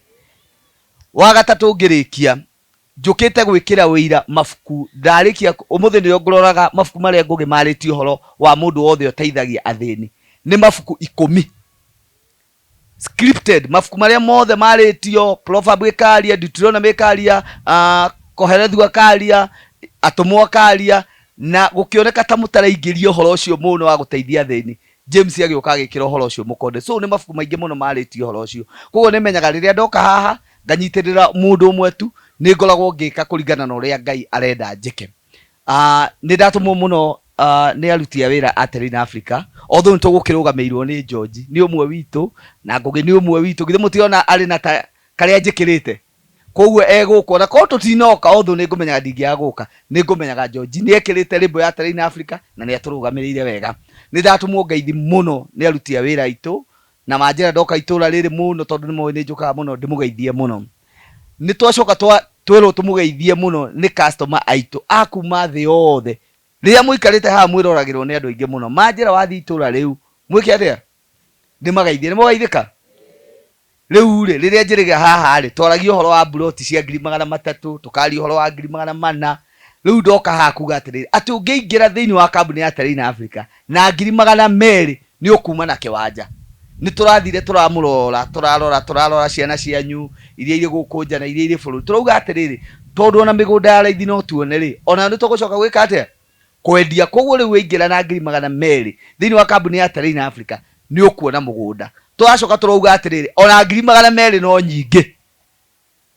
Wa gatatũ ngĩrĩkia, njũkĩte gwĩkĩra ũira mabuku ndarĩkia ũmũthĩ nĩrĩo ngũroraga mabuku marĩa Ngũgĩ marĩtie ũhoro wa mũndũ wothe ũteithagia athĩni, nĩ mabuku ikũmi scripted, mabuku marĩa mothe marĩtio, Proverb ĩkaria, Deuteronomy ĩkaria, Kohelethu akaria, atũmwo akaria, na gũkĩoneka ta mũtaraingĩria ũhoro ũcio mũno wa gũteithia athĩni. James agĩũka agĩkĩra ũhoro ũcio mũkonde. So nĩ mabuku maingĩ mũno marĩtie ũhoro ũcio. Koguo nĩ menyaga rĩrĩa ndoka haha nganyitĩrĩra mũndũ ũmwe tu, nĩ ngoragwo ngĩka kũringana na ũrĩa Ngai arenda njĩke. Nĩ ndatũmwo mũno nĩ aruti a wĩra a Terrain Africa, although nĩ tũgũkĩrũgamĩirwo nĩ George, nĩ ũmwe witũ, na Ngũgĩ nĩ ũmwe witũ, githĩ mũtirona arĩ na ta karĩa njĩkĩrĩte? Koguo egũkũ, ona korwo tũtinoka, although nĩ ngũmenyaga ndingĩaga gũka, nĩ ngũmenyaga George nĩ ekĩrĩte label ya Terrain Africa na nĩ atũrũgamĩrĩire wega. Nĩ ndatũmwo ngeithi mũno nĩ aruti a wĩra aitũ, na manjĩra ndoka itũra rĩrĩ mũno tondũ nĩ moĩ nĩ njũkaga mũno ndĩmũgeithie mũno. Nĩ twacoka twerwo tũmũgeithie mũno nĩ customer aitũ a kuma thĩ yothe. Rĩrĩa mũikarĩte haha mwĩroragĩrwo nĩ andũ aingĩ mũno. Manjĩra wathiĩ itũra rĩu, mwĩke atĩa? Ndĩmageithie. Nĩ mwageithĩka? Rĩu rĩ, rĩrĩa njĩrĩga haha rĩ, twaragia ũhoro wa mburoti cia ngiri magana matatũ, tũkaria ũhoro wa ngiri magana mana. Rĩu ndoka haha kuga atĩrĩrĩ, atĩ ũngĩingĩra thĩinĩ wa kambuni ya Terrain Africa na ngiri magana merĩ nĩ ũkuma na kĩwanja. Nĩ tũrathire tũramũrora, tũrarora, tũrarora ciana cianyu iria irĩ gũkũ nja na iria irĩ bũrũri. Tũrauga atĩrĩrĩ, tondũ ona mĩgũnda ya raithi no tuone rĩ, onayo nĩ tũgũcoka gwĩka atĩa? Kwendia. Koguo rĩu waingĩra na ngiri magana merĩ thĩinĩ wa kambuni ya Terrain Africa nĩ ũkuona mũgũnda. Tũracoka tũrauga atĩrĩrĩ, ona ngiri magana merĩ no nyingĩ.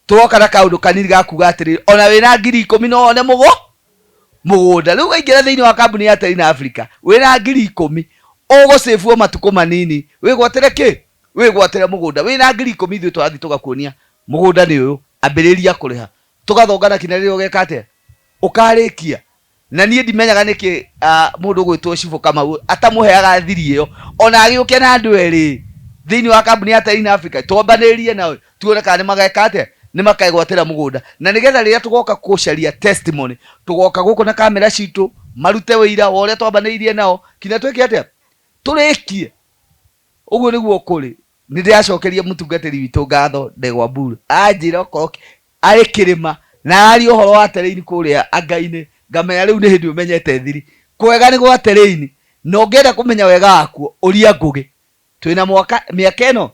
Tũroka na kaũndũ kanini ga kuga atĩrĩrĩ, ona wĩna ngiri ikũmi no wone mũgũnda. Rĩu waingĩra thĩinĩ wa kambuni ya Terrain Africa wĩna ngiri ikũmi, ũgũcĩbwo matukũ manini wĩgwatĩre kĩ? Wĩgwatĩre mũgũnda. Wĩna ngiri ikũmi ithuĩ tũrathiĩ tũgakuonia mũgũnda nĩ ũyũ, ambĩrĩria kũrĩha. Tũgathongana kinya rĩrĩa ũgeka atĩa? Ũkarĩkia. Na niĩ ndimenyaga nĩkĩ mũndũ ũgwĩtwo Cibũ Kamau atamũheaga thiri ĩyo, ona agĩũke na andũ erĩ thĩinĩ wa kambuni ya Terrain Africa, twambanĩrie nao tuone kana nĩ mageka atĩa, nĩ makegwatĩra mũgũnda. Na nĩgetha rĩrĩa tũgoka gũcaria testimony, tũgoka gũkũ na kamera citũ, marute ũira wa ũrĩa twambanĩirie nao, kinya twĩke atĩa, tũrĩkie. Ũguo nĩguo kũrĩ. Nĩ ndĩracokeria mũtungatĩri witũ ngatho Ndegwa Mburu, anjĩra okorwo arĩ kĩrĩma na araria ũhoro wa terrain kũrĩa anga-inĩ, ngamenya rĩu nĩ hĩndĩ ũmenyete thiri. Kwega nĩ gwa terrain, na ũngĩenda kũmenya wega wakuo, ũria Ngũgĩ. Twĩna mwaka, mĩaka ĩno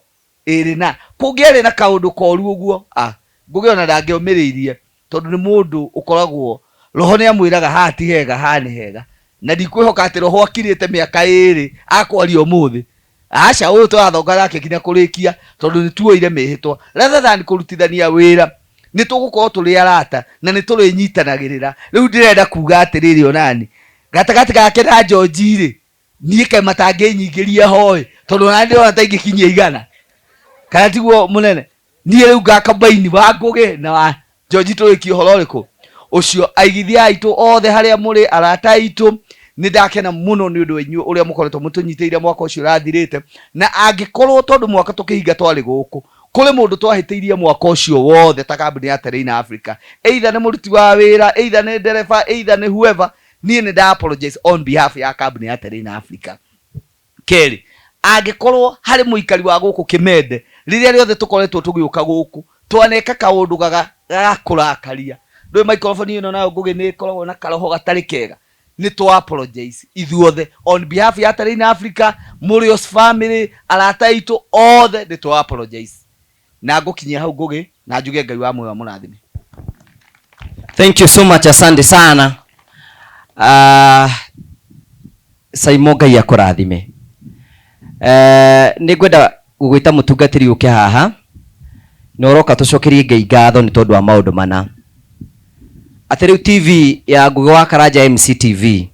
ĩrĩ na, kũngĩarĩ na kaũndũ koru ũguo, ah, Ngũgĩ ona ndangĩomĩrĩirie, tondũ nĩ mũndũ ũkoragwo, roho nĩ amwĩraga haha ti hega, haha nĩ hega. Na ndikwĩhoka atĩ roho akirĩte mĩaka ĩrĩ akwaria ũmũthĩ. Aca, ũyũ tũrathonga nake nginya kũrĩkia, tondũ nĩ tuoire mĩhĩtwa. Rather than kũrutithania wĩra, nĩ tũgũkorwo tũrĩ arata na nĩ tũrĩnyitanagĩrĩra. Rĩu ndĩrenda kuga atĩrĩrĩ onani, gatagatĩ gake na George rĩ, niĩ kaĩ matangĩnyingĩria ho ĩ, tondũ onani ndĩrona ta ingĩkinyia igana. Kana tiguo mũnene? Niĩ rĩu ngakambaini wa Ngũgĩ na wa George tũrĩkie ũhoro ũrĩkũ ũcio. Aigithia aitũ othe harĩa mũrĩ, arata aitũ, nĩ ndakena mũno nĩ ũndũ wa inyuĩ ũrĩa mũkoretwo mũtũnyitĩrĩire mwaka ũcio ũrathirĩte. Na angĩkorwo tondũ mwaka tũkĩhinga twarĩ gũkũ, kũrĩ mũndũ twahĩtĩirie mwaka ũcio wothe ta kambuni ya Terrain Africa, either nĩ mũruti wa wĩra, either nĩ ndereba, either nĩ whoever, niĩ nĩ nda apologize on behalf ya kambuni ya Terrain Africa. Kerĩ, angĩkorwo harĩ mũikari wa gũkũ Kĩmende, rĩrĩa rĩothe tũkoretwo tũgĩũka gũkũ, twaneka kaũndũ gagakũrakaria, ndũĩ microphone ĩno nayo Ngũgĩ nĩ ĩkoragwo na karoho gatarĩ kega, nĩ twa apologize ithuothe on behalf ya Terrain Africa, Murios family, arata aitũ othe nĩ twa apologize. Na ngũkinyia hau Ngũgĩ na njuge Ngai wa muoyo amũrathime. Thank you so much, asante sana. Saimo Ngai akũrathime. Nĩ ngwenda gũgwĩta mũtungatĩri ũke haha na ũroka tũcokerie Ngai ngatho nĩ tondũ wa maũndũ mana. Atĩ rĩu TV ya Ngũgĩ wa Karanja MCTV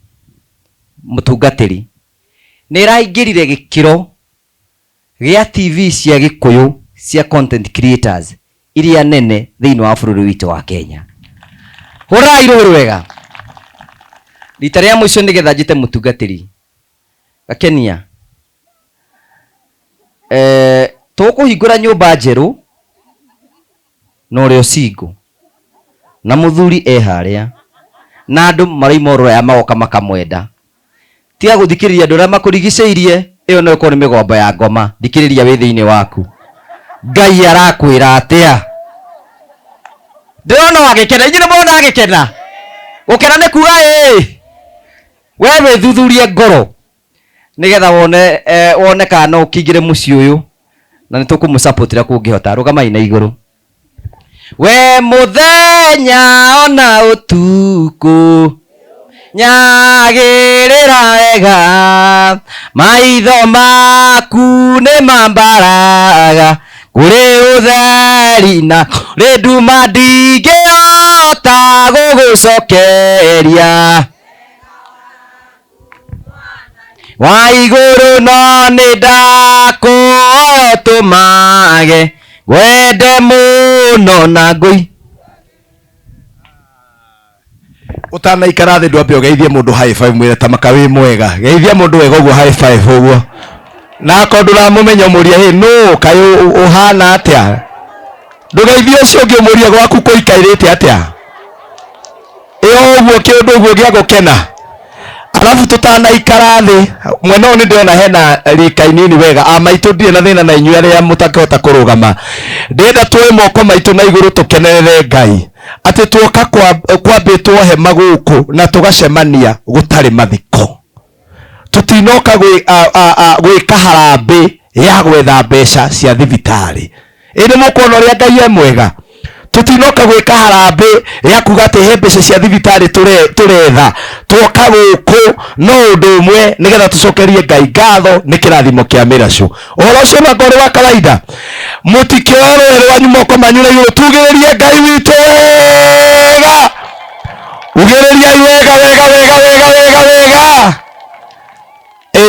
mũtungatĩri nĩ ĩraingĩrire gĩkĩro gĩa TV cia Gĩkũyũ cia content creators iria nene thĩinĩ wa bũrũri witũ wa Kenya. Hũrai rũhĩ rwega. Rita rĩa mũico nĩgetha njĩte mũtungatĩri. Gakenia. Tũkũhingũra nyũmba njerũ na ũrĩa ũcingũ na mũthuri e harĩa na andũ maroima rũraya magoka makamwenda. Tiga gũthikĩrĩria andũ arĩa makũrigicĩirie, ĩyo no ĩkorwo nĩ mĩgombo ya ngoma. Thikĩrĩria wĩ thĩinĩ waku. Ngai arakwĩra atĩa? Ndĩrona wagĩkena, inyuĩ nĩ mũrona agĩkena? Gũkena nĩ kuga ĩĩ. We wĩthuthurie ngoro nĩgetha wone kana no ũkĩingĩre mũciĩ ũyũ, na nĩ tũkũmũsupport ũrĩa kũngĩhota. Rũgamai na igũrũ. We mũthenya ona ũtukũ nyagĩrĩra wega, maitho maku nĩ mambaraga kũrĩ ũtheri na kũrĩ nduma, ndingĩhota gũgũcokeria wa igũrũ, no nĩ ndakũhoya ũtũmage ngwende mũno na ngũi. Ũtanaikara thĩ ndwambe ũgeithie mũndũ high five, mwĩre ta maka wĩ mwega. Geithia mũndũ wega ũguo high five ũguo. Na akorwo ndũramũmenya ũmũrie, hĩ nũ kaĩ ũhana atĩa? Ndũgeithie ũcio ũngĩ ũmũrie gwaku kũikarĩte atĩa? Ĩyo ũguo kĩũndũ ũguo gĩa gũkena. Alafu tutanaikara thĩ mwena ũyũ nĩ ndĩrona hena rika inini wega. A maitũ ndirĩ na thĩna na inyuĩ arĩa mũtakĩhota kũrũgama. Ndĩrenda tuoe moko maitũ na igũrũ tũkenerere Ngai. Atĩ tuoka kwambĩtwo hema gũkũ na tũgacemania gũtarĩ mathiko. Tũtinoka gwĩka harambĩ ya gwetha mbeca cia thibitarĩ. Ĩ nĩ mũkuona ũrĩa Ngai e mwega. Tũtinoka gwĩka harambĩ ya kuga atĩ he mbeca cia thibitarĩ tũretha. Tuoka gũkũ no ũndũ ũmwe nĩgetha tũcokerie Ngai ngatho nĩ kĩrathimo kĩa mĩracũ. Ũhoro ũcio no akorwo wa kawaida. Mũtikĩoe rũĩ rwanyu moko manyu na igũrũ, tugĩrĩrie Ngai witũ wega. Ugĩrĩriai wega wega wega wega wega wega.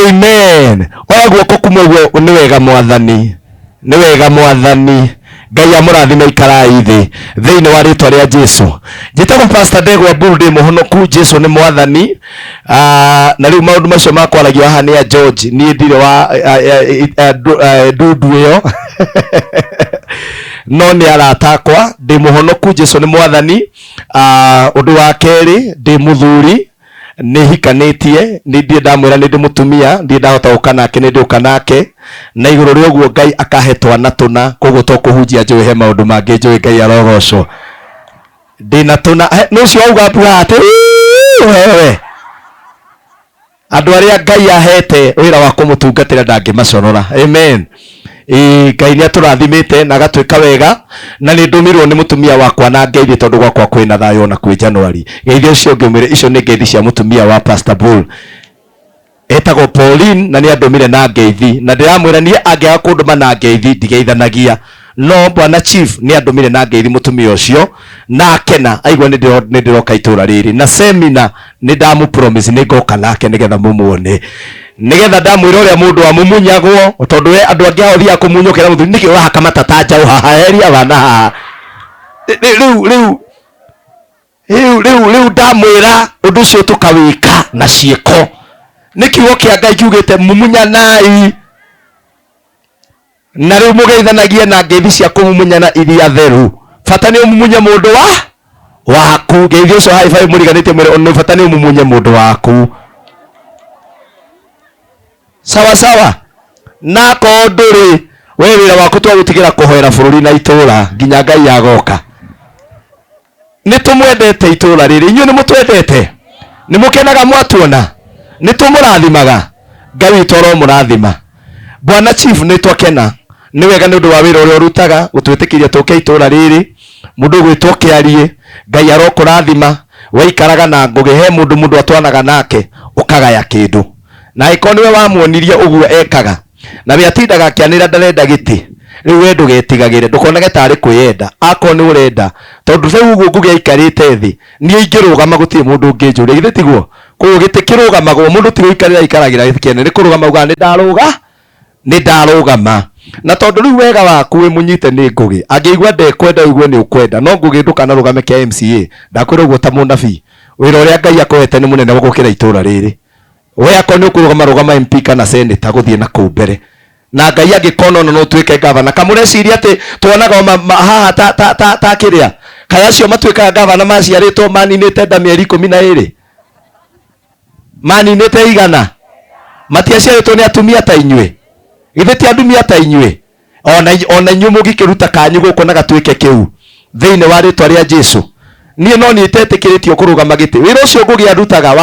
Amen. Oya guoko kumwe guo, nĩ wega Mwathani, nĩ wega Mwathani. Ngai amũrathime, ikarai thĩ thĩinĩ wa rĩtwa rĩa Jesu. Njĩtagwo Pastor Ndegwa Mburu, ndĩ mũhonoku, Jesu nĩ Mwathani. Na rĩu maũndũ macio makwaragio haha nĩ a George, niĩ ndirĩ wa ndundu ĩyo. No nĩ arata akwa, ndĩ mũhonoku, Jesu nĩ Mwathani. Ũndũ wa kerĩ, ndĩ mũthuri, nĩ hikanĩtie, nĩ ndirĩ ndamwĩra nĩ ndĩ mũtumia, ndirĩ ndahota gũka nake, nĩ ndĩũka nake. Na igũrũ rĩa ũguo Ngai akahe twana tũna, koguo to kũhunjia njũĩ he maũndũ mangĩ njũĩ Ngai arogocwo. Ndĩna tũna, he, nĩ ũcio wauga mbu haha atĩ, Uu, wewe. Andũ arĩa Ngai ahete wĩra wa kũmũtungatĩra ndangĩmaconora. Amen. Ngai nĩ atũrathimĩte na agatwĩka wega, na nĩ ndũmirwo nĩ mũtumia wakwa na ngeithi tondũ gwakwa kwĩna thayũ ona kwĩ January. Geithia ũcio ũngĩ ũmwĩre icio nĩ ngeithi cia mũtumia wa Pastor Bull. Etagwo Pauline na nĩ andũmire na ngeithi, na ndĩramwĩra niĩ angĩaga kũndũma na ngeithi ndigeithanagia. No bwana chief nĩ andũmire na ngeithi mũtumia ũcio na akena aigua nĩ ndĩroka itũra rĩrĩ na semina Nĩ ndamũ promise nĩ ngoka nake nĩgetha mũmuone, nĩgetha ndamwĩra ũrĩa mũndũ amumunyagwo, tondũ we andũ angĩ ao thiaga kũmunyũkĩra mũthuri, nĩkĩ ũrahaka matata njaũ haha, heria bana haha. Rĩu rĩu rĩu rĩu rĩu ndamwĩra ũndũ ũcio tũkawĩka na ciĩko. Nĩ kiugo kĩa Ngai kiugĩte mumunyanai, na rĩu mũgeithanagie na ngeithi cia kũmumunyana iria theru. Bata nĩ ũmumunye mũndũ wa waku. Ngeithi ũcio high five mũriganĩtie, mwĩre nĩ bata nĩ ũmumunye mũndũ waku. Sawa sawa. Na akorwo ndũrĩ we, wĩra waku twagũtigĩra kũhoera bũrũri na itũũra nginya Ngai agoka. Nĩ tũmwendete itũũra rĩrĩ, inyuĩ nĩ mũtwendete, nĩ mũkenaga mwatuona, nĩ tũmũrathimaga. Ngai witũ aromũrathima. Bwana Chief, nĩ twakena, nĩ wega nĩ ũndũ wa wĩra ũrĩa ũrutaga gũtwĩtĩkĩria tũke itũũra rĩrĩ. Mũndũ ũgwĩtwo kĩarie, Ngai arokũrathima. Waikaraga na Ngũgĩ, he mũndũ mũndũ atwanaga nake ũkagaya kĩndũ, na angĩkorwo nĩwe wamuonirie ũguo ekaga, na we atindaga akĩanĩra ndarenda gĩtĩ rĩu, we ndũgetigagĩre, ndũkonage tarĩ kwĩyenda akorwo nĩ ũrenda, tondũ rĩu ũguo Ngũgĩ aikarĩte thĩ, niĩ ingĩrũgama gũtirĩ mũndũ ũngĩnjũria, githĩ tiguo? Koguo gĩtĩ kĩrũgamagwo, mũndũ ti gũikarĩra aikaragĩra gĩtĩ kĩene, nĩ kũrũgama ugaga nĩ ndarũga, nĩ ndarũgama. Na tondũ rĩu wega waku wĩ mũnyite nĩ Ngũgĩ, angĩigua ndekwenda ũigue nĩ ũkwenda, no Ngũgĩ ndũkanarũgame kĩa MCA. Ndakwĩra ũguo ta mũnabii, wĩra ũrĩa Ngai akũhete nĩ mũnene gũkĩra itũra rĩrĩ. We akorwo nĩ ũkũrũgama, rũgama MP kana senator gũthiĩ na kũu mbere, na Ngai angĩkona ona no ũtuĩke gavana. Kamũreciria atĩ tuonaga o haha ta ta ta ta kĩrĩa kaĩ acio matuĩkaga gavana maciarĩtwo maninĩte nda mĩeri 12, maninĩte igana, matiaciarĩtwo nĩ atumia ta inyuĩ? Githĩ ti atumia ta inyuĩ? Ona inyuĩ mũngĩkĩruta kanyu gũkũ na gatuĩke kĩu thĩinĩ wa rĩtwa rĩa Jesu. Niĩ no niĩ itetĩkĩrĩtio kũrũgama gĩtĩ, wĩra ũcio Ngũgĩ andutaga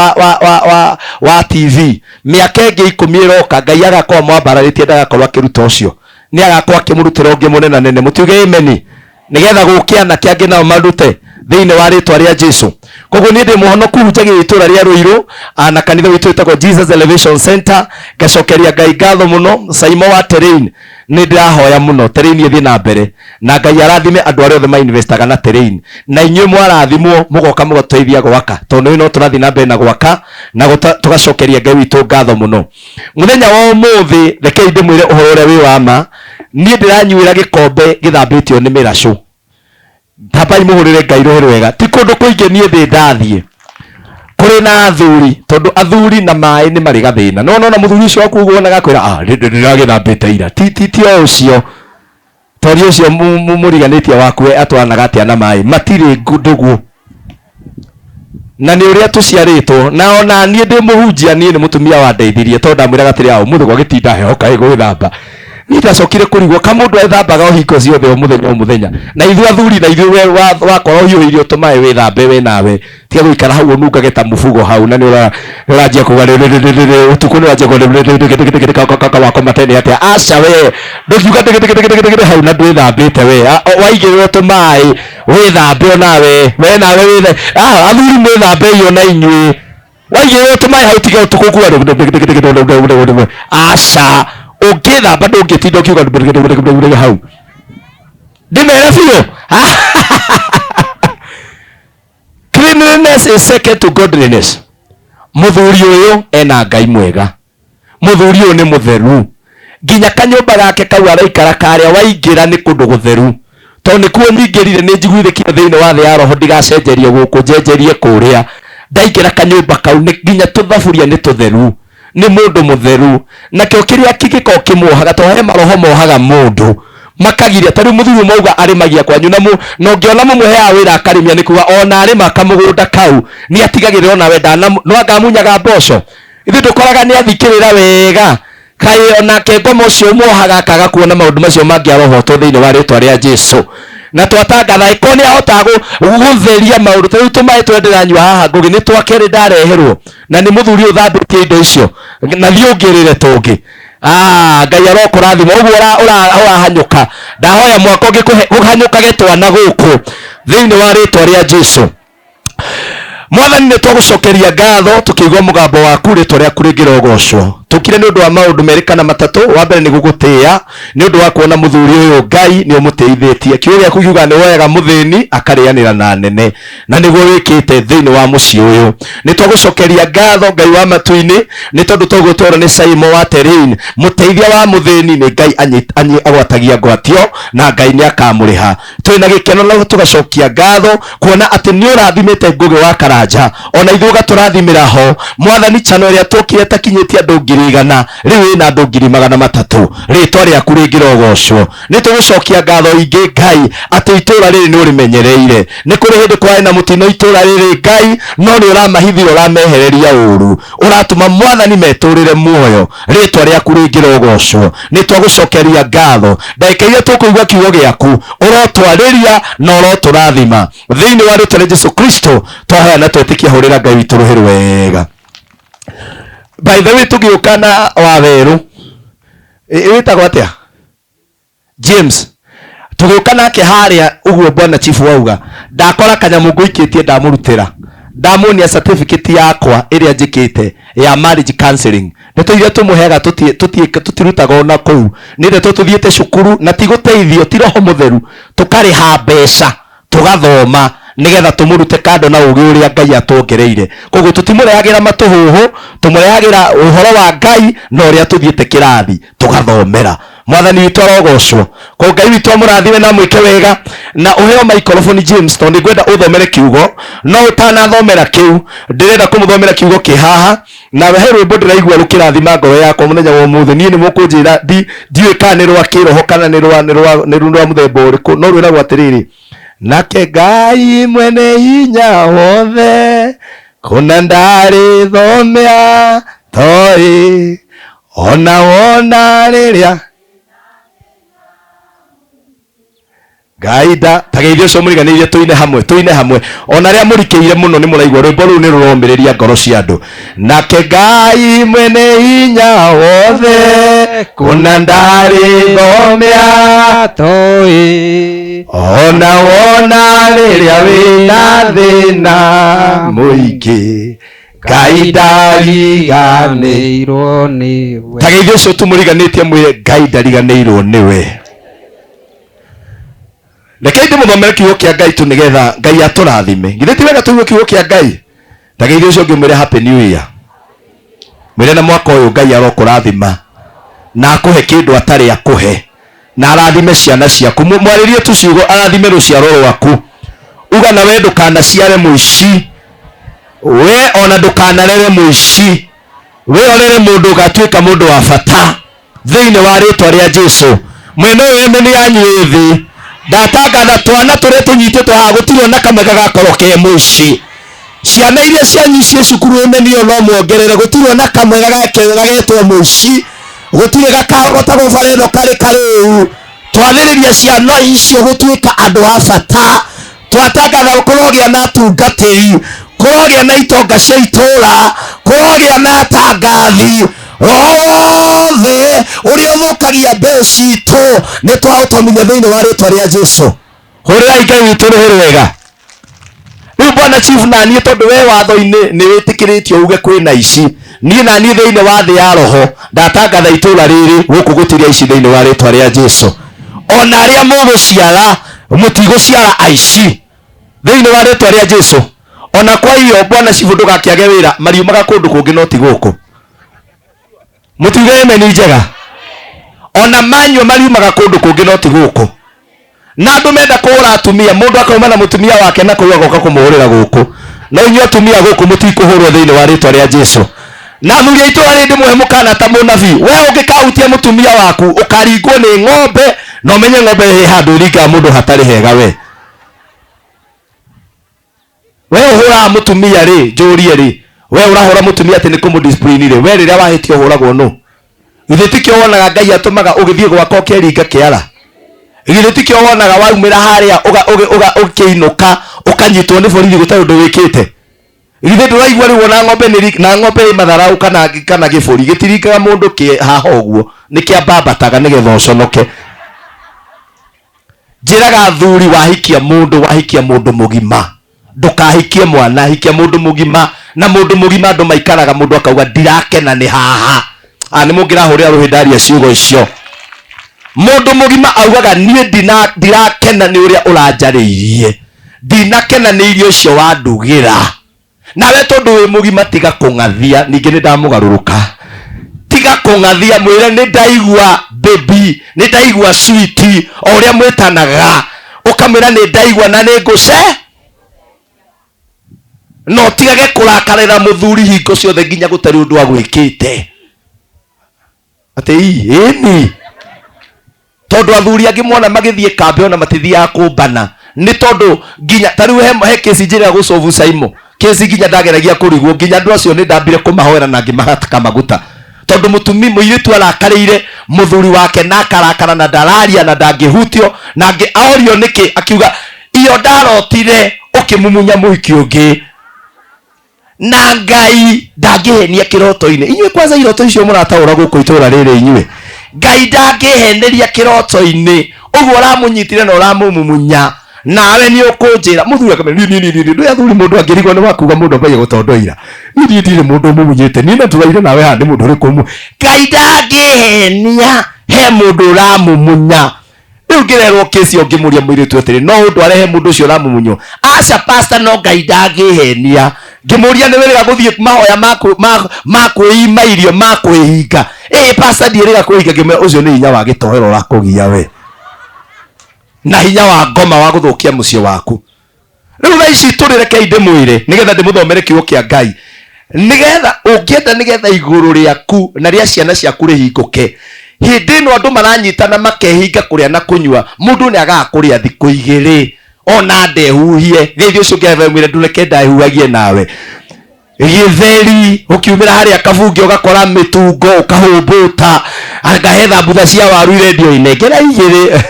wa TV, mĩaka ĩngĩ 10 ĩroka Ngai agakorwo mwambararĩtie, ndagakorwo akĩruta ũcio, nĩ agakorwo akĩmũrutĩra ũngĩ mũnene nene. Mũtiuge ameni, nĩgetha gũke anake angĩ nao marute thĩinĩ wa rĩtwa rĩa Jesu. Koguo niĩ ndĩ mũhonoku, hunjagia itũra rĩa Ruiru na kanitha witũ wĩtagwo Jesus Elevation Center. Ngacokeria Ngai ngatho mũno. Saimo wa terrain, nĩ ndĩrahoya mũno terrain ĩthiĩ na mbere, na Ngai arathime andũ arĩa othe mainvestaga na terrain, na inyuĩ mwarathimwo mũgoka mũgatũteithia gwaka, tondũ nĩ no tũrathiĩ na mbere na gwaka na tũgacokeria Ngai witũ ngatho mũno. Mũthenya wa ũmũthĩ rekei ndĩmwĩre ũhoro ũrĩa wĩ wa ma. Niĩ ndĩranyuĩra gĩkombe gĩthambĩtio nĩ mĩracũ. Tambai mũhũrĩre Ngai rũhĩ rwega. Ti kũndũ kũingĩ niĩ ndĩ ndathiĩ kũrĩ na athuri, tondũ athuri na maĩ nĩ marĩ gathĩna. No nona mũthuri ũcio waku ũguo wonaga akwĩra, ah, ndĩragĩthambĩte ira, ti ti ti o ũcio tori ũcio mũriganĩtie waku we atwaranaga atĩa na maĩ matirĩ ndũgũ na nĩ ũrĩa tũciarĩtwo. Na ona niĩ ndĩ mũhunjia, niĩ nĩ mũtumia wandeithirie, tondũ ndamwĩraga atĩrĩ, "Ah, ũmũthĩ gwagĩtinda heho, kaĩ gwĩthamba." Niĩ ndacokire kũrigwo ka mũndũ ethambaga o hingo ciothe, o mũthenya o mũthenya. Na ithuĩ athuri na ithuĩ, we wakora ũhiũhĩirio tũmaĩ wĩthambe we nawe, tiga gũikara hau ũnungage ta mũbugo hau, na nĩ ũranjia kuga ũtukũ nĩ ũranjia kuga wakoma tene atĩa. Aca, we ndũkiuga ndĩgĩndĩgĩndĩgĩndĩgĩndĩ hau na ndwĩthambĩte. We waigĩrĩrwo tũmaĩ wĩthambe onawe, we nawe wĩthe. Ah, athuri mwĩthambei ona inyuĩ. Waigĩrĩrwo tũmaĩ hau, tiga ũtukũ kuga ndĩgĩndĩgĩndĩgĩndĩgĩndĩgĩndĩ. Aca, ũngĩthamba ndũngĩtinda ũkiuga ndĩgĩndĩgĩndĩgĩndĩgĩndĩ hau. Ndĩmere biũ, cleanliness is second to godliness. Mũthuri ũyũ ena Ngai mwega, mũthuri ũyũ nĩ mũtheru, nginya kanyũmba gake kau araikara karĩa waingĩra nĩ kũndũ gũtheru, tondũ nĩkuo nyingĩrire nĩ njiguithĩkire thĩinĩ wa thĩ ya roho, ndigacenjerie gũkũ njenjerie kũrĩa. Ndaingĩra kanyũmba kau nĩ nginya tũthaburia nĩ tũtheru, nĩ mũndũ mũtheru. Nakĩo kĩrĩa kĩngĩkorwo kĩmuohaga, tondũ he maroho mohaga mũndũ makagiria, ta rĩu mũthuri ũmwe auga arĩmagia kwanyu na na ũngĩona mũmũheaga wĩra akarĩmia, nĩ kuga ona arĩma kamũgũnda kau nĩ atigagĩrĩra onawe ndana no angamunyaga mboco. Ithuĩ ndũkoraga nĩ athikĩrĩra wega, kaĩ onake ngoma ũcio ũmuohaga akaga kuona maũndũ macio mangĩ, arohotwo thĩinĩ wa rĩtwa rĩa Jesu. Na twatangatha ĩkorwo nĩ ahotaga gũtheria maũndũ, ta rĩu tũmaĩ tũrĩa ndĩranyua haha, Ngũgĩ, nĩ twa kerĩ ndareherwo na nĩ mũthuri ũyũ ũthambĩtie indo icio, na thiĩ ũngĩrĩre tũngĩ. Ah, Ngai arokũrathima ũguo ũrahanyũka. Ndahoya mwaka ũngĩ kũhanyũkage twana gũkũ thĩinĩ wa rĩtwa rĩa Jesu. Mwathani, nĩ twagũcokeria ngatho tũkĩigua mũgambo waku. Rĩtwa rĩaku rĩngĩrogocwo. Tũkire nĩ ũndũ wa maũndũ merĩ kana matatũ. Wa mbere nĩ gũgũtĩĩa nĩ ũndũ wa kuona mũthuri ũyũ Ngai nĩ ũmũtĩithĩtie. Kiugo gĩaku kiugaga nĩ woyaga mũthĩni akarĩanĩra na nene, na nĩguo wĩkĩte thĩinĩ wa mũciĩ ũyũ. Nĩ twagũcokeria ngatho Ngai wa matu-inĩ nĩ tondũ toguo twerwo nĩ Saimo wa Terrain, mũteithia wa mũthĩni nĩ Ngai agwatagia ngwatio na Ngai nĩ akamũrĩha. Twĩna gĩkeno na tũgacokia ngatho kuona atĩ nĩ ũrathimĩte Ngũgĩ wa Karanja, ona ithuĩ ũgatũrathimĩra ho. Mwathani, channel ĩrĩa tũkire takinyĩtie andũ 100,000 rĩu ĩna andũ 300,000. Rĩtwa rĩaku rĩngĩrogocwo. Nĩ tũgũcokia ngatho ingĩ Ngai atĩ itũra rĩrĩ nĩ ũrĩmenyereire. Nĩ kũrĩ hĩndĩ kwarĩ na mũtino itũra rĩrĩ Ngai, no nĩ ũramahithire, ũramehereria ũru, ũratũma Mwathani metũrĩre muoyo. Rĩtwa rĩaku rĩngĩrogocwo. Nĩ twagũcokeria ngatho. Ndagĩka iria tũkũigua kiugo gĩaku, ũrotwarĩria na ũrotũrathima thĩinĩ wa rĩtwa rĩa Jesu Kristo twahoya na twetĩkia. Hũrĩra Ngai witũ rũhĩ rwega. By the way, tũgĩũka na wawerũ wĩtagwo atĩa James, tũgĩũka nake harĩa ũguo bwana chief wauga ndakora kanyamũ ngũikĩtie, ndamũrutĩra, ndamuonia certificate yakwa ĩrĩa njĩkĩte ya marriage counseling. Ndeto iria tũmũheaga tũtirutaga ona kũu, nĩ ndeto tũthiĩte cukuru na ti gũteithio, ti roho mũtheru, tũkarĩha mbeca tũgathoma nigetha tũmũrute kando na ũgĩ ũrĩa Ngai atwongereire. Koguo tũtimũrehagĩra matũhũhũ, tũmũrehagĩra ũhoro wa Ngai na ũrĩa tũthiĩte kĩrathi tũgathomera. Mwathani witũ arogocwo. Ko Ngai witũ amũrathime na amwĩke wega. Na ũheo microphone James, tondũ nĩngwenda ũthomere kiugo. No ũtanathomera kĩu, ndĩrenda kũmũthomera kiugo kĩ haha. Na he rwĩmbo ndĩraigua rũkĩrathima ngoro yakwa mũthenya wa ũmũthĩ. Niĩ nĩ mũkũnjĩra ndiũĩ kana nĩ rwa kĩroho kana nĩ rwa nĩ rwa nĩ rwa mũthemba ũrĩkũ, no rwĩragwo atĩrĩrĩ: nake Ngai mwene hinya wothe kũna ndarĩ thomea toĩ ona wona rĩrĩa Ngai nda tageithio ũcio mũriganĩirie. Tũine hamwe, tũine hamwe, ona arĩa mũrikĩire mũno nĩ mũraigua rwĩmbo rũu nĩ rũromĩrĩria ngoro cia andũ. Nake Ngai mwene hinya wothe kũna ndarĩ thomea toĩ ona wona rĩrĩa wĩna thĩna mũingĩ Ngai ndariganĩirwo nĩirwo nĩwe. Tageithio ũcio tũmũriganĩtie, mwĩre Ngai ndariganĩirwo nĩwe. Rekei ndĩmũthomere kiugo kĩa Ngai tu nĩgetha Ngai atũrathime. Githĩ ti wega tũigue kiugo kĩa Ngai? Tageithio ũcio ũngĩ mwĩre happy new year, mwĩre na mwaka ũyũ Ngai arokũrathima na akũhe kĩndũ atarĩ akũhe, na arathime ciana ciaku. Mwarĩrie tu ciugo, arathime rũciaro rwaku. Uga na we ndũkanaciare mũici, we ona ndũkanarere mũici, we orere mũndũ ũgatuĩka mũndũ wa bata thĩinĩ wa rĩtwa rĩa Jesu. Mwena ũyũ ene nĩ yanyu ĩthĩ, ndatangatha twana tũrĩa tũnyitĩtwo haha gũtirĩ ona kamwe gagakorwo ke mũici. Ciana iria cianyu ciĩ cukuru ĩmenio no muongerere, gũtirĩ ona kamwe gagetwo mũici, gũtirĩ gakarogotagwo bara ĩno karĩ karĩu. Twathĩrĩria ciana icio gũtuĩka andũ a bata. Twatangatha kũrogĩa na atungatĩri, kũrogĩa na itonga cia itũũra, kũrogĩa na atangathi. Roho wothe ũrĩa ũthũkagia mbeũ citũ nĩ twaũtomithia thĩinĩ wa rĩtwa rĩa Jesu. Hũrĩrai Ngai witũ rũhĩ rwega. Rĩu bwana chief, na niĩ tondũ we watho-inĩ nĩ wĩtĩkĩrĩtio uge kwĩna ici, niĩ na niĩ thĩinĩ wa thĩ ya roho ndatangatha itũũra rĩrĩ gũkũ gũtirĩ aici thĩinĩ wa rĩtwa rĩa Jesu. Ona arĩa mũgũciara mũtigũciara aici thĩinĩ wa rĩtwa rĩa Jesu. Ona kwa hiyo bwana chief, ndũgakĩage wĩra, mariumaga kũndũ kũngĩ no ti gũkũ. Mũtiuge emeni njega. Ona manyua mariumaga kũndũ kũngĩ no ti gũkũ. Na andũ menda kũhũra atumia, mũndũ akauma na mũtumia wake na kũu agoka kũmũhũrĩra gũkũ. No inyuĩ atumia gũkũ mũtikũhũrwo thĩinĩ wa rĩtwa rĩa Jesu. Na athuri a itũũra rĩrĩ, ndĩmũhe mũkana ta mũnabii: we ũngĩkahutia mũtumia waku ũkaringwo nĩ ng'ombe, na ũmenye ng'ombe ĩ handũ ĩringaga mũndũ hatarĩ hega. We ũhũraga mũtumia rĩ, njũrie rĩ, we ũrahũra mũtumia atĩ nĩ kũmũdiscipline rĩ, we rĩrĩa wahĩtia ũhũragwo nũ? Githĩ tikĩo wonaga Ngai atũmaga ũgĩthiĩ gwaka ũkĩringa kĩara? Githĩ tikĩo wonaga waumĩra harĩa ũkĩinũka ũkanyitwo nĩ borithi gũtarĩ ũndũ wĩkĩte? Githĩ ndũraigua rĩu ona ng'ombe nĩ na ng'ombe ĩ matharau kana gĩbũri gĩtiringaga mũndũ kĩ haha ũguo, nĩ kĩambambataga nĩgetha ũconoke. Njĩraga athuri, wahikia mũndũ, wahikia mũndũ mũgima, ndũkahikie mwana, hikia mũndũ mũgima. Na mũndũ mũgima andũ maikaraga mũndũ akauga ndirakena nĩ haha. Ah, nĩ mũngĩrahũrĩra rũhĩ ndaria ciugo icio. Mũndũ mũgima augaga niĩ ndirakena nĩ ũrĩa ũranjarĩirie, ndinakena nĩ irio icio wandugĩra. Nawe tondũ wĩ mũgima tiga kũng'athia, ningĩ nĩ ndamũgarũrũka. Tiga kũng'athia, mwĩre nĩ ndaigua baby, nĩ ndaigua sweet, o ũrĩa mwĩtanaga, ũkamwĩra nĩ ndaigua na nĩ ngũce. Na ũtigage kũrakarĩra mũthuri hingo ciothe nginya gũtarĩ ũndũ agwĩkĩte. Atĩ ii, ĩni. Tondũ athuri angĩ mona magĩthiĩ kambĩ ona matithiaga kũmbana, nĩ tondũ nginya ta rĩu he kesi njĩrĩga gũcobu Saimo, kesi nginya ndageragia kũrigwo, nginya andũ acio nĩ ndambire kũmahoera na ngĩmahatĩka maguta, tondũ mũtumi mũirĩtu arakarĩire mũthuri wake na akarakara na ndararia na ndangĩhutio, na angĩ aorio nĩkĩ akiuga iyo ndarotire ũkĩmumunya mũhiki ũngĩ, na Ngai ndangĩhenia kĩroto-inĩ. Inyuĩ kwanza iroto icio mũrataũra gũkũ itũra rĩrĩ, inyuĩ Ngai ndangĩheneria kĩroto-inĩ. Ũguo ũramũnyitire na ũramũmumunya, nawe nĩ ũkũnjĩra. Mũthuri akamwĩra, niĩ, niĩ, niĩ, niĩ, ndũĩ athuri mũndũ angĩrigwo nĩ wakuga mũndũ ambagia gũtondoira. Niĩ niĩ ndirĩ mũndũ ũmumunyĩte, niĩ na tũraire nawe haha nĩ mũndũ ũrĩkũ ũmũ. Ngai ndangĩhenia, he mũndũ ũramumunya. Rĩu ngĩrerwo kĩsi ũngĩmũria mũirĩtu atĩrĩ, no ũndũ arehe mũndũ ũcio ũramumunywo. Aca pastor, no Ngai ndangĩhenia. Ngĩmũria nĩ wĩrĩga gũthiĩ mahoya ma kwĩima irio, ma kwĩhinga. Ĩĩ pastor, ndiĩrĩga kwĩhinga. Ngĩmwĩra ũcio nĩ hinya wa gĩtoero ũrakũgia we, na hinya wa ngoma wa gũthũkia mũciĩ waku. Rĩu thaa ici tũrĩ, rekei ndĩmwĩre nĩgetha ndĩmũthomere kiugo kĩa Ngai, nĩgetha ũngĩenda, nĩgetha igũrũ rĩaku na rĩa ciana ciaku rĩhingũke. Hĩndĩ ĩno andũ maranyitana makehinga kũrĩa na kũnyua, mũndũ nĩ agaga kũrĩa thikũ igĩrĩ ona ndehuhie. Geithio ũcio ũngĩ mwĩre ndũreke ndahuhagie nawe. Gĩtheri ũkiumĩra harĩa kabunge ũgakora mĩtungo ũkahũmbũta, akahe thambutha cia waru irendio inengera igĩrĩ,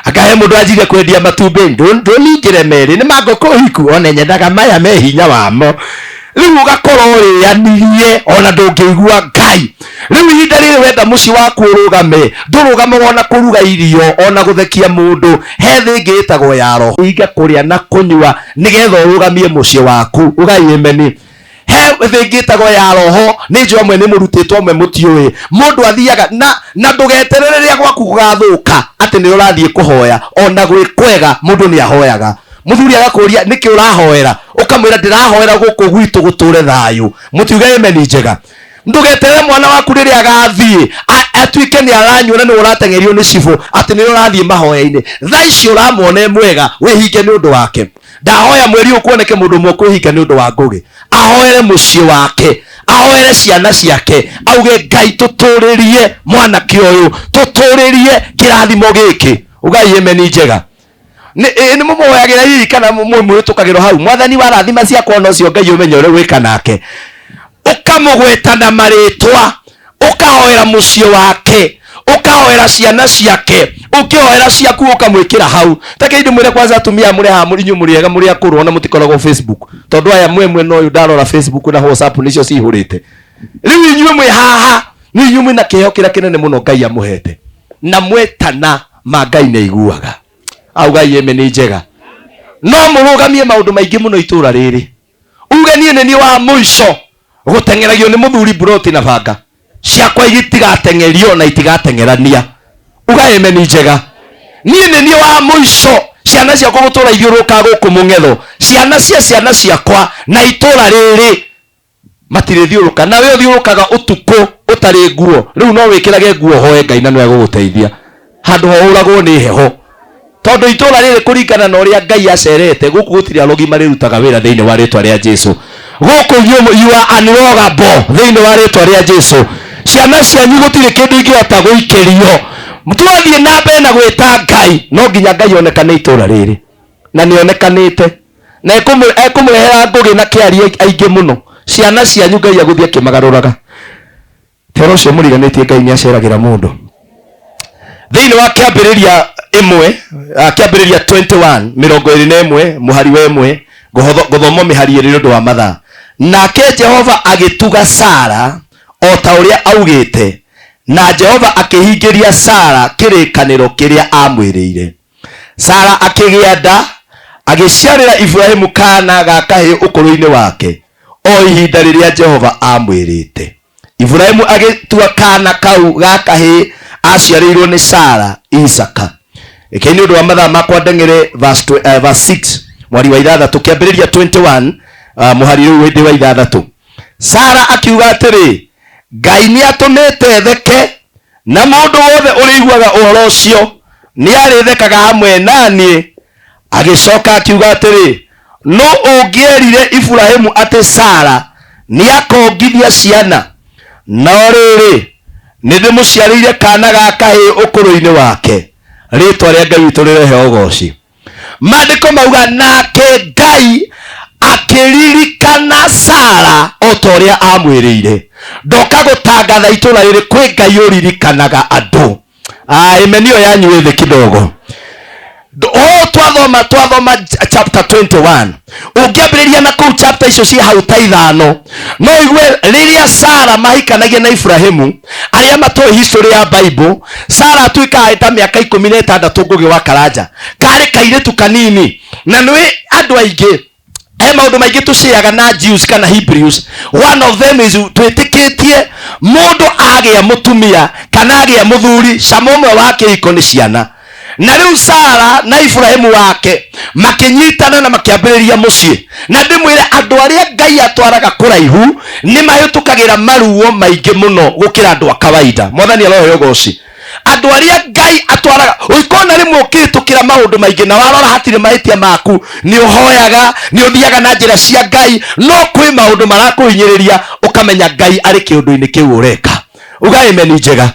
akahe mũndũ anjirie kwendia matumbĩ ndũningĩre merĩ nĩ mangũkũ hiku, one nyendaga maya me hinya wamo. Rĩu ũgakora ũrĩanirie ona ndũngĩigua Ngai. Rĩu ihinda rĩrĩ wenda mũciĩ waku ũrũgame, ndũrũgamaga ona kũruga irio ona gũthekia mũndũ. He thĩ ĩngĩ ĩtagwo ya roho, hinga kũrĩa na kũnyua nĩgetha ũrũgamie mũciĩ waku. Ugai ameni. He thĩ ĩngĩ ĩtagwo ya roho, nĩ njũĩ amwe nĩ mũrutĩtwo, amwe mũtiũĩ. Mũndũ athiaga na ndũgeterere rĩrĩa gwaku gũgathũka atĩ nĩ ũrathiĩ kũhoya. Ona gwĩ kwega mũndũ nĩ ahoyaga. Mũthuri agakũria nĩkĩ ũrahoera, ũkamwĩra ndĩrahoera gũkũ gwitũ gũtũre thayũ. Mũtiuge ameni njega. Ndũgeterere mwana waku rĩrĩa agathiĩ atuĩke nĩ aranyua na nĩ ũrateng'erio nĩ cibũ atĩ nĩ ũrathiĩ mahoya-inĩ. Thaa ici ũramwona e mwega, wĩhinge nĩ ũndũ wake. Ndahoya mweri ũyũ kuoneke mũndũ ũmwe ũkwĩhinga nĩ ũndũ wa Ngũgĩ, ahoere mũciĩ wake, ahoere ciana ciake, auge Ngai tũtũrĩrie mwanake ũyũ, tũtũrĩrie kĩrathimo gĩkĩ. Ugai ameni njega. Nĩ mũmũhoyagĩra hihi kana mũhĩtũkagĩrwo hau? Mwathani wa rathima ciakwa ona ũcio Ngai ũmenye ũrĩa gwĩka nake. Ũkamũgweta na marĩtwa, ũkahoera mũciĩ wake, ũkahoera ciana ciake, ũkĩhoera ciaku ũkamwĩkĩra hau. Take ndĩmwĩre kwanza, atumia mũrĩ haha, inyuĩ mũrĩ ega, mũrĩ akũrũ, ona mũtikoragwo Facebook, tondũ aya mwe mwena ũyũ ndarora Facebook na WhatsApp nĩcio cihũrĩte. Rĩu inyuĩ mwĩ haha, nĩ inyuĩ mwĩna kĩheo kĩrĩa kĩnene mũno Ngai amũhete, na mwetana ma Ngai nĩ aiguaga. Augai ĩme nĩ njega. No mũrũgamie maũndũ maingĩ mũno itũra rĩrĩ. Uge niĩ nĩ niĩ wa mũico gũteng'eragio nĩ mũthuri mburoti na banga ciakwa itigateng'erio na itigateng'erania. Uga ĩme nĩ njega. Niĩ nĩ niĩ wa mũico ciana ciakwa gũtũra ithiũrũrũkaga gũkũ mũng'etho, ciana cia ciana ciakwa na itũra rĩrĩ matirĩthiũrũka. Nawe ũthiũrũkaga ũtukũ ũtarĩ nguo, rĩu no wĩkĩrage nguo ũhoe Ngai na nĩwe egũgũteithia. Handũ ho ũragwo nĩ heho, tondũ itũra rĩrĩ kũringana na ũrĩa Ngai acerete gũkũ gũtirĩ arogi marĩrutaga wĩra thĩinĩ wa rĩtwa rĩa Jesu. Gũkũ you are unrogable thĩinĩ wa rĩtwa rĩa Jesu. Ciana cianyu gũtirĩ kĩndũ ingĩhota gũikĩrio. Twathiĩ na mbere na gwĩta Ngai, no nginya Ngai onekane itũra rĩrĩ, na nĩ onekanĩte na ekũmũrehera ngũgĩ na kĩaria aingĩ mũno. Ciana cianyu Ngai agũthiĩ akĩmagarũraga. Tero ũcio mũriganĩtie Ngai nĩ aceragĩra mũndũ. Thĩinĩ wa kĩambĩrĩria ĩmwe, kĩambĩrĩria 21, mĩrongo ĩrĩ na ĩmwe, mũhari wa ĩmwe, ngũthoma mĩhari ĩrĩ nĩ ũndũ wa mathaa. Nake Jehova agĩtuga Sara o ta ũrĩa augĩte, na Jehova akĩhingĩria Sara kĩrĩkanĩro kĩrĩa aamwĩrĩire. Sara akĩgĩa nda, agĩciarĩra Iburahĩmu kaana ga kahĩĩ ũkũrũ-inĩ wake, o ihinda rĩrĩa Jehova aamwĩrĩte. Iburahimu agĩtua kana kau ga kahĩĩ aciarĩirwo nĩ Sara Isaka. Rekei nĩ ũndũ wa mathaa makwa ndeng'ere verse, verse 6 mwari wa ithathatũ kĩambĩrĩria 21 mũhari rĩu hĩndĩ wa ithathatũ. Sara akiuga atĩrĩ, Ngai nĩatũmĩte theke na mũndũ wothe ũrĩiguaga ũhoro ũcio nĩarĩthekaga hamwe na niĩ. Agĩcoka akiuga atĩrĩ, nũ ũngĩerire Iburahimu atĩ Sara nĩakongithia ciana? No rĩrĩ, nĩndĩmũciarĩire kana ga kahĩĩ ũkũrũ-inĩ wake. Rĩtwa rĩa Ngai witũ rĩrehe ũgoci. Maandĩko mauga nake Ngai akĩririkana Sara o ta ũrĩa amwĩrĩire. Ndoka gũtangatha itũra rĩrĩ kwĩ Ngai ũririkanaga andũ. Amen ĩyo yanyu ĩthĩ kidogo. Oh, twathoma chapter 21 ũngĩambĩrĩria na kũu chapter icio ciĩ hau ta ithano no igue rĩrĩa Sara mahikanagia na Ibrahimu arĩa matoĩ history ya Bible. Sara atuĩkaga ta mĩaka 16 Ngũgĩ wa Karanja, karĩ kairĩtu kanini. Na nĩ andũ aingĩ he maũndũ maingĩ tũciaga na Jews kana Hebrews. One of them is twĩtĩkĩtie mũndũ agĩa mũtumia kana agĩa mũthuri cama ũmwe wa kĩhiko nĩ ciana. Na rĩu Sara na Ibrahimu wake makĩnyitana na makĩambĩrĩria mũciĩ. Na ndĩmwĩre andũ arĩa Ngai atwaraga kũraihu nĩ mahĩtũkagĩra maruo maingĩ mũno gũkĩra andũ a kawaida. Mwathani aroheo ũgoci. Andũ arĩa Ngai atwaraga ũikona rĩmwe ũkĩhĩtũkĩra maũndũ maingĩ na warora hatirĩ mahĩtia maku, nĩ ũhoyaga, nĩ ũthiaga na njĩra cia Ngai, no kwĩ maũndũ marakũhinyĩrĩria ũkamenya Ngai arĩ kĩũndũ-inĩ kĩu ũreka. Uga amen njega.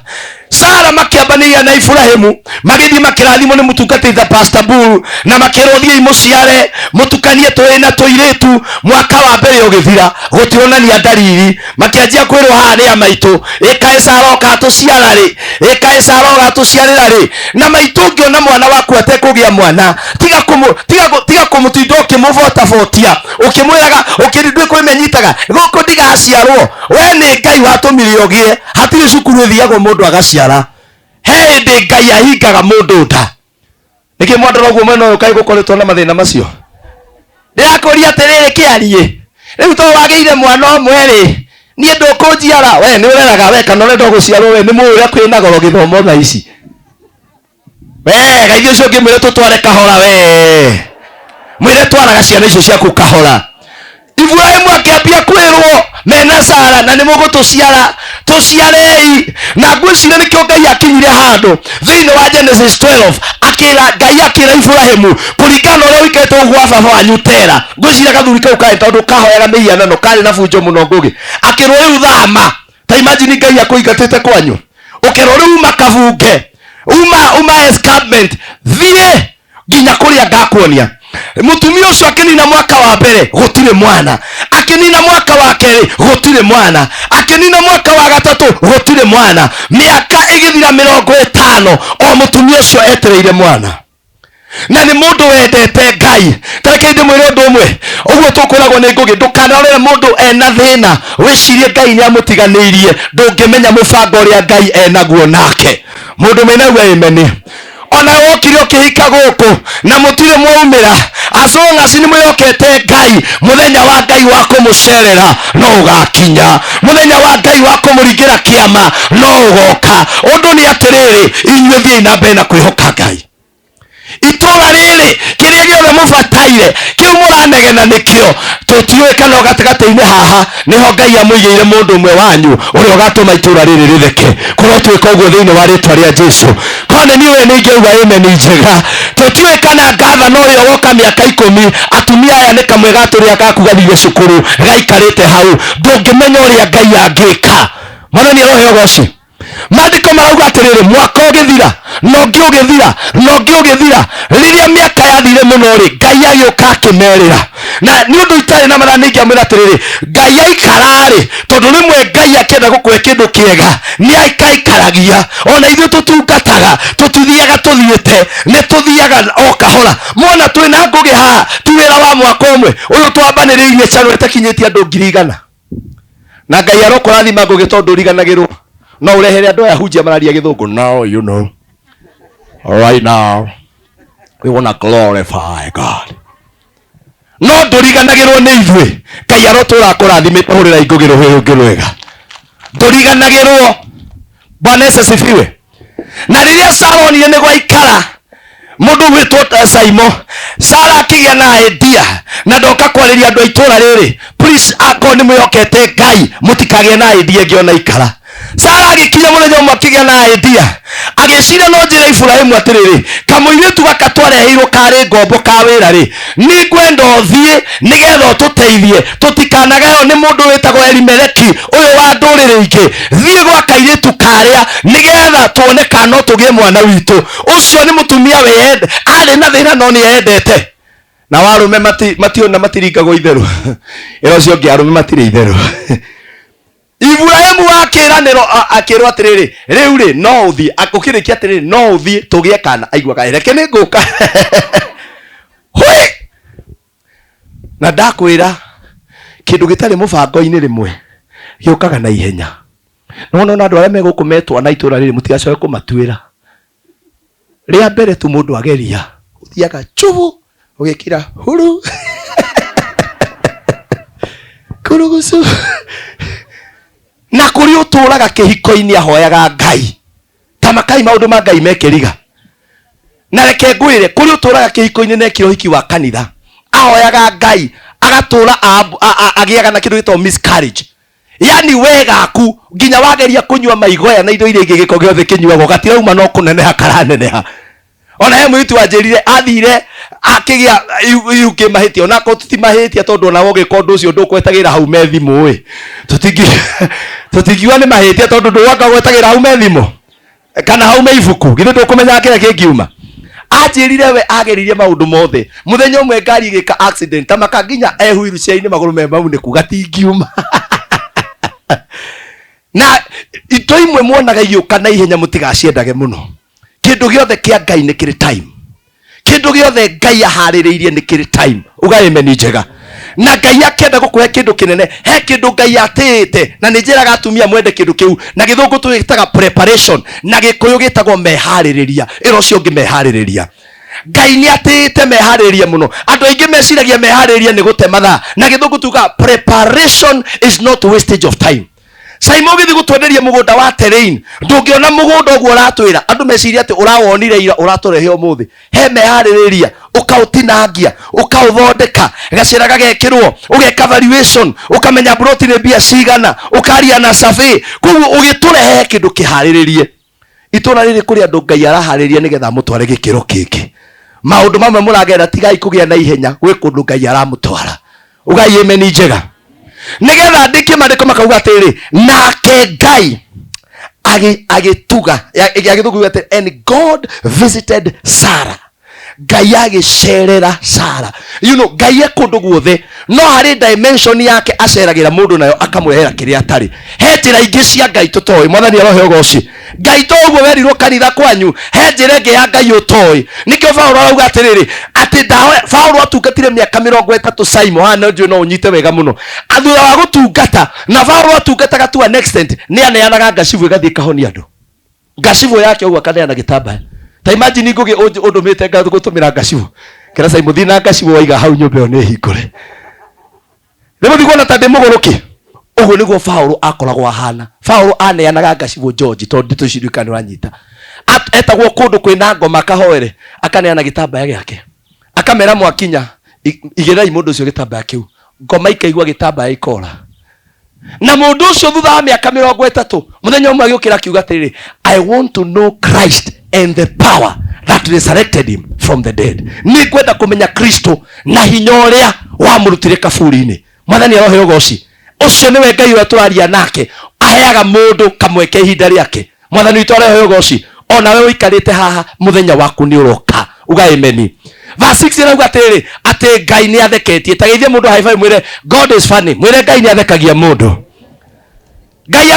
Sara makĩambanĩria na Ibrahimu magĩthiĩ makĩrathimwo nĩ mũtungatĩri ta Pastor Bull na makĩrwo thiĩi mũciare mũtukanie tũĩ na tũirĩtu. Mwaka wa mbere ũgĩthira gũtionania ndariri, makĩanjia kwĩrwo haha nĩ a maitũ, ĩkaĩ Sara ũgatũciara rĩ, ĩkaĩ Sara ũgatũciarĩra rĩ. Na maitũ ũngĩona mwana waku atekũgĩa mwana, tiga kũmũtinda ũkĩmũbotabotia ũkĩmwĩraga ũkĩndĩ kwĩmenyitaga gũkũ ndigaciarwo. We nĩ Ngai watũmire ũgĩe, hatirĩ cukuru ĩthiagwo mũndũ agaciara. He hĩndĩ Ngai ahingaga mũndũ nda. Nĩkĩ mwandora ũguo mwena ũyũ kaĩ gũkoretwo na mathĩna macio? Ndĩrakũria atĩrĩrĩ kĩarie, rĩu to wagĩire mwana ũmwe rĩ, niĩ ndũkũnjiara? We nĩ ũreraga we kana ũrenda gũciarwo we? Nĩ mũĩ ũrĩa kwĩna goro gĩthomo thaa ici. We gaithĩ ũcio ũngĩ mwĩre tũtware kahora, we mwĩre twaraga ciana icio ciaku kahora. Ibrahimu akĩambia kwĩrwo mena Sara na nĩ mũgũtũciara, tũciarei. Na ngwĩciria nĩkĩo Ngai akinyire handũ thĩinĩ wa Genesis 12 akĩra Ngai akĩra Ibrahimu kũringana na ũrĩa ũikarĩte ũguo gwa baba wanyu Tera. Ngwĩciria gathuri kau karĩ tondũ kahoyaga mĩhianano karĩ na bunjo mũno Ngũgĩ. Akĩrwo rĩu thama. Ta imagine Ngai akũingatĩte kwanyu ũkerwo rĩu uma kabunge, uma escarpment, thiĩ nginya kũrĩa ngakuonia. Mũtumia ũcio akĩnina mwaka wa mbere gũtirĩ mwana, akĩnina mwaka wa kerĩ gũtirĩ mwana, akĩnina mwaka wa gatatũ gũtirĩ mwana. Mĩaka ĩgĩthira 50 o mũtumia ũcio etereire mwana. Na nĩ mũndũ wendete Ngai. Ta reke ndĩmwĩre ũndũ ũmwe, ũguo tũkwĩragwo nĩ Ngũgĩ, ndũkanarore mũndũ ena thĩna wĩcirie Ngai nĩamũtiganĩirie. Ndũngĩmenya mũbango ũrĩa Ngai enaguo nake. Mũndũ mwĩnaguo amen. Ona wokire ũkĩhika gũkũ na mũtirĩ mwaumĩra, as long as nĩ mwĩhokete Ngai, mũthenya wa Ngai wa kũmũcerera no ũgakinya, mũthenya wa Ngai wa kũmũringĩra kĩama no ũgoka. Ũndũ nĩ atĩrĩrĩ, inyuĩ thiĩi na mbere na kwĩhoka Ngai. Itũra rĩrĩ kĩrĩa gĩothe mũbataire kĩu mũranegena nĩkĩo, tũtiũĩ kana gatagatĩ-inĩ haha nĩho Ngai amũigĩire mũndũ ũmwe wanyu ũrĩa ũgatũma itũra rĩrĩ rĩtheke. Kũrotuĩka ũguo thĩinĩ wa rĩtwa rĩa Jesu. Korwo nĩ niĩ we nĩ ingĩauga amen njega. Tũtiũĩ kana ngathana ũrĩa ũgoka mĩaka 10, atumia aya nĩ kamwe ga tũrĩa gaku gathire cukuru gaikarĩte hau. Ndũngĩmenya ũrĩa Ngai angĩka. Mwathani aroheo ũgoci. Maandĩko marauga atĩrĩrĩ, mwaka ũgĩthira na ũngĩ ũgĩthira na ũngĩ ũgĩthira. Rĩrĩa mĩaka yathire mũno rĩ, Ngai agĩũka akĩmerĩra. Na nĩ ũndũ itarĩ na mathaa nĩingĩamwĩra atĩrĩrĩ, Ngai aikara rĩ, tondũ rĩmwe Ngai akĩenda gũkũhe kĩndũ kĩega nĩ aikaikaragia. Ona ithuĩ tũtungataga, tũtithiaga tũthiĩte, nĩ tũthiaga o kahora. Mwana twĩna Ngũgĩ haha, ti wĩra wa mwaka ũmwe ũyũ twambanĩrĩirie channel ĩtakinyĩtie andũ 100,000. Na Ngai arokũrathima Ngũgĩ tondũ ndũriganagĩrwo. No ũrehere andũ aya hunjia mararia gĩthũngũ. Now you know. Right now we wanna glorify God. No ndũriganagĩrwo nĩ ithuĩ. Ngai arotũra akũrathimĩte. Hũrĩra Ngũgĩ rũhĩ rũngĩ rwega. Ndũriganagĩrwo. Bwana Yesu asifiwe. Na rĩrĩa Sara onire nĩ gwaikara mũndũ gwĩtwo Saimo, Sara akĩgĩa na idea na ndoka kwarĩria andũ a itũra rĩrĩ, please, akorwo nĩ mwĩhokete Ngai mũtikagĩe na idea ĩngĩ ona ikara. Sara agĩkinya mũthenya ũmwe akĩgĩa na idea, agĩciria no njĩre Iburahimu atĩrĩrĩ, kamũirĩtu gaka twareheirwo karĩ ngombo ka wĩra rĩ, nĩ ngwenda ũthiĩ nĩgetha ũtũteithie tũtikanagaywo nĩ mũndũ wĩtagwo Elimeleki ũyũ wa ndũrĩrĩ ingĩ. Thiĩ gwa kairĩtu karĩa nĩgetha tuone kana no tũgĩe mwana witũ. Ũcio nĩ mũtumia weyende, arĩ na thĩna no nĩ eyendete. Na warũme mationa matiringagwo itherũ. Ĩra ũcio ũngĩ arũme matirĩ itherũ. Iburahimu akĩranĩrwo, akĩrwo atĩrĩrĩ, rĩu rĩ no ũthiĩ, ũkĩrĩkia atĩrĩrĩ no ũthiĩ tũgĩe kana. Aiguaga reke nĩ ngũka. Hũi! Na ndakwĩra kĩndũ gĩtarĩ mũbango-inĩ rĩmwe gĩũkaga na ihenya. No nona andũ arĩa me gũkũ metwo na itũra rĩrĩ mũtigacoke kũmatuĩra. Rĩa mbere tu mũndũ ageria ũthiaga chubu ũgĩkira huru kurugucu. Na kũrĩ ũtũraga kĩhiko-inĩ ahoyaga Ngai ta makai maũndũ ma Ngai mekĩriga. Na reke ngwĩre kũrĩ ũtũraga kĩhiko-inĩ na ekĩra ũhiki wa kanitha ahoyaga Ngai agatũra agĩaga na kĩndũ gĩtagwo miscarriage. Yani we gaku nginya wageria kunyua maigoya na indo iria ingĩ gĩko gĩothe kĩnyuagwo gatirauma no kũneneha karaneneha. Ona he mũirĩtu wanjĩrire athire akĩgĩa ihu kĩmahĩtia, ona akorwo tũtimahĩtia tondũ ona ũgĩka ũndũ ũcio ndũkwetagĩra hau me thimũ ĩ. Tũtingiuga nĩ mahĩtia tondũ ndũgwaka gwetagĩra hau me thimũ kana hau me ibuku, githĩ ndũkũmenyaga kĩrĩa kĩngiuma. Anjĩrire we ageririe maũndũ mothe, mũthenya ũmwe ngari ĩgĩka accident ta maka nginya e wheelchair-inĩ magũrũ me maunĩku gatingiuma. Na indo imwe mwonaga igĩũka na ihenya mũtigaciendage mũno. Kĩndũ gĩothe kĩa Ngai nĩ kĩrĩ time. Kĩndũ gĩothe Ngai aharĩrĩirie nĩ kĩrĩ time. Uga amen njega. Na Ngai akĩenda gũkũhe kĩndũ kĩnene, he kĩndũ Ngai atĩĩte, na nĩ njĩraga atumia mwende kĩndũ kĩu. Na gĩthũngũ tũgĩtaga preparation, na gĩkũyũ gĩtagwo meharĩrĩria. Ĩra ũcio ũngĩ meharĩrĩria. Ngai nĩ atĩĩte meharĩrĩria mũno. Andũ aingĩ meciragia meharĩrĩria nĩ gũte mathaa. Na gĩthũngũ tugaga preparation is not wastage of time. Saimo ũgĩthiĩ gũtwenderia mũgũnda wa terrain, ndũngĩona mũgũnda ũguo ũratwĩra. Andũ meciria atĩ ũrawonire ira ũratũrehe ũmũthĩ. He meharĩrĩria, ũkaũtinangia, ũkaũthondeka, gacĩra gagekĩrwo, ũgeka valuation, ũkamenya ploti nĩ mbia cigana, ũkaria na survey. Koguo ũgĩtũrehe kĩndũ kĩharĩrĩrie. Itũra rĩrĩ kũrĩ andũ Ngai araharĩria nĩgetha amũtware gĩkĩro kĩngĩ. Maũndũ mamwe mũragerera tigai kũgĩa na ihenya, gwĩ kũndũ Ngai aramũtwara. Ugai amen njega. Nĩgetha ndĩkie maandĩko makauga atĩrĩrĩ, nake Ngai agĩtuga, ya gĩthũngũ yuga atĩrĩ, and God visited Sarah. Ngai agĩcerera Sarah. You know, Ngai e kũndũ guothe, no harĩ dimension yake aceragĩra mũndũ nayo akamũrehera kĩrĩa atarĩ. He njĩra ingĩ cia Ngai tũtoĩ. Mwathani arohe ũgoci. Ngai to ũguo werirwo kanitha kwanyu, he njĩra ĩngĩ ya Ngai ũtoĩ. Nĩkĩo Paũlũ arauga atĩrĩrĩ, atĩ ndahoya. Paũlũ atungatire mĩaka mĩrongo ĩtatũ Simon, haha no njũĩ no ũnyite wega mũno. Thutha wa gũtungata, na Paũlũ atungataga to an extent, nĩ aneanaga ngacibu ĩgathiĩ ĩkahonia andũ. Ngacibu yake ũguo akaneana gĩtambaya. Ta imagine ngũgĩ ũndũmĩte ngagũtũmĩra ngacibu. Kĩra Simon, thiĩ na ngacibu waiga hau nyũmba ĩyo nĩ hingũre. Nĩ mũthiĩ kuona ta ndĩ mũgũrũki. Ũguo nĩguo Paũlũ akoragwo ahana. Paũlũ aneanaga ngacibu George, tondũ ndeto ici ndiũĩ kana nĩ ũranyita. Etagwo kũndũ kwĩna ngoma akahoere, akaneana gĩtambaya gĩake. Akamera mwakinya, igĩrĩrai mũndũ ũcio gĩtambaya kĩu. Ngoma ikaigua gĩtambaya ikora. Na mũndũ ũcio thutha wa mĩaka mĩrongo ĩtatũ, mũthenya ũmwe agĩũkĩra akiuga atĩrĩrĩ, I want to know Christ and the power that resurrected him from the dead. Nĩ ngwenda kũmenya Kristo na hinya ũrĩa wamũrutire kaburi-inĩ. Mwathani arohe ũgoci. Ũcio nĩwe Ngai ũrĩa tũraria nake, aheaga mũndũ kamweke ihinda rĩake. Mwathani witũ arohe ũgoci. Ona we ũikarĩte haha, mũthenya waku nĩ ũroka. Uga amen. Verse 6 ĩrauga atĩrĩrĩ, atĩ Ngai nĩ atheketie. Ta geithie mũndũ high five, mwĩre God is funny. Mwĩre Ngai nĩ athekagia mũndũ. Ngai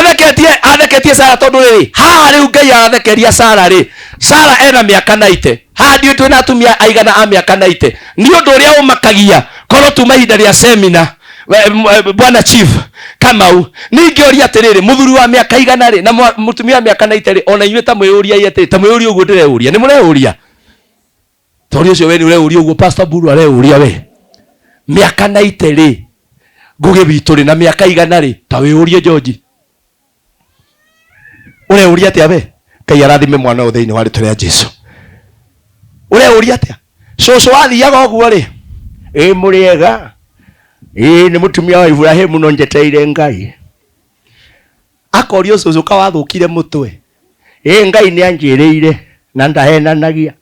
atheketie Sara tondũ rĩrĩ, haha rĩu Ngai arathekeria Sara rĩ, Sara ena mĩaka 90. Haha ndiũĩ twĩna atumia aigana a mĩaka 90. Nĩ ũndũ ũrĩa ũmakagia korwo tuma ihinda rĩa semina, Bwana Chief Kamau, ningĩũria atĩrĩrĩ, mũthuri wa mĩaka igana rĩ na mũtumia wa mĩaka 90 rĩ, ona inyuĩ ta mwĩyũriai atĩrĩ, ta mwĩyũrie ũguo ndĩreyũria, nĩ mũreyũria? Tondũ ũcio we nĩ ũreyũria ũguo Pastor Mburu areyũria we. Mĩaka 90 rĩ, Ngũgĩ witũ rĩ, na mĩaka igana rĩ, ta wĩyũrie George. Ũreuria atĩa we? Ngai arathime mwana ũyũ thĩinĩ wa rĩtwa rĩa Jesu. Ũreuria atĩa? Cũcũ athiaga ũguo rĩ, ĩ mũrĩega, ĩ nĩ mũtumia wa Iburahĩmu no njetereire Ngai. Akorio cũcũ ka wathũkire mũtwe, ĩ Ngai nĩ anjĩrĩire na ndahenanagia.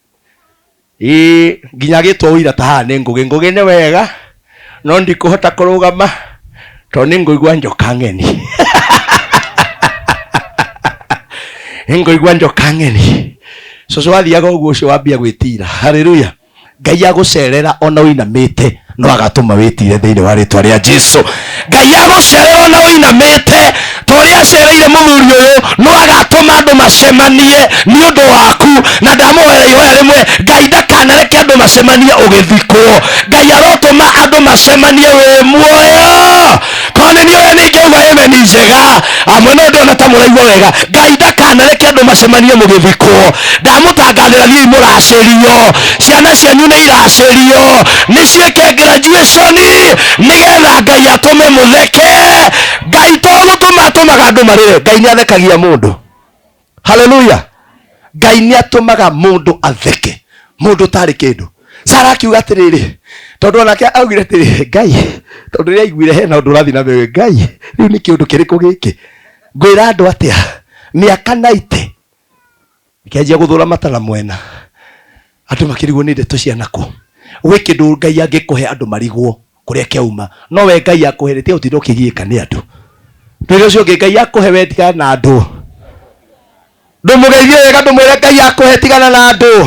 Ĩ nginya agĩtwo ũira ta haha nĩ Ngũgĩ. Ngũgĩ nĩ wega no ndikũhota kũrũgama tondũ nĩ ngũigua njoka ng'eni. Nĩ ngũigua njoka ng'eni. Cũcũ athiaga ũguo ũcio wambia gwĩtira. Haleluya. Ngai agũcerera ona ũinamĩte no agatũma wĩtire thĩinĩ wa rĩtwa rĩa Jesu. Ngai agũcerera ona ũinamĩte ta ũrĩa acereire mũthuri ũyũ no agatũma andũ macemanie nĩ ũndũ waku. Na ndamũhoera ihoya rĩmwe, Ngai ndakanareke andũ macemanie ũgĩthikwo. Ngai arotũma andũ macemanie wĩ muoyo. Korwo nĩ niĩ ũrĩa ningĩauga amen njega, amwe no ndĩrona ta mũraigua wega. Ngai ndakanareke andũ macemanie mũgĩthikwo. Ndamũtangathĩra thiĩi mũracĩrio, ciana cianyu nĩ iracĩrio, nĩ ciĩke graduation nĩgetha Ngai atũme mũtheke. Ngai to gũtũma atũmaga andũ marĩre, Ngai nĩ athekagia mũndũ. Haleluya. Ngai nĩ atũmaga mũndũ atheke, mũndũ ũtarĩ kĩndũ. Sara akiuga atĩrĩrĩ, tondũ onake augire atĩrĩrĩ, Ngai, tondũ rĩrĩa aiguire hena ũndũ ũrathiĩ na mbere, Ngai, rĩu nĩ kĩũndũ kĩrĩkũ gĩkĩ? Ngwĩra andũ atĩa? Mĩaka naite Ngĩanjia gũthũra mata na mwena. Andũ makĩrigwo nĩ ndeto cia nakũ. Gwĩ kĩndũ Ngai angĩkũhe andũ marigwo kũrĩa kĩauma. No we Ngai akũhe rĩ, tiga gũtinda ũkĩgiĩka nĩ andũ. Ndwĩre ũcio ũngĩ Ngai akũhe we tigana na andũ. Ndũmũgeithie wega ndũmwĩre Ngai akũhe tigana na andũ.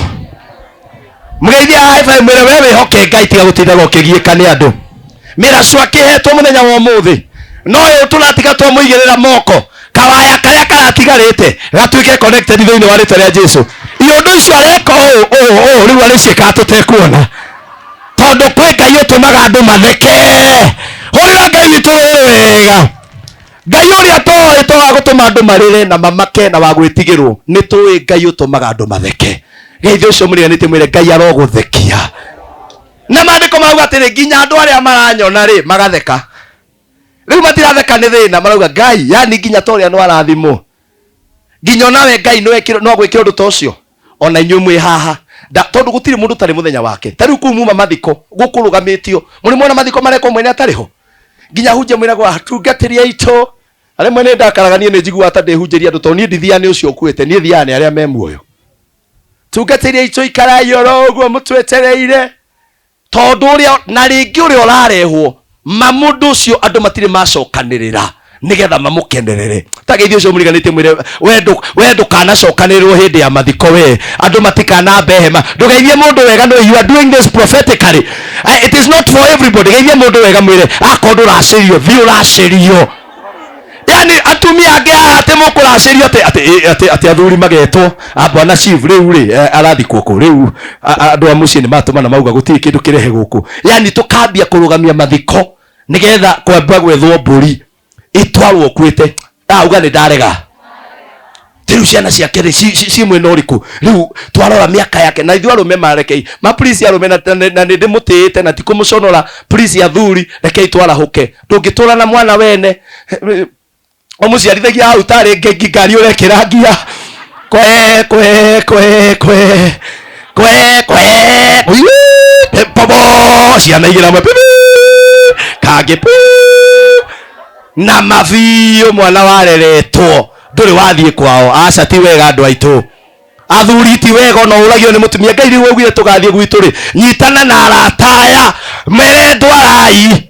Mũgeithie high five mwĩre we wĩhoke Ngai tiga gũtindaga ũkĩgiĩka nĩ andũ. Mĩracu akĩhetwo mũthenya wa ũmũthĩ. No ũyũ tũratiga twamũigĩrĩra moko. Kawaya karĩa karatigarĩte gatuĩke connected thĩinĩ wa rĩtwa rĩa Jesu. Iũndũ icio areka ũũ ũũ ũũ rĩu arĩciĩkaga tũtekuona. Tondũ kwĩ Ngai ũtũmaga andũ matheke. Hũrĩra Ngai witũ rũĩ wega. Ngai ũrĩa toĩ to wa gũtũma andũ marĩre na mamake na wa gwĩtigĩrwo. Nĩ tũĩ Ngai ũtũmaga andũ matheke. Geithia ũcio mũriganĩtie mwĩre Ngai arogũthekia. Na maandĩko mauga atĩrĩ, nginya andũ arĩa maranyona rĩ magatheka. Rĩu matiratheka nĩ thĩna, marauga Ngai, yani nginya ta ũrĩa no arathimwo. Nginya onawe Ngai no ekĩrwo, no agwĩkĩre ũndũ ta ũcio. Ona inyuĩ mwĩ haha. Nda, tondũ gũtirĩ mũndũ ũtarĩ mũthenya wake. Ta rĩu kũu muma mathiko, gũkũrũgamĩtio. Mũrĩ mwona mathiko marekwo mwene atarĩ ho? Nginya hunjia mwĩragwo atungatĩri aitũ. Rĩmwe nĩ ndakaraga niĩ nĩ njiguaga ta ndĩhunjĩria andũ tondũ niĩ ndithiaga nĩ ũcio ũkuĩte, niĩ thiaga nĩ arĩa me muoyo. Tungatĩri aitũ ikarai oro ũguo mũtwetereire. Tondũ ũrĩa na rĩngĩ ũrĩa ũrarehwo ma mũndũ ũcio andũ matirĩ macokanĩrĩra nĩgetha mamũkenerere. Ta geithia ũcio mũriganĩtie mwĩre we ndũkanacokanĩrĩrwo hĩndĩ ya mathiko we andũ matikanambe hema. Ndũgeithie mũndũ wega no you are doing this prophetically. It is not for everybody. Geithia mũndũ wega mwĩre akorwo ndũracĩrio thiĩ ũracĩrio. Yani atumia angĩ haha atĩ mũkũracĩrio atĩ atĩ atĩ atĩ athuri magetwo a bwana chief rĩu rĩ arathikwo kũ rĩu andũ a mũciĩ nĩ matũmana mauga gũtirĩ kĩndũ kĩrehe gũkũ. Yani tũkambia kũrũgamia mathiko nĩgetha kwamba gwethwo mbũri itwarwo kuĩte. Ndauga nĩ ndarega. Rĩu ciana ciake rĩ ci mwena ũrĩkũ? Rĩu twarora mĩaka yake na ithuĩ arũme marekei ma please arũme na nĩ ndĩmũtĩĩte na ti kũmũconora please athuri rekei twarahũke. Ndũngĩtũra na mwana wene ũmũciarithagia hau tarĩ ngengi ngari ũrekĩra ngia kwe kwe kwe kwe kwe kwe Wii! Popo ciana igĩrĩ hamwe pipi kangĩ pi na mabiũ mwana wareretwo ndũrĩ wathiĩ kwao. Aca ti wega andũ aitũ athuri ti wega ona ũragio nĩ mũtumia. Ngai rĩu augire tũgathiĩ gwitũ rĩ, nyitana na arata aya mere ndwarai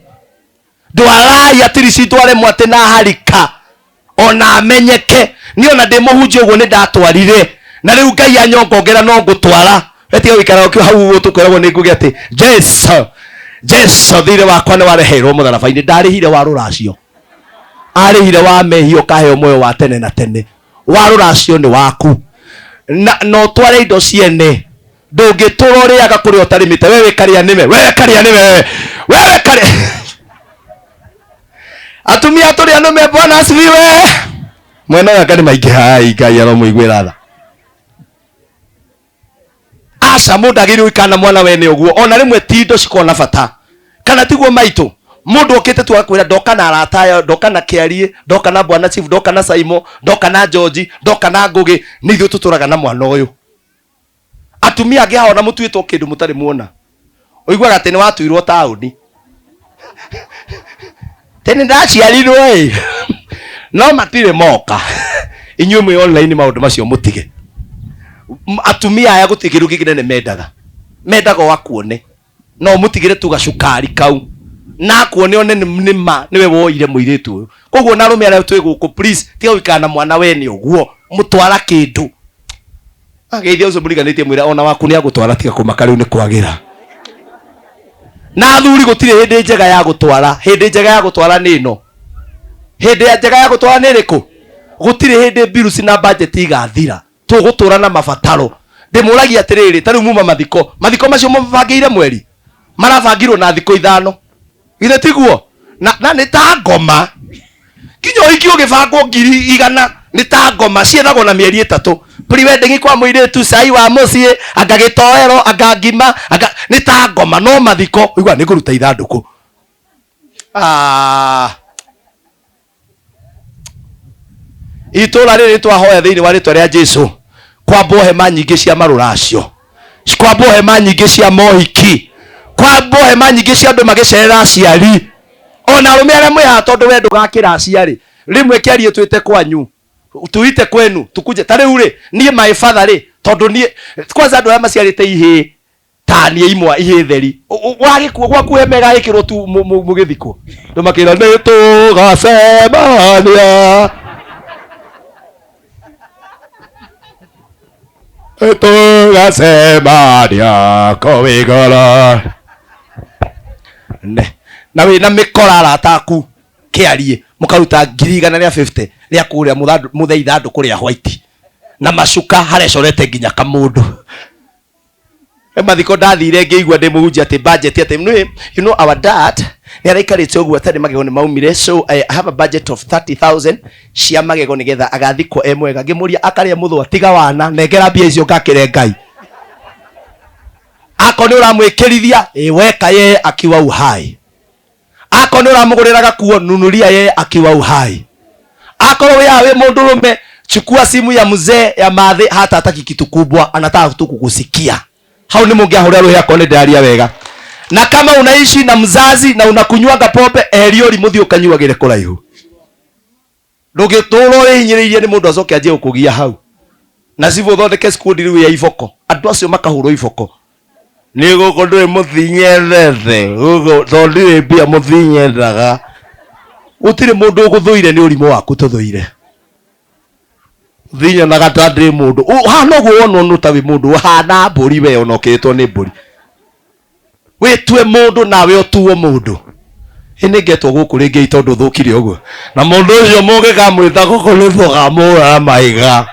ndwarai atirici ndware mwatĩ na harika ona amenyeke. Niĩ ona ndĩ mũhunjia ũguo nĩ ndatwarire na rĩu Ngai anyongongera no ngũtwara. Wetiga gũikara ũkĩ hau ũguo tũkwĩragwo nĩ nguge atĩ Jesu Jesu thirĩ wakwa nĩ wareheirwo mũtharaba-inĩ, ndarĩhire wa rũracio, arĩhire wa mehia ũkaheo muoyo wa tene na tene. Wa rũracio nĩ waku na no tware indo ciene. Ndũngĩtũra ũrĩaga kũrĩa ũtarĩmĩte. Wewe karĩa nĩme, wewe karĩa nĩme, wewe wewe karĩa. Atumia tũrĩ anũme, Bwana asifiwe. Mwena ũyũ anga nĩ maingĩ hai, Ngai aromũiguĩra tha. Aca mũndũ agĩrĩirwo gũikara na mwana wene ũguo, ona rĩmwe ti indo cikoragwo na bata, kana tiguo maitũ? Mundu okite tu akwira ndoka na arata aya, ndoka na Kiarie, ndoka na Bwana Chief, ndoka na Saimo, ndoka na George, ndoka na Ngugi, ni ithuĩ tuturaga na mwana ũyũ. Atumia angĩ haha ona mũtuĩtwo kĩndũ mũtarĩ muona. Ũiguaga atĩ nĩ watuirwo taũni. Tene ndaciarirwo ĩ. No matirĩ moka. Inyuĩ mwĩ online maũndũ macio mũtige. Atumia aya gũtirĩ kĩndũ kĩngĩ kĩnene mendaga. Mendaga o akuone. No ũmũtigĩre tu gacukari kau. Na akuone one nĩ ma nĩwe woire mũirĩtu ũyũ. Koguo na arũme arĩa twĩ gũkũ, please, tiga gũikara na mwana wene ũguo. Mũtwara kĩndũ. Ageithia ũcio mũriganĩtie mwĩra ona waku nĩ agũtwara, tiga kũmaka rĩu nĩ kwagĩra. Na athuri gũtirĩ hĩndĩ njega ya gũtwara. Hĩndĩ njega ya gũtwara nĩ ĩno. Hĩndĩ ya njega ya gũtwara nĩ ĩrĩkũ? Gũtirĩ hĩndĩ bills na budget igathira. Tũgũtũra na mabataro. Ndĩmũragia atĩrĩrĩ, ta rĩu muma mathiko. Mathiko macio mabangĩire mweri. Marabangirwo na thikũ ithano. Githĩ tiguo? Na nĩ ta ngoma. Nginya ũhiki ũgĩbangwo ngiri igana nĩ ta ngoma ciethagwo na mĩeri ĩtatũ. Pre-wedding kwa mũirĩtu, cai wa mũciĩ, anga gĩtoero, anga ngima, anga nĩ ta ngoma, no mathiko ũigua nĩ ngũruta ithandũkũ. Itũra rĩrĩ twahoya thĩinĩ wa rĩtwa rĩa Jesu, kwambwo hema nyingĩ cia marũracio, kwambwo hema nyingĩ cia mohiki, kwambwo hema nyingĩ cia andũ magĩcerera aciari. Ona arũme arĩa mwĩ haha, tondũ we ndũgakĩra aciari, rĩmwe kĩarie twĩte kwanyu, tuite kwenu, tukuje. Ta rĩu rĩ, niĩ my father rĩ, tondũ niĩ kwanza andũ arĩa maciarĩte ihĩĩ ta niĩ imwa ihĩĩ theri, wagĩkuo gwaku hema ĩgagĩkĩrwo tu mũgĩthikwo, andũ makĩra nĩ tũgacemania, nĩ tũgacemania kũu igũrũ. Ne. Na wĩna mĩkora arata aku kĩarie, mũkaruta ngiri igana rĩa 50 rĩa kũrĩa mũthee ithandũkũ rĩa white na macuka harecorete nginya kamũndũ. Mathiko ndathire ngĩigua ndĩ mũhunjia atĩ budget atĩ nĩ, you know our dad nĩ araikarĩte ũguo atarĩ magego nĩ maumire, so I have a budget of 30,000 cia magego nĩgetha agathikwo e mwega. Ngĩmũria akarĩa mũthũa, tiga wana, nengera mbia icio ngakĩre Ngai. Akorwo nĩ ũramwĩkĩrithia, ĩ weka ye akiwa uhai. Akorwo nĩ ũramũgũrĩra gakuo, nunuria ye akiwa uhai. Akorwo wĩ haha wĩ mũndũrũme, chukua simu ya mzee ya mathĩ, hata hataki kitu kubwa, anataka tu kukusikia. Hau nĩ mũngĩahũrĩra rũhĩ akorwo nĩ ndĩraria wega. Na kama unaishi na mzazi na unakunywanga pombe, eheria ũrimũ thiĩ ũkanyuagĩre kũraihu. Ndũngĩtũra ũrĩhinyĩrĩirie nĩ mũndũ acoke anjie gũkũgia hau. Na cibũ ũthondeke squad rĩu ya iboko. Andũ acio makahũrwo iboko. Nĩ gũkũ ndũrĩ mũthinyendete, gũkũ tondũ ndirĩ mbia mũthinyendaga. Gũtirĩ mũndũ ũgũthũire nĩ ũrimũ waku tũthũire. Thinyonaga ta ndĩ mũndũ. Haha noguo wonwo nũ ta wĩ mũndũ, ũhana mbũri we ona ũkĩrĩtwo nĩ mbũri. Wĩtue mũndũ nawe ũtuo mũndũ. Ĩ nĩ ngetwo gũkũ rĩngĩ tondũ thũkire ũguo. Na mũndũ ũcio mũngĩkamwĩta gũkũ nĩ tũkamũhũra mahiga.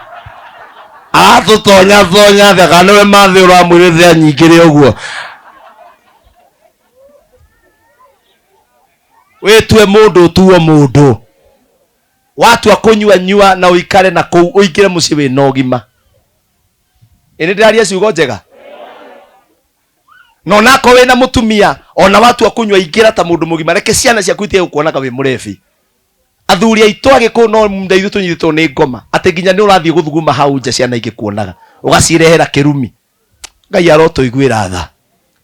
Aratũtonya tonya atĩa, kana nĩwe mathĩ ũramwĩrĩte anyingĩre ũguo. Wĩtue mũndũ ũtuo mũndũ. Watua kũnyua nyua na ũikare na kũu ũingĩre mũciĩ wĩna ũgima. Ĩ nĩ ndĩraria ciugo njega? Na onakorwo wĩna mũtumia, ona watua kũnyua ingĩra ta mũndũ mũgima, reke ciana ciaku itige gũkuonaga wĩ mũrebi. Athuri aitũ agĩkũyũ no nda ithuĩ tũnyitĩtwo nĩ ngoma, atĩ nginya nĩ ũrathiĩ gũthuguma hau nja ciana igĩkuonaga, ũgacirehera kĩrumi. Ngai arotũiguĩra tha.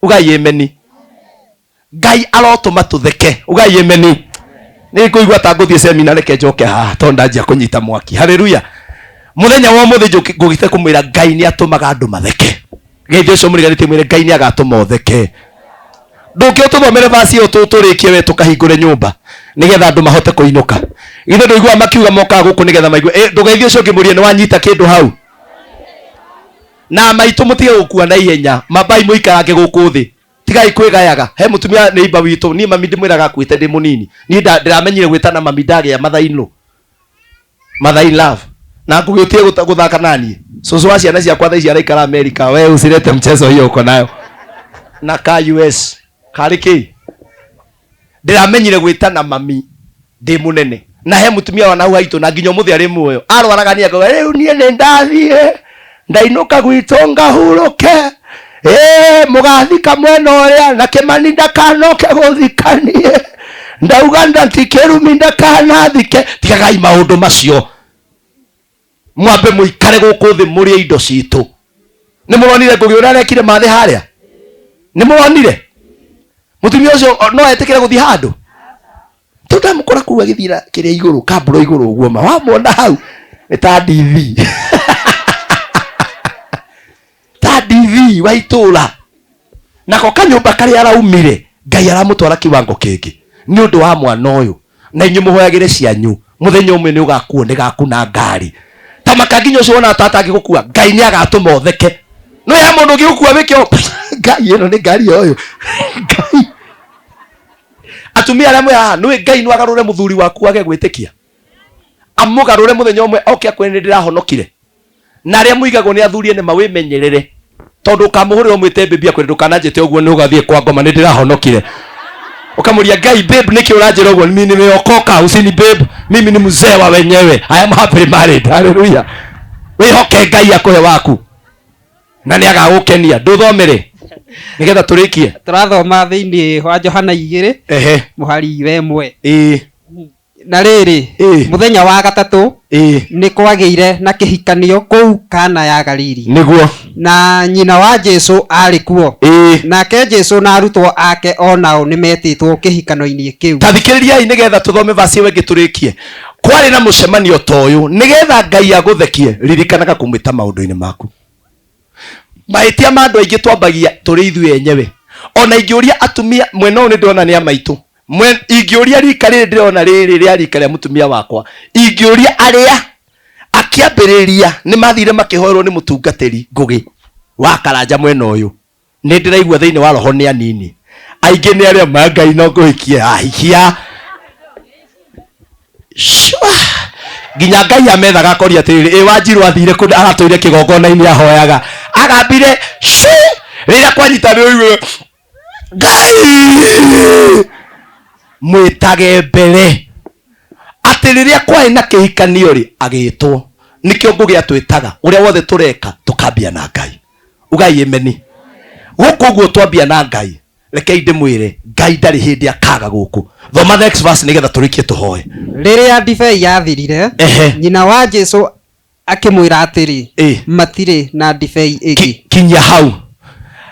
Ugai ameni. Ngai arotũma tũtheke. Ugai ameni. Nĩ ngũigua ta ngũthiĩ semina, reke njoke haha tondũ ndanjia kũnyita mwaki. Haleluya. Mũthenya wa ũmũthĩ ngũgĩte kũmwĩra Ngai nĩ atũmaga andũ matheke. Geithia ũcio mũriganĩtie mwĩre Ngai nĩ agatũma ũtheke. Ndũngĩ ũtũthomere verse ĩyo tũrĩkie we tũkahingũre nyũmba nĩgetha andũ mahote kũinũka. Githĩ ndũiguaga makiuga mokaga gũkũ nĩgetha maigue. Ndũgeithie ũcio ũngĩ mũrie nĩ wanyita kĩndũ hau. Na maitũ mũtige gũkua na ihenya, mabai mũikarange gũkũ thĩ. Tigai kwĩgayaga. He mũtumia nĩ imba witũ, niĩ mami ndĩmwĩraga akuĩte ndĩ mũnini. Niĩ ndĩramenyire gwĩtana mami ndagĩa mother in law. Mother in love. Na ngũgĩ ũtige gũthaka na niĩ. Cũcũ wa ciana ciakwa thaa ici araikara America. We usilete mchezo hiyo uko nayo. Na ka US. Karĩ kĩ? Ndĩramenyire gwĩtana mami ndĩ mũnene. Na he mũtumia wa nahau haitũ na nginya ũmũthĩ arĩ muoyo. Arwaraga nĩ akauga, rĩu niĩ nĩ ndathiĩ. Ndainũka gwitũ ngahurũke. Mũgathika mwena ũrĩa na Kĩmani ndakanoke gũthikanie. Ndauga ndatikĩrumi ndakanathike. Tigagai maũndũ macio, mwambe mũikare gũkũ thĩ mũrĩe indo citũ. Nĩ mũronire Ngũgĩ ũrĩa arekire mathĩ harĩa? Nĩ mũronire mũtumia ũcio no etĩkĩre gũthiĩ handũ? Tũndamũkora kũu agĩthiĩra kĩrĩa igũrũ, kambũro igũrũ ũguo, ma wamwona hau nĩ ta DV ta DV wa itũra, nako kanyũmba karĩa araumire Ngai aramũtwara kiwango kĩngĩ nĩ ũndũ wa mwana ũyũ. Na inyuĩ mũhoyagĩre cianyu, mũthenya ũmwe nĩ ũgakuo nĩ gaku na ngari ta makanginya ũcio wona tata angĩgũkua, Ngai nĩ agatũma ũtheke. No ya mũndũ ũngĩgũkua wĩke ũũ, Ngai ĩno nĩ ngari ya ũyũ Ngai. Atumia arĩa mwĩ haha, nĩũĩ Ngai no agarũre mũthuri waku age gwĩtĩkia, amũgarũre mũthenya ũmwe oke akwĩre nĩ ndĩrahonokire. Na arĩa mũigagwo nĩ athuri ene mawĩmenyerere, tondũ ũkamũhũrĩra ũmwĩte baby akwĩre ndũkananjĩte ũguo, nĩ ũgathiĩ kwa ngoma, nĩ ndĩrahonokire. Ũkamũria Ngai, babe, nĩkĩ ũranjĩra ũguo? Mimi nimeokoka, usini babe, mimi ni mzee wa wenyewe, I am happily married. Hallelujah. Wĩhoke Ngai akũhe waku na nĩ agagũkenia. Ndũthomere nĩgetha tũrĩkie. Tũrathoma thĩinĩ wa Johana 2 mũhari wa 1. Na rĩrĩ, mũthenya wa gatatũ nĩ kwagĩire na kĩhikanio kũu Kana ya Galili. Na nyina wa Jesu aarĩ kuo. Nake Jesu na arutwo ake o nao nĩ metĩtwo kĩhikano-inĩ kĩu. Ta thikĩrĩriai nĩgetha tũthome vasi ĩyo ĩngĩ tũrĩkie. Kwarĩ na mũcemanio ta ũyũ, nĩgetha Ngai agũthekie, ririkanaga kũmwĩta maũndũ-inĩ maku. Mahĩtia ma andũ aingĩ twambagia tũrĩ ithuĩ enyewe. Ona ingĩũria atumia mwena ũyũ nĩ ndĩrona nĩ a maitũ, ingĩũria rika rĩrĩ ndĩrona rĩrĩ rĩa rika rĩa mũtumia wakwa, ingĩũria arĩa akĩambĩrĩria nĩ mathire makĩhoerwo nĩ mũtungatĩri Ngũgĩ wa Karanja mwena ũyũ, nĩ ndĩraigua thĩinĩ wa roho nĩ anini. Aingĩ nĩ arĩa ma Ngai no ngũhikie ahikia shwa, nginya Ngai amethaga akoria atĩrĩrĩ, ĩ Wanjirũ athire kũ? Aratũire kĩgongona-inĩ ahoyaga, agambire shi rĩrĩa kwanyita nĩ ũigue Ngai mwĩtage mbere atĩ rĩrĩa kwarĩ na kĩhikanio rĩ, agĩtwo. Nĩkĩo Ngũgĩ atwĩtaga ũrĩa wothe tũreka tũkambia na Ngai. Ugai ameni. Gũkũ ũguo twambia na Ngai, rekei ndĩmwĩre Ngai ndarĩ hĩndĩ akaga gũkũ. Thoma next verse nĩgetha tũrĩkie tũhoe. Rĩrĩa ndibei yathirire, nyina wa Jesu akĩmwĩra atĩrĩ, Matirĩ na ndibei ĩngĩ. Kinyia hau.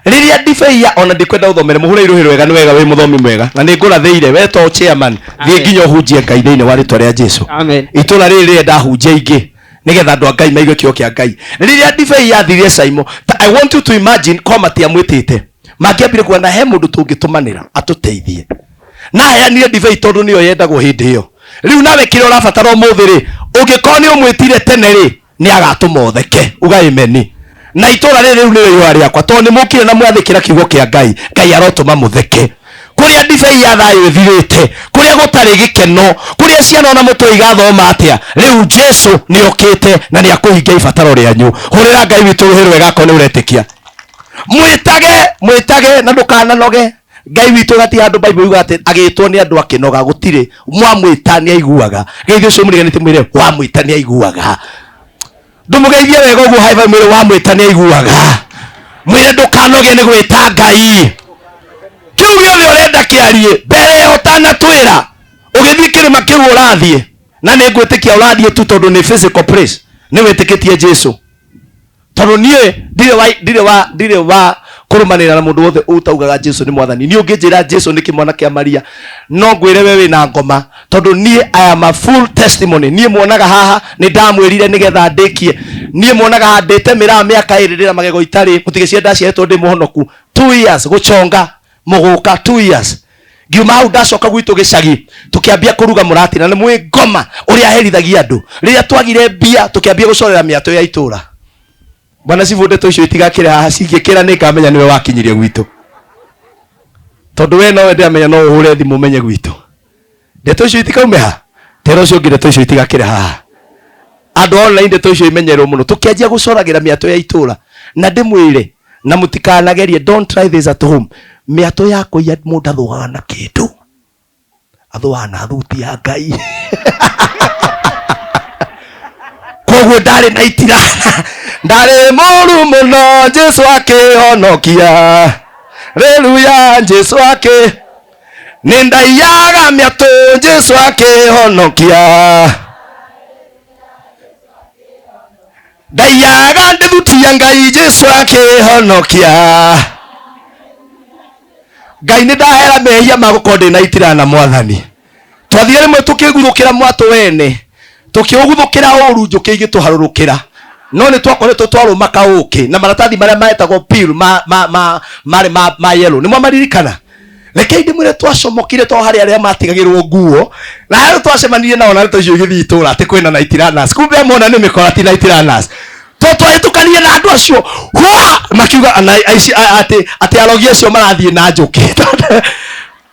Rĩrĩa ndibei ya ona ndikwenda ũthomere, mũhũre irũhĩ rwega, nĩ wega wĩ mũthomi mwega na nĩ ngũrathĩire we to chairman, thiĩ nginya ũhunjie Ngai thĩinĩ wa rĩtwa rĩa Jesu. Amen. Itũra rĩrĩ rĩrenda ahunjia aingĩ nĩgetha andũ a Ngai maigue kĩo kĩa Ngai. Rĩrĩa ndibei yathirire Saimo, ta I want you to imagine ko matiamwĩtĩte, mangĩambire kuona he mũndũ tũngĩtũmanĩra atũteithie. Na aheanire ndibei tondũ nĩyo yendagwo hĩndĩ ĩyo. Rĩu nawe kĩrĩa ũrabatara ũmũthĩ rĩ, ũngĩkorwo nĩ ũmwĩtire tene rĩ, nĩ agatũma ũtheke. Uga ameni. Na itũra rĩrĩ rĩu nĩrĩo ihũa rĩakwa, tondũ nĩ mũkire na mwathĩkĩra kiugo kĩa Ngai, Ngai arotũma mũtheke. Kũrĩa ndibei ya thayũ ĩthirĩte, kũrĩa gũtarĩ gĩkeno, kũrĩa ciana ona mũtwe igathoma atĩa, rĩu Jesu nĩ okĩte na nĩ akũhingia ibataro rĩanyu. Hũrĩra Ngai witũ rũhĩ rwega akorwo nĩ ũretĩkia. Mwĩtage, mwĩtage na ndũkananoge. Ngai witũ gati handũ Bible yuga atĩ agĩtwo nĩ andũ akĩnoga, gũtirĩ. Mwamwĩta nĩ aiguaga. Geithia ũcio mũriganĩtie mwĩre wamwĩta nĩ aiguaga. Ndũmũgeithie wega ũguo high five, mwĩre wamwĩta nĩ aiguaga. Mwĩre ndũkanoge nĩ gwĩta Ngai. Kĩu gĩothe ũrenda kĩarie mbere ya ũtanatwĩra ũgĩthiĩ kĩrĩma kĩu ũrathiĩ, na nĩ ngwĩtĩkia ũrathiĩ tu tondũ nĩ physical place, nĩ wĩtĩkĩtie Jesu. Tondũ niĩ ndirĩ wa, ndirĩ wa, ndirĩ wa kũrũmanĩrĩra na mũndũ wothe ũtaugaga Jesu nĩ mwathani. Niĩ ũngĩnjĩra Jesu nĩ kĩmwana kĩa Maria, no ngwĩre we wĩna ngoma, tondũ niĩ I am a full testimony. Niĩ muonaga haha nĩ ndamwĩrire nĩgetha ndĩkie. Niĩ muonaga haha ndĩte mĩraa mĩaka ĩrĩ ndĩna magego itarĩ, mũtigĩciria ndaciaretwo ndĩ mũhonoku. 2 years gũchonga mũgũka, 2 years ngiuma hau ndacoka gwitũ gĩcagi, tũkĩambia kũruga mũratina. Nĩ mwĩ ngoma ũrĩa aherithagia andũ. Rĩrĩa twagire mbia tũkĩambia gũcorera mĩatũ ya itũra. Bwana cibũ, ndeto icio itigakĩre haha, cingĩkĩra nĩ ngamenya nĩwe wakinyirie gwitũ, tondũ we nowe ndĩramenya no ũhũre thimũ ũmenye gwitũ. Ndeto icio itikaume ha tera ũcio ũngĩ, ndeto icio itigakĩre haha andũ online, ndeto icio imenyerwo mũno. Tũkĩanjia gũcoragĩra mĩatũ ya itũra, na ndĩmwĩre na mũtikanagerie, don't try this at home. Mĩatũ ya kũiya mũndũ athũgaga na kĩndũ, athũaga na thuti ya Ngai. Koguo ndarĩ na itira, ndarĩ mũru mũno, Jesu akĩhonokia. Haleluya, Jesu akĩ Nĩ ndaiyaga mĩatũ Jesu akĩhonokia. Ndaiyaga ndĩthutia Ngai Jesu akĩhonokia. Ngai nĩ ndahera mehia ma gũkorwo ndĩ na itira na mwathani. Twathire rĩmwe tũkĩguthũkĩra mwatũ wene, tũkĩũguthũkĩra ũru njũkĩ igĩtũharũrũkĩra. No nĩ twakoretwo twarũma kaũkĩ na maratathi marĩa metagwo peel ma ma ma marĩ ma, ma yellow. Nĩ mwamaririkana? Rekei ndĩmwĩre twacomokire to harĩ arĩa matigagĩrwo nguo na harĩa twacemanirie nao na ndeto icio igĩthiĩ itũra atĩ kwĩna night runners. Kumbe mona nĩ mĩkora ti night runners. To twahĩtũkanire na andũ acio hwa makiuga ana- aici- a- atĩ atĩ arogi acio marathiĩ na njũkĩ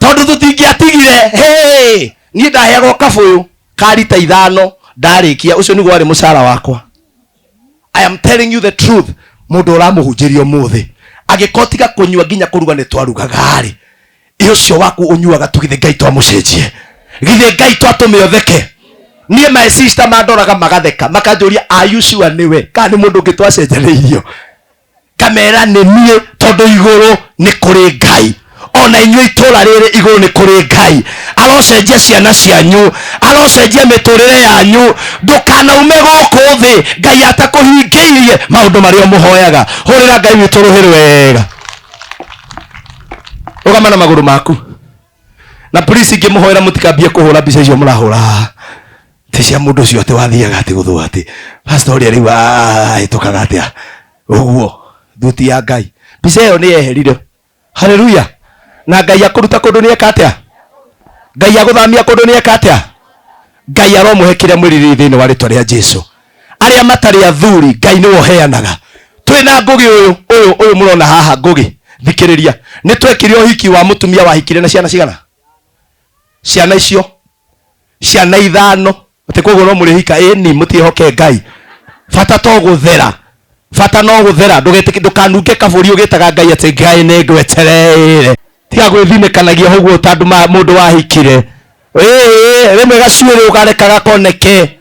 tondũ tũtingĩatigire. Hey! Niĩ ndaheagwo kabũyũ ka rita 5 ndarĩkia, ũcio nĩguo warĩ mũcara wakwa. I am telling you the truth. Mũndũ ũramũhunjĩria ũmũthĩ angĩkorwo tiga kũnyua nginya kũruga nĩ twarugaga-rĩ, ĩ ũcio waku ũnyuaga tu githĩ Ngai twamũcenjie, githĩ Ngai twatũme ũtheke. Niĩ my sister mandoraga magatheka makanjũria are you sure nĩwe kana nĩ mũndũ ũngĩ twacenjanĩirio. Ngamera nĩ niĩ tondũ igũrũ nĩ kũrĩ Ngai. Ona inyuĩ itũra rĩrĩ igũrũ nĩ kũrĩ Ngai. Arocenjia ciana cianyu, arocenjia mĩtũrĩre yanyu. Ndũkanaume gũkũ thĩ Ngai atakũhingĩirie maũndũ marĩa ũmũhoyaga. Hũrĩra Ngai witũ rũhĩ rwega. Rũgama na magũrũ maku. Na please ingĩmũhoera mũtikambie kũhũra mbica icio mũrahũra haha. Ti cia mũndũ ũcio atĩ wathiaga atĩ gũthũa atĩ pastor ũrĩa rĩu ahĩtũkaga atĩa ũguo thuti ya Ngai. Mbica ĩyo nĩ yeherire. Haleluya. Na Ngai akũruta kũndũ nĩ eka atĩa? Ngai agũthamia kũndũ nĩ eka atĩa? Ngai aromũhe kĩrĩa mwĩrirĩirie thĩinĩ wa rĩtwa rĩa Jesu. Arĩa matarĩ athuri Ngai nĩwe ũheanaga. Twĩna Ngũgĩ ũyũ ũyũ ũyũ mũrona haha Ngũgĩ, thikĩrĩria. Nĩ twekire ũhiki wa mũtumia wahikire na ciana cigana? Ciana icio ciana 5. Atĩ koguo no mũrĩhika ĩni mũtiĩhoke Ngai. Bata to gũthera. Bata no gũthera. Ndũgetĩke ndũkanunge kabũri ũgĩtaga Ngai atĩ Ngai nĩ ngwetereire. Tiga gwĩthinĩkanagia ũguo ta andũ mũndũ wahikire. Ĩĩ rĩmwe gacuĩrĩ ũkareka gakoneke.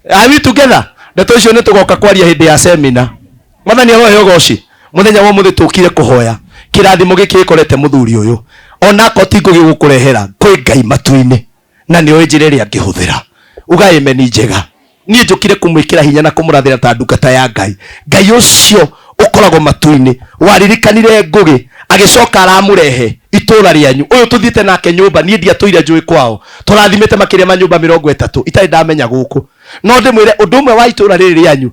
Are we together? Ndeto icio nĩ tũgoka kwaria hĩndĩ ya semina. Mwathani arohe ũgoci. Mũthenya wa ũmũthĩ tũkire kũhoya kĩrathimo gĩkĩ gĩkorete mũthuri ũyũ. Ona akorwo ti ngũgĩ gũkũrehera kwĩ Ngai matu-inĩ na nĩ oĩ njĩra ĩrĩa angĩhũthĩra. Uga amen njega. Niĩ njũkire kũmwĩkĩra hinya na kũmũrathĩra ta ndungata ya Ngai. Ngai ũcio ũkoragwo matu-inĩ waririkanire Ngũgĩ agĩcoka aramũrehe itũra rĩanyu. Ũyũ tũthiĩte nake nyũmba, niĩ ndiatũire njũĩ kwao. Tũrathimĩte makĩria ma nyũmba 30 itarĩ ndamenya gũkũ. No ndĩmwĩre ũndũ ũmwe wa itũra rĩrĩ rĩanyu,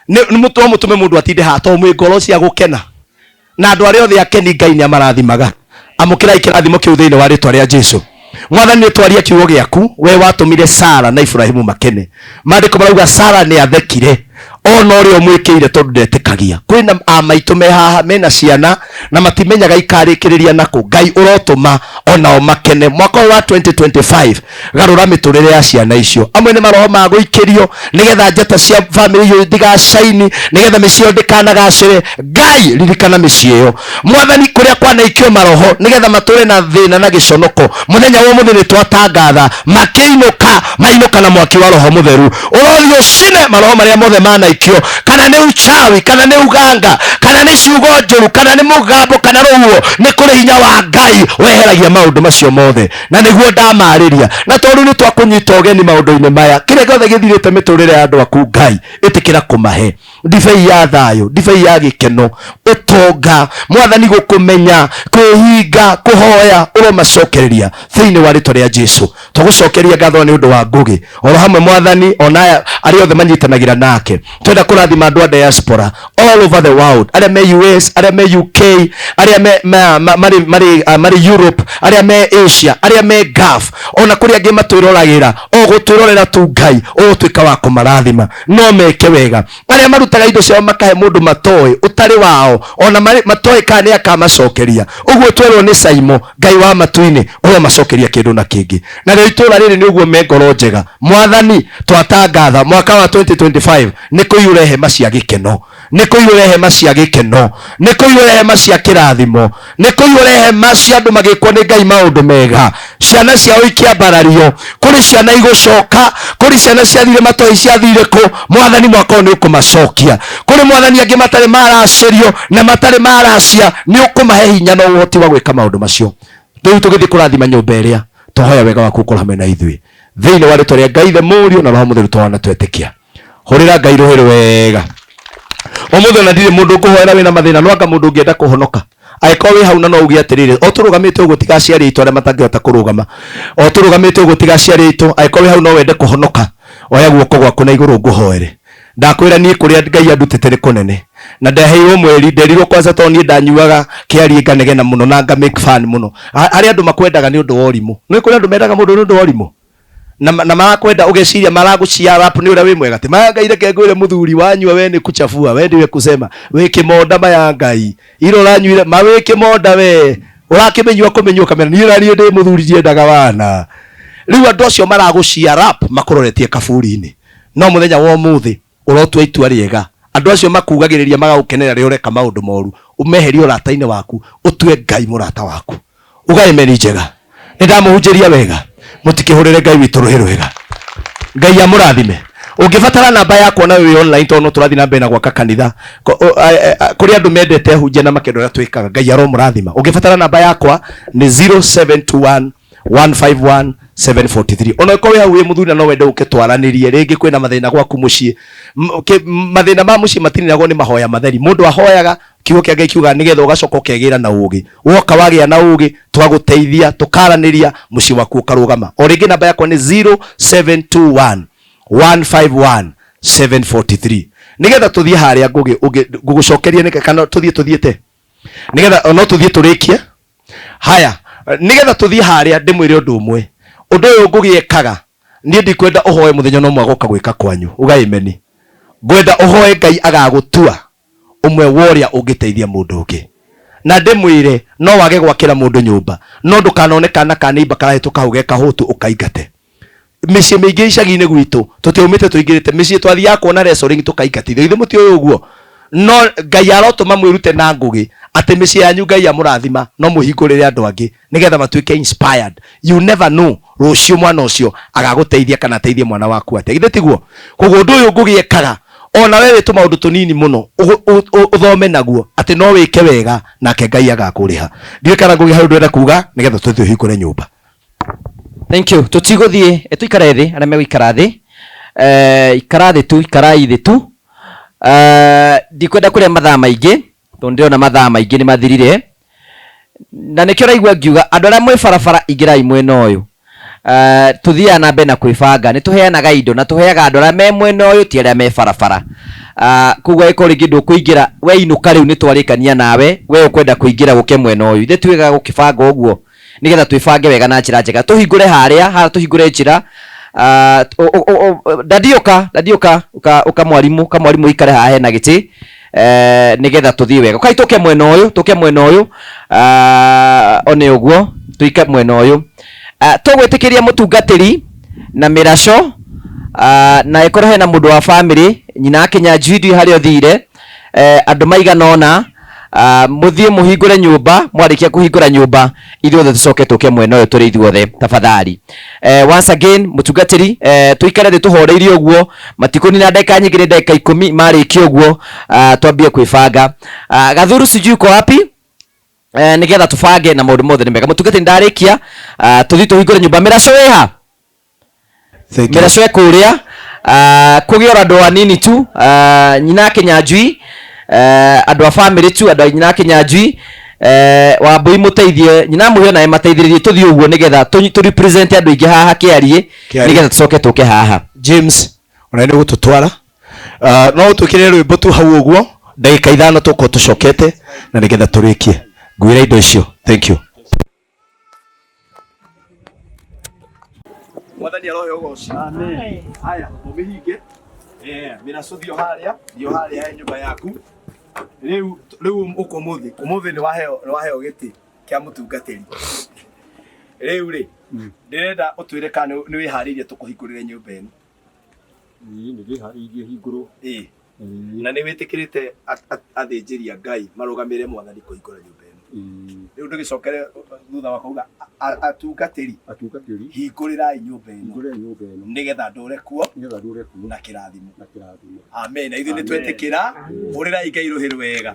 nĩ no mũtũme mũndũ atinde haha tondũ mwĩ ngoro cia gũkena. Na andũ arĩa othe akeni Ngai nĩ amarathimaga. Amũkĩrai kĩrathimo kĩu thĩinĩ wa rĩtwa rĩa Jesu. Mwathani nĩ twaria kiugo gĩaku, we watũmire Sara na Ibrahimu makene. Maandĩko marauga Sara nĩ athekire ona ũrĩa ũmwĩkĩire tondũ ndetĩkagia. Kwĩna a maitũ me haha mena ciana na matimenyaga ikarĩkĩrĩria nakũ. Ngai ũrotũma onao makene. Mwaka ũyũ wa 2025 garũra mĩtũrĩre ya ciana icio. Amwe nĩ maroho ma gũikĩrio nĩgetha njata cia bamĩrĩ icio itigacaini, nĩgetha mĩciĩ ĩyo ndĩkanagacĩre. Ngai ririkana mĩciĩ ĩyo. Mwathani kũrĩa kwanaikio maroho nĩgetha matũre na thĩna na gĩconoko, mũthenya wa ũmũthĩ nĩ twatangatha makĩinũka, mainũka na mwaki wa roho mũtheru. Ũrothiĩ ũcine maroho marĩa mothe manaikio, kana nĩ uchawi, kana nĩ uganga, kana nĩ ciugo njũru, kana nĩ mũgambo, kana rũhuho. Nĩ kũrĩ hinya wa Ngai weheragia maũndũ macio mothe, na nĩguo ndamarĩria. Na tondũ nĩ twakũnyita ũgeni maũndũ-inĩ maya, kĩrĩa gĩothe gĩthirĩte mĩtũrĩre ya andũ aku Ngai, ĩtĩkĩra kũmahe ndibei ya thayũ, ndibei ya gĩkeno, ũtonga, Mwathani gũkũmenya, kwĩhinga, kũhoya, ũromacokereria thĩinĩ wa rĩtwa rĩa Jesu. Tũgũcokeria ngatho nĩ ũndũ wa Ngũgĩ oro hamwe Mwathani, ona aya arĩa othe manyitanagĩra nake. Twenda kũrathima andũ a diaspora all over the world, arĩa me US, arĩa me UK, arĩa me, ma, ma, marĩ, marĩ, uh, marĩ Europe, arĩa me Asia, arĩa me Gulf, ona kũrĩa angĩ matwĩroragĩra, o gũtwĩrorera tu Ngai ũgũtuĩka wa kũmarathima. No meke wega. Arĩa marutaga indo ciao makahe mũndũ matoĩ ũtarĩ wao, ona matoĩ kana nĩ akamacokeria. Ũguo twerwo nĩ Saimo, Ngai wa matu-inĩ ũromacokeria kĩndũ na kĩngĩ. Na rĩo itũra rĩrĩ nĩ ũguo me ngoro njega. Mwathani, twatangatha mwaka wa 2025 nĩ kũiyũre hema cia gĩkeno, nĩ kũiyũre hema cia gĩkeno, nĩ kũiyũre hema cia kĩrathimo, nĩ kũiyũre hema cia andũ magĩkwo nĩ Ngai maũndũ mega, ciana ciao ikĩambarario, kũrĩ ciana igũcoka, kũrĩ ciana ciathire matoĩ ciathire kũ, Mwathani mwaka ũyũ nĩ ũkũmacokia. Kũrĩ Mwathani angĩ matarĩ maracĩrio na matarĩ maracia, nĩ ũkũmahe hinya na ũhoti wa gwĩka maũndũ macio. Rĩu tũgĩthiĩ kũrathima nyũmba ĩrĩa, twahoya wega waku ũkorwo hamwe na ithuĩ. Thĩinĩ wa rĩtwa rĩa Ngai the Mũriũ na Roho Mũtheru twahoya na twetĩkia. Hũrĩra Ngai rũhĩ rwega. Ũmũthĩ ona ndirĩ mũndũ ngũhoera wĩna mathĩna, no anga mũndũ ũngĩenda kũhonoka. Angĩkorwo wĩ hau na no uge atĩrĩrĩ, o tũrũgamĩte ũguo tiga aciari aitũ arĩa matangĩhota kũrũgama, o tũrũgamĩte ũguo tiga aciari aitũ, angĩkorwo wĩ hau no wende kũhonoka, oya guoko gwaku na igũrũ ngũhoere. Ndakwĩra niĩ kũrĩa Ngai andutĩte nĩ kũnene. Na ndaheirwo mweri, nderirwo kwanza tondũ niĩ ndanyuaga kĩarie nganegena mũno na nga make fun mũno. Harĩ andũ makwendaga nĩ ũndũ wa ũrimũ. Nĩ kũrĩ andũ mendaga mũndũ nĩ ũndũ wa ũrimũ? Na, na marakwenda ũgeciria maragũcia up nĩ ũrĩa wĩ mwega. Ti maya Ngai reke ngwĩre mũthuri wanyua we nĩ kuchafua, we ndiwe kusema. Wĩ kĩmonda maya Ngai. Ira ũranyuire ma wĩ kĩmonda we. Ũrakĩmenyua kũmenyua ũkamera niĩ na niĩ ndĩ mũthuri ndiendaga wana. Rĩu andũ acio maragũcia up makũroretie kaburi-inĩ. No mũthenya wa ũmũthĩ ũrotua itua rĩega. Andũ acio makugagĩrĩria magagũkenera rĩrĩa ũreka maũndũ moru, ũmeherie ũrata-inĩ waku, ũtue Ngai mũrata waku. Uga amen njega. Nĩ ndamũhunjĩria wega. Mũtikĩhũrĩre Ngai witũ rũhĩ rwega. Ngai amũrathime. Ũngĩbatara namba yakwa na wĩ online tondũ no tũrathiĩ na mbere na gwaka kanitha. Kũrĩ andũ mendete hunjia na makenda ũrĩa twĩkaga. Ngai aromũrathima. Ũngĩbatara namba yakwa nĩ 0721 151 743. Ona ũkorwo wĩ hau wĩ mũthuri na no wende ũke twaranĩrie, rĩngĩ kwĩna mathĩna gwaku mũciĩ. Mathĩna ma mũciĩ matininagwo nĩ mahoya matheri. Mũndũ ahoyaga, kiugo kĩa Ngai kiugaga nĩgetha ũgacoka ũkegĩra na ũgĩ. Woka wagĩa na ũgĩ, twagũteithia, tũkaranĩria, mũciĩ waku ũkarũgama. O rĩngĩ namba yakwa nĩ 0721 151 743. Nĩgetha tũthiĩ harĩa ngũgĩ, ngũgũcokeria nĩkĩ, kana tũthiĩ tũthiĩte? Nĩgetha, no tũthiĩ tũrĩkie. Haya, nĩgetha tũthiĩ harĩa ndĩmwĩre ũndũ ũmwe. Ũndũ ũyũ ngũgĩekaga, niĩ ndikwenda ũhoe mũthenya no mwagoka gwĩka kwanyu. Uga ameni. Ngwenda ũhoe Ngai agagũtua ũmwe wa ũrĩa ũngĩteithia mũndũ ũngĩ. Na ndĩmwĩre, no wage gwakĩra mũndũ nyũmba, no ndũkanone kana ka neighbor karahĩtũka hau ge kahũtu ũkaingate. Mĩciĩ mĩingĩ icagi-inĩ gwitũ, tũtiaumĩte tũingĩrĩte, mĩciĩ twathiaga kuona wrestling tũkaingatithio. Githĩ mũtiũĩ ũguo? No Ngai arotũma mwĩrute na ngũgĩ atĩ mĩciĩ yanyu Ngai amũrathima no mũhingũrĩre andũ angĩ nĩgetha matuĩke inspired. You never know rũciũ mwana ũcio agagũteithia kana ateithie mwana waku atĩa. Githĩ tiguo? Koguo ũndũ ũyũ Ngũgĩ ekaga, ona we wĩ tũmaũndũ tũnini mũno ũthome naguo atĩ no wĩke wega nake Ngai agakũrĩha. Ndiũĩ kana Ngũgĩ harĩ ũndũ ũrenda kuga nĩgetha tũthiĩ tũhingũre nyũmba. Thank you. Tũtigũthiĩ, tũikare thĩ, arĩa megũikara thĩ. Ikara thĩ tu, ikarai thĩ tu. Ndikwenda kũrĩa mathaa maingĩ, tondũ ndĩrona mathaa maingĩ nĩ mathirire. Na nĩkĩo ũraigua ngiuga, andũ arĩa mwĩ barabara ingĩrai mwena ũyũ. Tũthiaga na mbere na kwĩbanga, nĩ tũheanaga indo na tũheaga andũ arĩa me mwena ũyũ ti arĩa me barabara. Koguo angĩkorwo rĩngĩ ndũkũingĩra, we inũka rĩu nĩ twarĩkania nawe, we ũkwenda kũingĩra ũke mwena ũyũ. Ithuĩ twĩgaga gũkĩbanga ũguo nĩgetha twĩbange wega na njĩra njega. Tũhingũre harĩa, haha tũhingũre njĩra. Daddy ũka, daddy ũka, ũka, ũka mwarimũ, ũka mwarimũ ũikare haha hena gĩtĩ. Nĩgetha tũthiĩ wega. Ũkai tũke mwena ũyũ, tũke mwena ũyũ. One ũguo, tũike mwena ũyũ. Tũgwĩtĩkĩria mũtungatĩri na mĩraco, na ĩkorwo hena mũndũ wa family, nyina wa Kĩnyanjui ndiũĩ harĩa ũthire, andũ maigana ũna, mũthiĩ mũhingũre nyũmba, mwarĩkia kũhingũra nyũmba, ithuothe tũcoke tũke mwena ũyũ tũrĩ ithuothe tafadhali. Once again, mũtungatĩri, tũikare thĩ tũhoreire ũguo, matikũnina ndagĩka nyingĩ, nĩ ndagĩka 10 marĩkia ũguo, twambie kwĩbanga. Gathuru sijui uko wapi? Nĩgetha tũbange na maũndũ mothe nĩ mega. Mũtungatĩri ndarĩkia, tũthiĩ tũhingũre nyũmba. Mĩraco ĩha? Thank you. Mĩraco ĩ kũrĩa. Kũgĩe oro andũ anini tu, nyina Kĩnyanjui, andũ a family tu, andũ a nyina Kĩnyanjui, Wambũi mũteithie, nyina Mũhia nawe mateithĩrĩrie tũthiĩ ũguo nĩgetha tũ represent andũ aingĩ haha Kĩariĩ, Kĩariĩ. nĩgetha tũcoke tũke haha. James, ona nĩ gũtũtwara. No ũtwĩkĩrĩre rwĩmbo tu hau ũguo, ndagĩka 5 tũkorwo tũcokete na nĩgetha tũrĩkie. Ngwĩra indo icio. Thank you. Mwathani arohe ũgoci. Amen. Haya, mũmĩhinge. Mĩraco thio harĩa, thio harĩa he nyũmba yaku. Rĩu, rĩu ũkũ ũmũthĩ, ũmũthĩ nĩ waheo, nĩ waheo gĩtĩ kĩa mũtungatĩri. Rĩu rĩ, ndĩrenda ũtwĩre kana nĩ wĩharĩirie tũkũhingũrĩre nyũmba ĩno. Ĩĩ, nĩ ndĩharĩirie hingũrwo. Ĩĩ. Na nĩ wĩtĩkĩrĩte athĩnjĩri a Ngai marũgamĩrĩre mwathani kũhingũra nyũmba ĩno. Rĩu ndũgĩcokere thutha wa kuuga atungatĩri, Atungatĩri, hingũrĩrai nyũmba ĩno. Hingũrĩrai nyũmba ĩno. Nĩgetha ndũre kuo. Nĩgetha ndũre kuo. Na kĩrathimo. Na kĩrathimo. Amen. Na ithuĩ nĩ Amen. twetĩkĩra. Hũrĩrai Ngai rũhĩ rwega.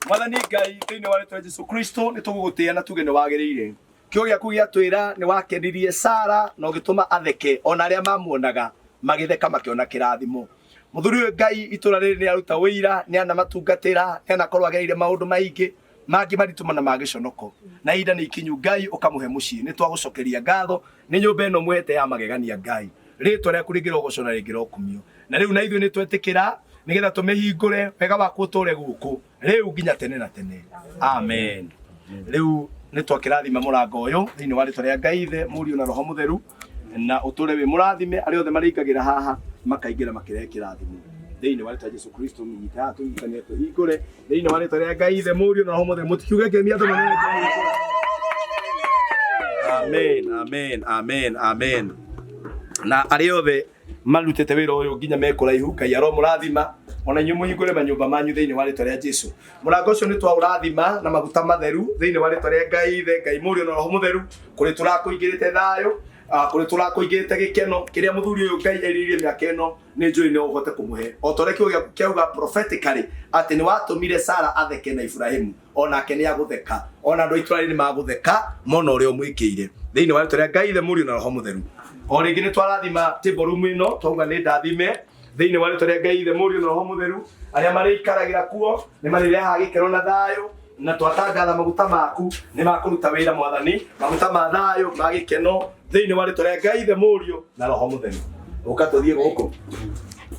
Mwathani Ngai thĩinĩ wa rĩtwa Jesu Kristo nĩ tũgũgũtĩĩa na tuge nĩ wagĩrĩire. Kiugo gĩaku gĩatwĩra nĩ wakenirie Sara na ũgĩtũma atheke ona arĩa mamuonaga magĩtheka makĩona kĩrathimo. Mũthuri ũyũ Ngai itũra rĩrĩ nĩ aruta wĩira, nĩ anamatungatĩra, nĩ anakorwo agereire maũndũ maingĩ mangĩ maritũ mana ma gĩconoko. Na ihinda nĩ ikinyu Ngai ũkamũhe mũciĩ. Nĩ twagũcokeria ngatho nĩ nyũmba ĩno mwete ya magegania Ngai. Rĩtwa rĩaku rĩngĩrogocwo na rĩngĩrokumio. Na rĩu na ithuĩ nĩ twetĩkĩra nĩgetha tũmĩhingũre wega waku ũtũre gũkũ rĩu nginya tene na tene. Amen. Rĩu nĩ twakĩrathima mũrango ũyũ thĩinĩ wa rĩtwa rĩa Ngai Ithe, Mũriũ na Roho Mũtheru, na ũtũre wĩ mũrathime. Arĩa othe marĩingagĩra haha makaingĩra makĩrehe kĩrathimo thĩinĩ wa rĩtwa Jesu Kristo. Mũnyite haha tũnyitane tũhingũre thĩinĩ wa rĩtwa rĩa Ngai Ithe, Mũriũ na Roho Mũtheru. Mũtikiuge ngemi andũ manene. Amen, amen, amen, amen. Na arĩa othe marutĩte wĩra ũyũ nginya me kũraihu, Ngai aromũrathima ona inyuĩ mũhingũre manyũmba manyu thĩinĩ wa rĩtwa rĩa Jesu. Mũrango ũcio nĩ twaũrathima na maguta matheru thĩinĩ wa rĩtwa rĩa Ngai Ithe, Ngai Mũriũ na Roho Mũtheru. Kũrĩ tũrakũingĩrĩte thayũ, kũrĩ tũrakũingĩrĩte gĩkeno kĩrĩa mũthuri ũyũ Ngai erirĩirie mĩaka ĩno, nĩ njũĩ no ũhote kũmũhe o ta ũrĩa kiugo gĩaku kĩauga prophetically atĩ nĩ watũmire Sara atheke na Ibrahimu, onake nĩ agũtheka, ona andũ a itũra rĩrĩ nĩ magũtheka mona ũrĩa ũmwĩkĩire thĩinĩ wa rĩtwa rĩa Ngai Ithe, Mũriũ na Roho Mũtheru. O rĩngĩ nĩ twarathima table room ĩno, twauga nĩ ndathime thĩinĩ wa rĩtwa rĩa Ngai Ithe, Mũriũ na Roho Mũtheru. Arĩa marĩikaragĩra kuo nĩ marĩrehaga gĩkeno na thayũ, na twatangatha maguta maku nĩ makũruta wĩra Mwathani, maguta ma thayũ ma gĩkeno thĩinĩ wa rĩtwa rĩa Ngai Ithe, Mũriũ na Roho Mũtheru. Ũka tũthiĩ gũkũ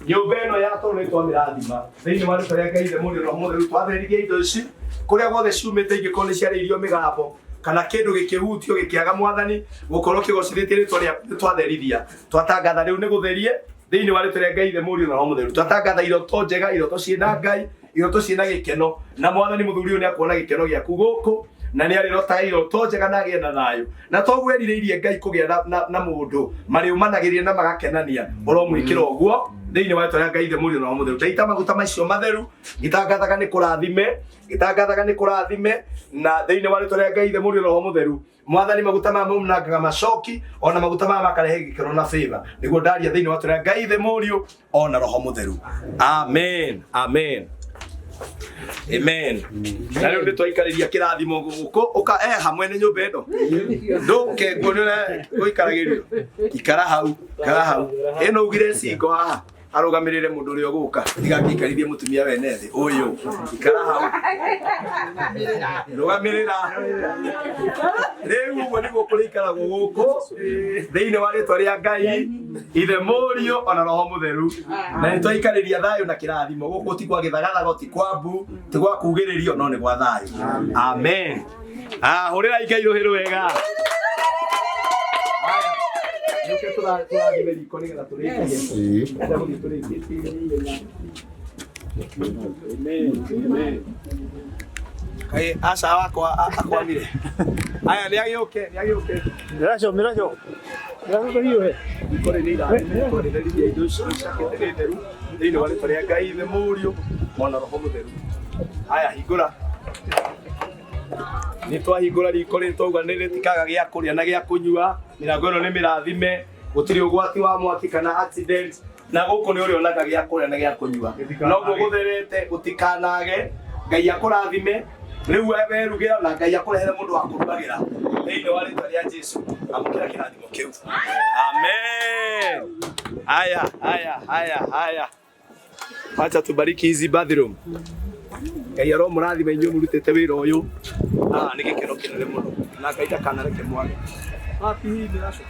nyũmba ĩno ya toro nĩ twamĩrathima thĩinĩ wa rĩtwa rĩa Ngai Ithe, Mũriũ na Roho Mũtheru. Twatheririe indo ici kũrĩa guothe ciumĩte, ingĩkorwo nĩ ciarĩirio mĩgambo kana kĩndũ gĩkĩhutio gĩkĩaga Mwathani gũkorwo kĩgocithĩtie rĩtwa rĩaku, nĩ twatherithia, twatangatha rĩu nĩ gũtherie thĩinĩ wa rĩtwa rĩa Ngai Ithe, Mũriũ na Roho Mũtheru. Twatangatha iroto njega, iroto ciĩna Ngai, iroto ciĩna gĩkeno, na Mwathani mũthuri ũyũ nĩ akuona gĩkeno gĩaku gũkũ, na nĩ arĩrotaga iroto njega na agĩe na thayũ. Na toguo erirĩirie Ngai kũgĩa na mũndũ marĩũmanagĩria na magakenania, ũromwĩkĩra ũguo thĩinĩ wa rĩtwa rĩa Ngai Ithe, Mũriũ na Roho Mũtheru. Ndaita maguta macio matheru, ngĩtangathaga nĩ kũrathime, ngĩtangathaga nĩ kũrathime, na thĩinĩ wa rĩtwa rĩa Ngai Ithe, Mũriũ na Roho Mũtheru. Mwathani, maguta maya maunangaga macoki, ona maguta maya makarehe gĩkeno na favor, nĩguo ndaria thĩinĩ wa rĩtwa rĩa Ngai Ithe, Mũriũ ona Roho Mũtheru. Amen, amen, amen. Na rĩu nĩ twaikarĩria kĩrathimo gũkũ, ũka hamwe nĩ nyũmba ĩno, ndũke nguone ũrĩa gũikaragĩrio. Ikara hau, ikara hau. Ĩno ugire cingo haha arũgamĩrĩre mũndũ ũrĩa ũgũka, ndigakĩikarithie mũtumia wene thĩ ũyũ. Ikara hau, rũgamĩrĩra. Rĩu ũguo nĩguo kũrĩikaragwo gũkũ thĩinĩ wa rĩtwa rĩa Ngai Ithe, Mũriũ ona Roho Mũtheru. Na nĩ twaikarĩria thayũ na kĩrathimo gũkũ, ti kwa gĩthagathago, ti kwa mbu, ti gwa kugĩrĩrio, no nĩ gwa thayũ. Amen. Hũrĩrai Ngai rũhĩ rwega. Nĩũke tũrathime riko nĩgetha tũrĩkie. Enda gũthiĩ tũrĩkĩtie na ihenya. Amen, amen. Kaĩ aca wakwa akwamire. Aya nĩ agĩũke, nĩ agĩũke. Miraco, miraco. Miraco tũhiũhe. Riko rĩrĩ irathime, twarĩtheririe indo icio ciakĩte nĩ theru thĩinĩ wa rĩtwa rĩa Ngai Ithe, Mũriũ ona Roho Mũtheru. Aya hingũra. Nĩ twahingũra riko rĩrĩ, twauga nĩ rĩtikaga gĩa kũrĩa na gĩa kũnyua. Mĩrango ĩno nĩ mĩrathime, gũtirĩ ũgwati wa mwaki kana accident, na gũkũ nĩ ũrĩonaga gĩa kũrĩa na gĩa kũnyua. Noguo gũtherete, gũtikanage. Ngai akũrathime rĩu we werugĩra, na Ngai akũrehere mũndũ wa kũrugagĩra thĩinĩ wa rĩtwa rĩa Jesu. Amũkĩra kĩrathimo kĩu. Amen. Haya, haya, haya, haya. Wacha tubariki hizi bathroom. Ngai aromũrathima inyuĩ mũrutĩte wĩra ũyũ. Nĩ gĩkeno kĩnene mũno, na Ngai ndakanareke mwage. Happy mĩraco.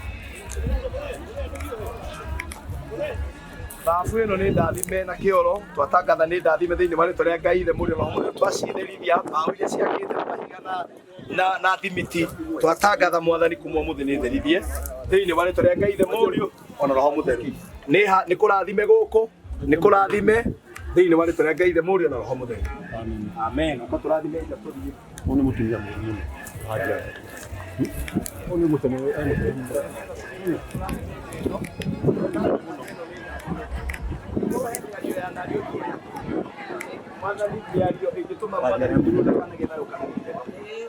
Thabu ĩno nĩ ndathime na kĩoro, twatangatha nĩ ndathime thĩinĩ wa rĩtwa rĩa Ngai Ithe, Mũriũ na Roho Mũtheru. Twacitheriria mbaũ iria ciakĩte na mahiga na thimiti, twatangatha Mwathani kuma ũmũthĩ nĩ therithie thĩinĩ wa rĩtwa rĩa Ngai Ithe, Mũriũ ona Roho Mũtheru. Nĩ kũrathime gũkũ, nĩ kũrathime thĩinĩ wa rĩtwa rĩa Ngai Ithe, Mũriũ na Roho Mũtheru. Amen. Ũka tũrathime indo tũthiĩ. Ũyũ nĩ mũtumia mũru mũno. Ũyũ nĩ mũteme Mwathani, mĩario ĩngĩtũma Mwathani mũndũ ndakanagĩe thayũ kana gĩkeno.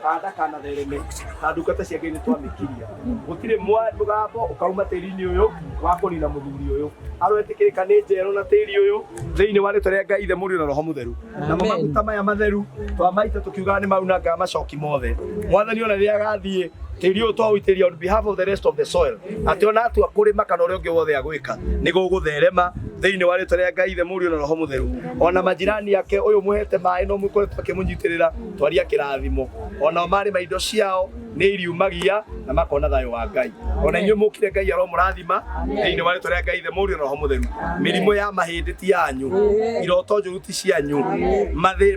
Kana ndakanathereme ta ndungata cia Ngai nĩ twamĩkiria gũtirĩ mũgambo ũkauma tĩri-inĩ ũyũ wa kũnina mũthuri ũyũ aroetĩkĩrĩka nĩ njerũ na tĩri ũyũ thĩinĩ wa rĩtwa rĩa Ngai Ithe Mũriũ na Roho Mũtheru namo maguta maya matheru twamaita tũkiugaga nĩ maunangaga macoki mothe mwathani ona rĩrĩa agathiĩ tĩri ũyũ twaũitĩrĩria on behalf of the rest of the soil atĩ ona atua kũrĩma kana ũrĩa ũngĩ wothe agwĩka nĩ gũgũtherema thĩinĩ wa rĩtwa rĩa Ngai Ithe Mũriũ na Roho Mũtheru ona majirani ake ũyũ mũhete maĩ no mũkoretwo akĩmũnyitĩrĩra twaria kĩrathimo onao marĩma indo ciao nĩ iriumagia na makona thayũ wa Ngai ona inyuĩ mũkire Ngai aromũrathima thĩinĩ wa rĩtwa rĩa Ngai Ithe Mũriũ na Roho Mũtheru mĩrimũ ya mahĩndĩ ti yanyu iroto njũru ti cianyu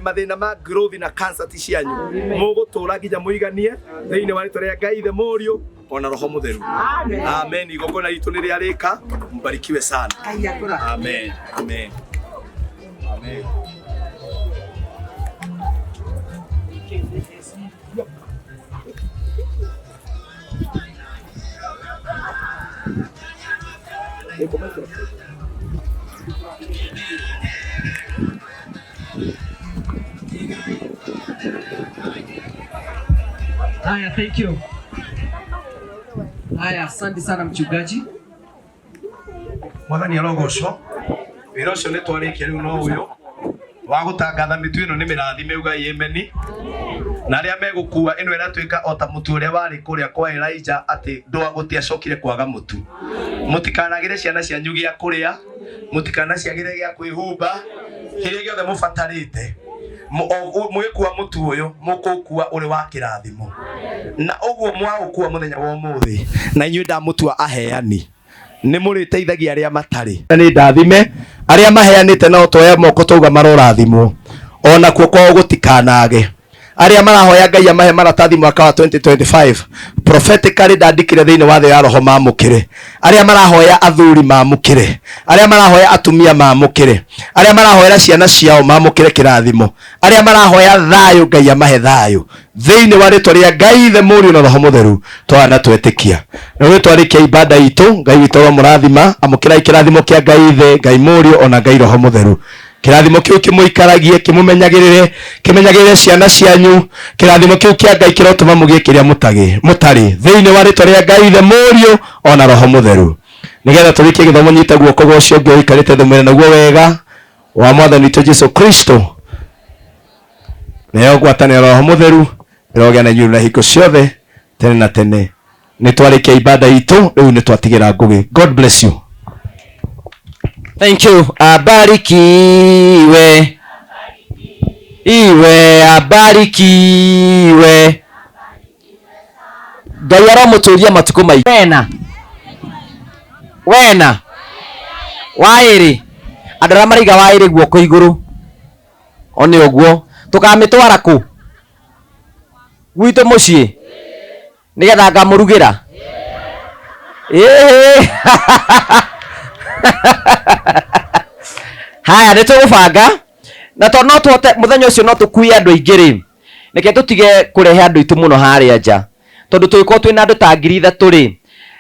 mathĩna ma growth na cancer ti cianyu mũgũtũra nginya mũiganie thĩinĩ wa rĩtwa rĩa Ngai Ithe Mũriũ ona Roho Mũtheru amen igongona ritũ nĩ rĩarĩka mbarikiwe sana amen amen amen Haya, thank you. Haya, asante sana mchungaji. Mwathani arogocwo wĩra ũcio nĩ twarĩkia rĩu no ũyũ wa gũtangatha mĩtu ĩno nĩ mĩrathime ugai ameni na arĩa megũkua ĩno ĩratuĩka o ta mũtu ũrĩa warĩ kũrĩa kwa Elijah atĩ ndũa gũtiacokire kwaga mũtu mũtikanagĩre ciana cianyu gĩa kũrĩa mũtikanaciagĩre gĩa kwĩhumba kĩrĩa gĩothe mũbatarĩte mũgĩkua mũtu ũyũ mũkũũkua ũrĩ wa kĩrathimo na ũguo mwaũkua mũthenya wa ũmũthĩ na inyuĩ ndamũtua aheani nĩ mũrĩteithagia arĩa matarĩ nĩ ndathime arĩa maheanĩte nao tuoya moko twauga marorathimwo ona kuo kwao gũtikanage arĩa marahoya Ngai amahe maratathi mwaka wa 2025 prophetically ndandikire thĩinĩ wa thĩ ya roho mamũkĩre arĩa marahoya athuri mamũkĩre arĩa marahoya atumia mamũkĩre arĩa marahoera ciana ciao mamũkĩre kĩrathimo arĩa marahoya thayũ Ngai amahe thayũ thĩinĩ wa rĩtwa rĩa Ngai Ithe Mũriũ na Roho Mũtheru twana twetĩkia na rĩu twarĩkia ibada itũ Ngai witũ aromũrathima amũkĩrai kĩrathimo kĩa Ngai Ithe Ngai Mũriũ ona Ngai Roho Mũtheru kĩrathimo kĩu kĩmũikaragie kĩmũmenyagĩrĩre kĩmenyagĩrĩre ciana cianyu kĩrathimo kĩu kĩa Ngai kĩrotũma mũgĩe kĩrĩa mũtarĩ thĩinĩ wa rĩtwa rĩa Ngai Ithe Mũriũ ona Roho Mũtheru nĩgetha tũrĩkie gĩthomo nyita guoko gwa ũcio ũngĩ ũikarĩte thĩ mwĩre naguo wega wa mwathani witũ Jesu Kristo nayo ngwatanĩro Roho Mũtheru ĩrogĩa na inyuĩ na hingo ciothe tene na tene nĩ twarĩkia ibada itũ rĩu nĩ twatigĩra Ngũgĩ God bless you. Thank you. Abarikiwe. Iwe abarikiwe. Ngai aromũtũria matukũ maingĩ. Wena. Wena. Waĩrĩ. Andũ arĩa maraiga waĩrĩ guoko igũrũ. One ũguo. Tũkamĩtwara kũ? Gwitũ mũciĩ. Nĩgetha ngamũrugĩra. Ĩĩ. Haya nĩ tũgũbanga na tondũ no tũhote mũthenya ũcio no tũkue andũ aingĩ rĩ reke tũtige kũrehe andũ aitũ mũno harĩa nja tondũ tũgĩkorwo twĩna andũ ta 3,000 rĩ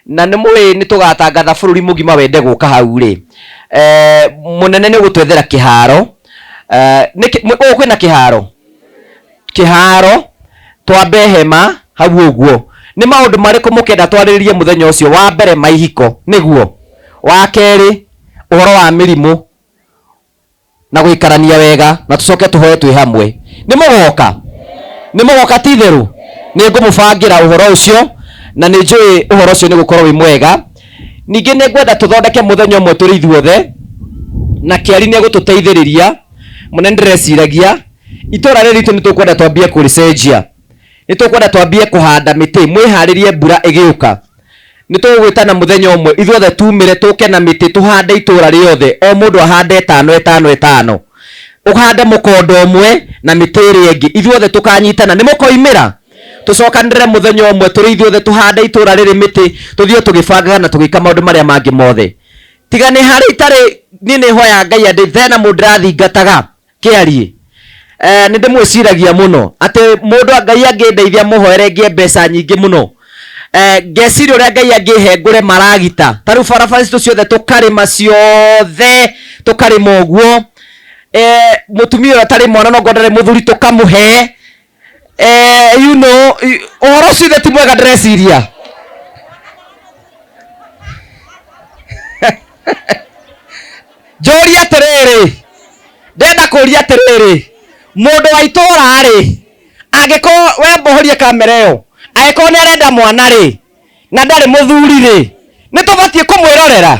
na nĩ mũĩ nĩ tũgatangatha bũrũri mũgima wende gũka hau rĩ mũnene nĩ ũgũtwethera kĩharo gũkũ kwĩna kĩharo kĩharo twambe hema hau ũguo nĩ maũndũ marĩkũ mũkenda twarĩrĩrie mũthenya ũcio wa mbere maihiko nĩguo wa kerĩ ũhoro wa mĩrimũ na gũikarania wega na tũcoke tũhoe twĩ hamwe nĩ mũgoka nĩ mũgoka ti itherũ nĩ ngũmũbangĩra ũhoro ũcio na nĩ njũĩ ũhoro ũcio nĩ gũkorwo wĩ mwega ningĩ nĩ ngwenda tũthondeke mũthenya ũmwe tũrĩ ithuothe na kĩari nĩ egũtũteithĩrĩria mũnene ndĩreciragia itũra rĩrĩ ritũ nĩ tũkwenda twambie kũrĩcenjia nĩ tũkwenda twambie kũhanda mĩtĩ mwĩharĩrie mbura ĩgĩũka nĩ tũgwĩtana mũthenya ũmwe ithuothe tumĩre tũke na mĩtĩ tũhande itũra rĩothe o mũndũ ahande ĩtano ĩtano ĩtano ũhande mũkondo ũmwe na mĩtĩ ĩrĩa ĩngĩ ithuothe tũkanyitana nĩ mũkoimĩra tũcokanĩrĩre mũthenya ũmwe tũrĩ ithuothe tũhande itũra rĩrĩ mĩtĩ tũthiĩ tũgĩbangaga na tũgĩka maũndũ marĩa mangĩ mothe tiga nĩ harĩ itarĩ niĩ nĩ hoya Ngai andĩ thena mũndũ ndĩrathingataga kĩarie nĩ ndĩmwĩciragia mũno atĩ mũndũ Ngai angĩndeithia mũhoere ngĩe mbeca nyingĩ mũno ngeciria ũrĩa Ngai angĩhe ngũre maragita ta rĩu barabara citũ ciothe tũkarĩma ciothe tũkarĩma ũguo mũtumia ũrĩa ũtarĩ mwana no ngorwo ndarĩ mũthuri tũkamũhe Eh, you know, ũhoro ũcio ithe ti mwega ndĩreciria. Njũrie atĩrĩrĩ, ndenda kũria atĩrĩrĩ, mũndũ wa itũra rĩ, angĩkorwo we mbohorie kamera ĩyo, angĩkorwo nĩ arenda mwana rĩ, na ndarĩ mũthuri rĩ, nĩ tũbatiĩ kũmwĩrorera?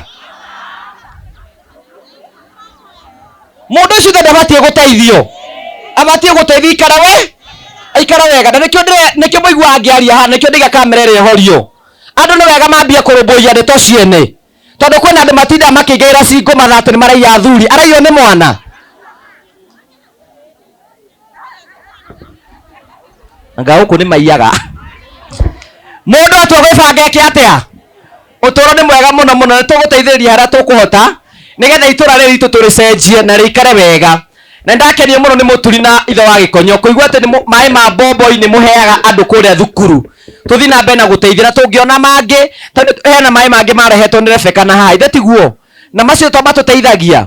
Mũndũ ũcio ithe ndabatiĩ gũteithio, abatiĩ gũteithio ikara we aikara wega. Na nĩkĩo nĩkĩo mũiguaga ngĩaria haha, nĩkĩo ndaiga kamera ĩrĩa ĩhorio. Andũ nĩ wega mambie kũrũmbũiya ndeto ciene, tondũ kwĩna andũ matindaga makĩingĩra cingũ mathaa atĩ nĩ maraiya athuri, araiywo nĩ mwana. Anga gũkũ nĩ maiyaga. Mũndũ atua gwĩbanga eke atĩa? Ũtũũro nĩ mwega mũno mũno, nĩ tũgũteithĩrĩria harĩa tũkũhota nĩgetha itũra rĩrĩ ritũ tũrĩcenjie na rĩikare wega. Na nĩndakenio mũno nĩ mũturi na ithe wa gĩkonyo kũigua atĩ maĩ ma bomboi nĩ mũheaga andũ kũrĩa thukuru. Tũthiĩ na mbere na gũteithia, na tũngĩona mangĩ, tondũ hena maĩ mangĩ marehetwo nĩ Rebecca na haha, ithe tiguo? Na macio to matũteithagia.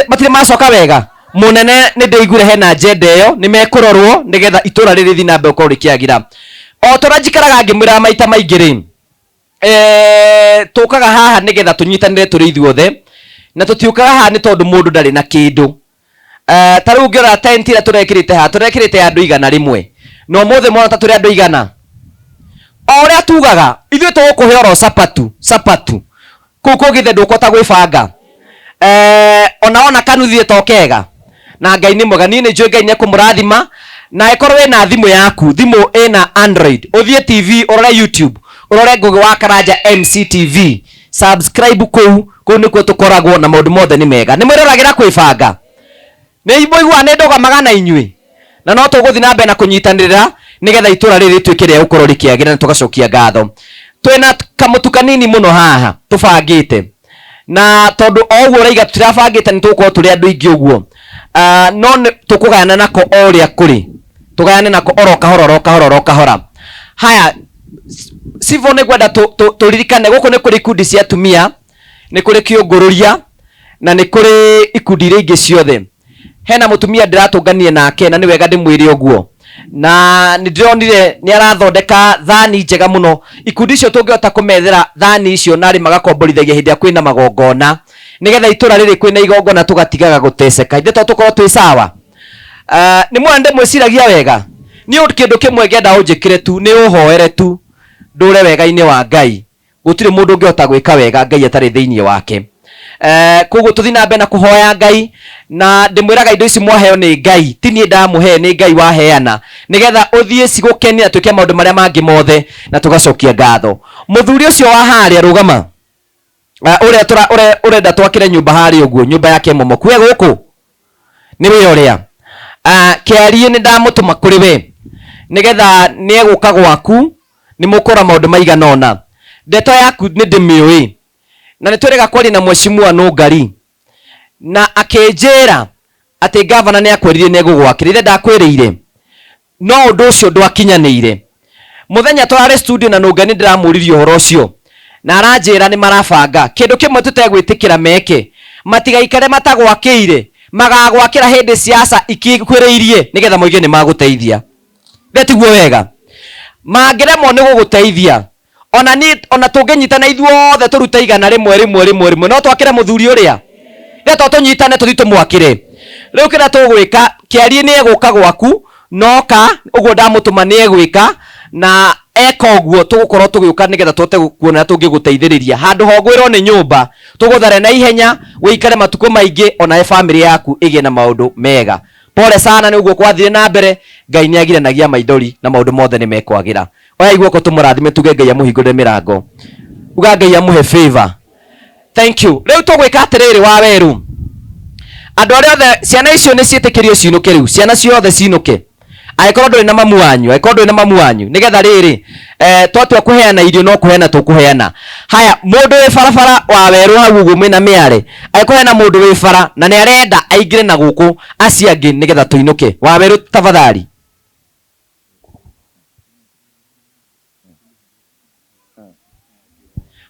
Matirĩ macoka wega mũnene. Nĩ ndĩiguire hena agenda ĩyo, nĩ mekũrorwo nĩgetha itũra rĩrĩ rĩthiĩ na mbere gũkorwo rĩkĩagĩra. O ta ũrĩa njikaraga ngĩmwĩraga maita maingĩ rĩ, tũkaga haha nĩgetha tũnyitanĩre tũrĩ ithuothe, na tũtiũkaga haha nĩ tondũ mũndũ ndarĩ na kĩndũ. Ta rĩu ũngĩrora tent ĩrĩa tũrekĩrĩte haha, tũrekĩrĩte ya andũ 100, na ũmũthĩ mwana ta tũrĩ andũ 100. O ũrĩa tugaga ithuĩ tũgũkũhe oro capatu capatu kũu kũngĩ, ndũkũhota gwĩbanga. Ona ona kanuthie to kega, na Ngai nĩ mwega. Niĩ nĩ njũĩ Ngai nĩ ekũmũrathima. Na ĩkorwo wĩna thimũ yaku, thimũ ĩna Android, ũthiĩ TV, ũrore YouTube, ũrore Ngũgĩ wa Karanja MCTV, subscribe kũu. Kũu nĩkuo tũkoragwo na maũndũ mothe nĩ mega. Nĩ mwĩroragĩra kwĩbanga, nĩ mũiguaga nĩ ndũgamaga na inyuĩ, na no tũgũthiĩ na mbere na kũnyitanĩrĩra nĩgetha itũra rĩrĩ rĩtuĩke rĩa gũkorwo rĩkĩagĩra, na tũgacokia ngatho. Twĩna kamũtu kanini mũno haha tũbangĩte, na tondũ o ũguo ũraiga tũtirabangĩte nĩ tũgũkorwo tũrĩ andũ aingĩ ũguo. Ah, no nĩ tũkũgayana nako o ũrĩa kũrĩ, tũgayane nako oro kahora, oro kahora, oro kahora. Haya, Sivo, nĩ ngwenda tũririkane gũkũ nĩ kũrĩ ikundi cia atumia, nĩ kũrĩ kĩũngũrũria, na nĩ kũrĩ ikundi iria ingĩ ciothe. Hena mũtumia ndĩratũnganie nake, na nĩ wega ndĩmwĩre ũguo, na nĩ ndĩronire nĩ arathondeka thani njega mũno. Ikundi icio tũngĩhota kũmethera thani icio narĩ magakomborithagia hĩndĩ ĩrĩa kwĩna magongona, nĩgetha itũra rĩrĩ kwĩna igongona tũgatigaga gũteceka. Ithe to tũkorwo twĩ sawa? Nĩ mwona ndĩmwĩciragia wega. Niĩ kĩndũ kĩmwe ngenda ũnjĩkĩre tu nĩ ũhoere tu ndũre wega-inĩ wa Ngai. Gũtirĩ mũndũ ũngĩhota gwĩka wega Ngai atarĩ thĩinĩ wake. Koguo tũthiĩ na mbere na kũhoya Ngai, na ndĩmwĩraga indo ici mwaheo nĩ Ngai, ti niĩ ndamũhe, nĩ Ngai waheana, nĩgetha ũthiĩ cigũkenie na twĩke maũndũ marĩa mangĩ mothe na tũgacokia ngatho. Mũthuri ũcio wa harĩa rũgama, ũrĩa ũrenda twakĩre nyũmba harĩa ũguo, nyũmba yake momoku, we gũkũ nĩ wĩ ũrĩa kĩarie nĩ ndamũtũma kũrĩ we, nĩgetha nĩ egũka gwaku, nĩ mũkũra maũndũ maigana ũna. Ndeto yaku nĩ ndĩmĩũĩ, na nĩ twĩrĩga kwaria na mheshimiwa Nũngari, na akĩnjĩra atĩ gavana nĩ akwĩrire nĩ egũgwakĩra. Ithe ndakwĩrĩire, no ũndũ ũcio ndwakinyanĩire. Mũthenya tũrarĩ studio na Nũngari, nĩ ndĩramũririe ũhoro ũcio, na aranjĩra nĩ marabanga. Kĩndũ kĩmwe tũtegwĩtĩkĩra meke, matigaikare matagwakĩire, magagwakĩra hĩndĩ siasa ikikuhĩrĩirie, nĩgetha moige nĩ magũteithia. Ithe tiguo wega? Mangĩremwo nĩ gũgũteithia, ona niĩ, ona tũngĩnyitana ithuothe tũrute 100 rĩmwe rĩmwe rĩmwe, no twakĩre mũthuri ũrĩa. Ithe to tũnyitane tũthiĩ tũmwakĩre. Rĩu kĩrĩa tũgwĩka, kĩarie nĩ egũka gwaku, noka ũguo ndamũtũma nĩ egwĩka, na eka ũguo tũgũkorwo tũgĩũka nĩgetha tũhote kuona ũrĩa tũngĩgũteithĩrĩria. Handũ ha ũgwĩrwo nĩ nyũmba, tũgũthare na ihenya, wĩikare matukũ maingĩ, onawe bamĩrĩ yaku ĩgĩe na maũndũ mega. Pole sana nĩ ũguo kwathire na mbere. Ngai nĩ agiranagia maithori na maũndũ mothe nĩ mekwagĩra. Oya guoko tũmũrathime, tuge Ngai amũhingũrĩre mĩrango, uga Ngai amũhe favor. Thank you. Rĩu tũgwĩka atĩrĩrĩ, wa werũ, andũ arĩa othe ciana icio nĩ ciĩtĩkĩrio cinũke. Rĩu ciana ciothe cinũke, angĩkorwo ndũrĩ na mamu wanyu, angĩkorwo ndũrĩ na mamu wanyu, nĩgetha rĩrĩ, twatua kũheana irio, no kũheana tũkũheana. Haya, mũndũ wĩ barabara wa werũ hau ũguo mwĩna mĩare, angĩkorwo hena mũndũ wĩ bara na nĩ arenda aingĩre na gũkũ, acio angĩ nĩgetha tũinũke. Wa werũ, tafadhali.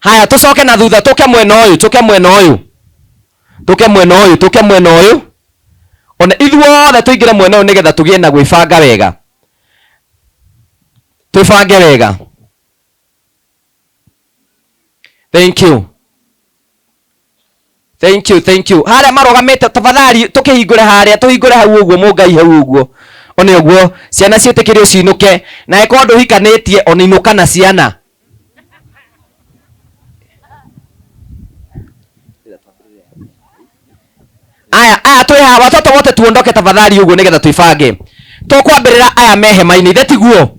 Haya, tucoke na thutha, tuke mwena ũyũ, tuke mwena ũyũ, tuke mwena ũyũ, tuke mwena ũyũ, ona ithuothe tũingĩre mwena ũyũ nĩgetha tũgĩe na gwĩbanga wega. Twĩbange wega. Thank you. Thank you, thank you. Harĩa marũgamĩte tafadhali tũkĩhingũre harĩa, tũhingũre hau ũguo mũngai hau ũguo. One ũguo ciana ciĩtĩkĩrio cinũke na ĩkorwo ndũhikanĩtie ona inũka na ciana. Aya, aya twĩ haha watoto wote tuondoke tafadhali ũguo nĩgetha twĩbange. Tũkwambĩrĩra aya me hema-inĩ ithe tiguo?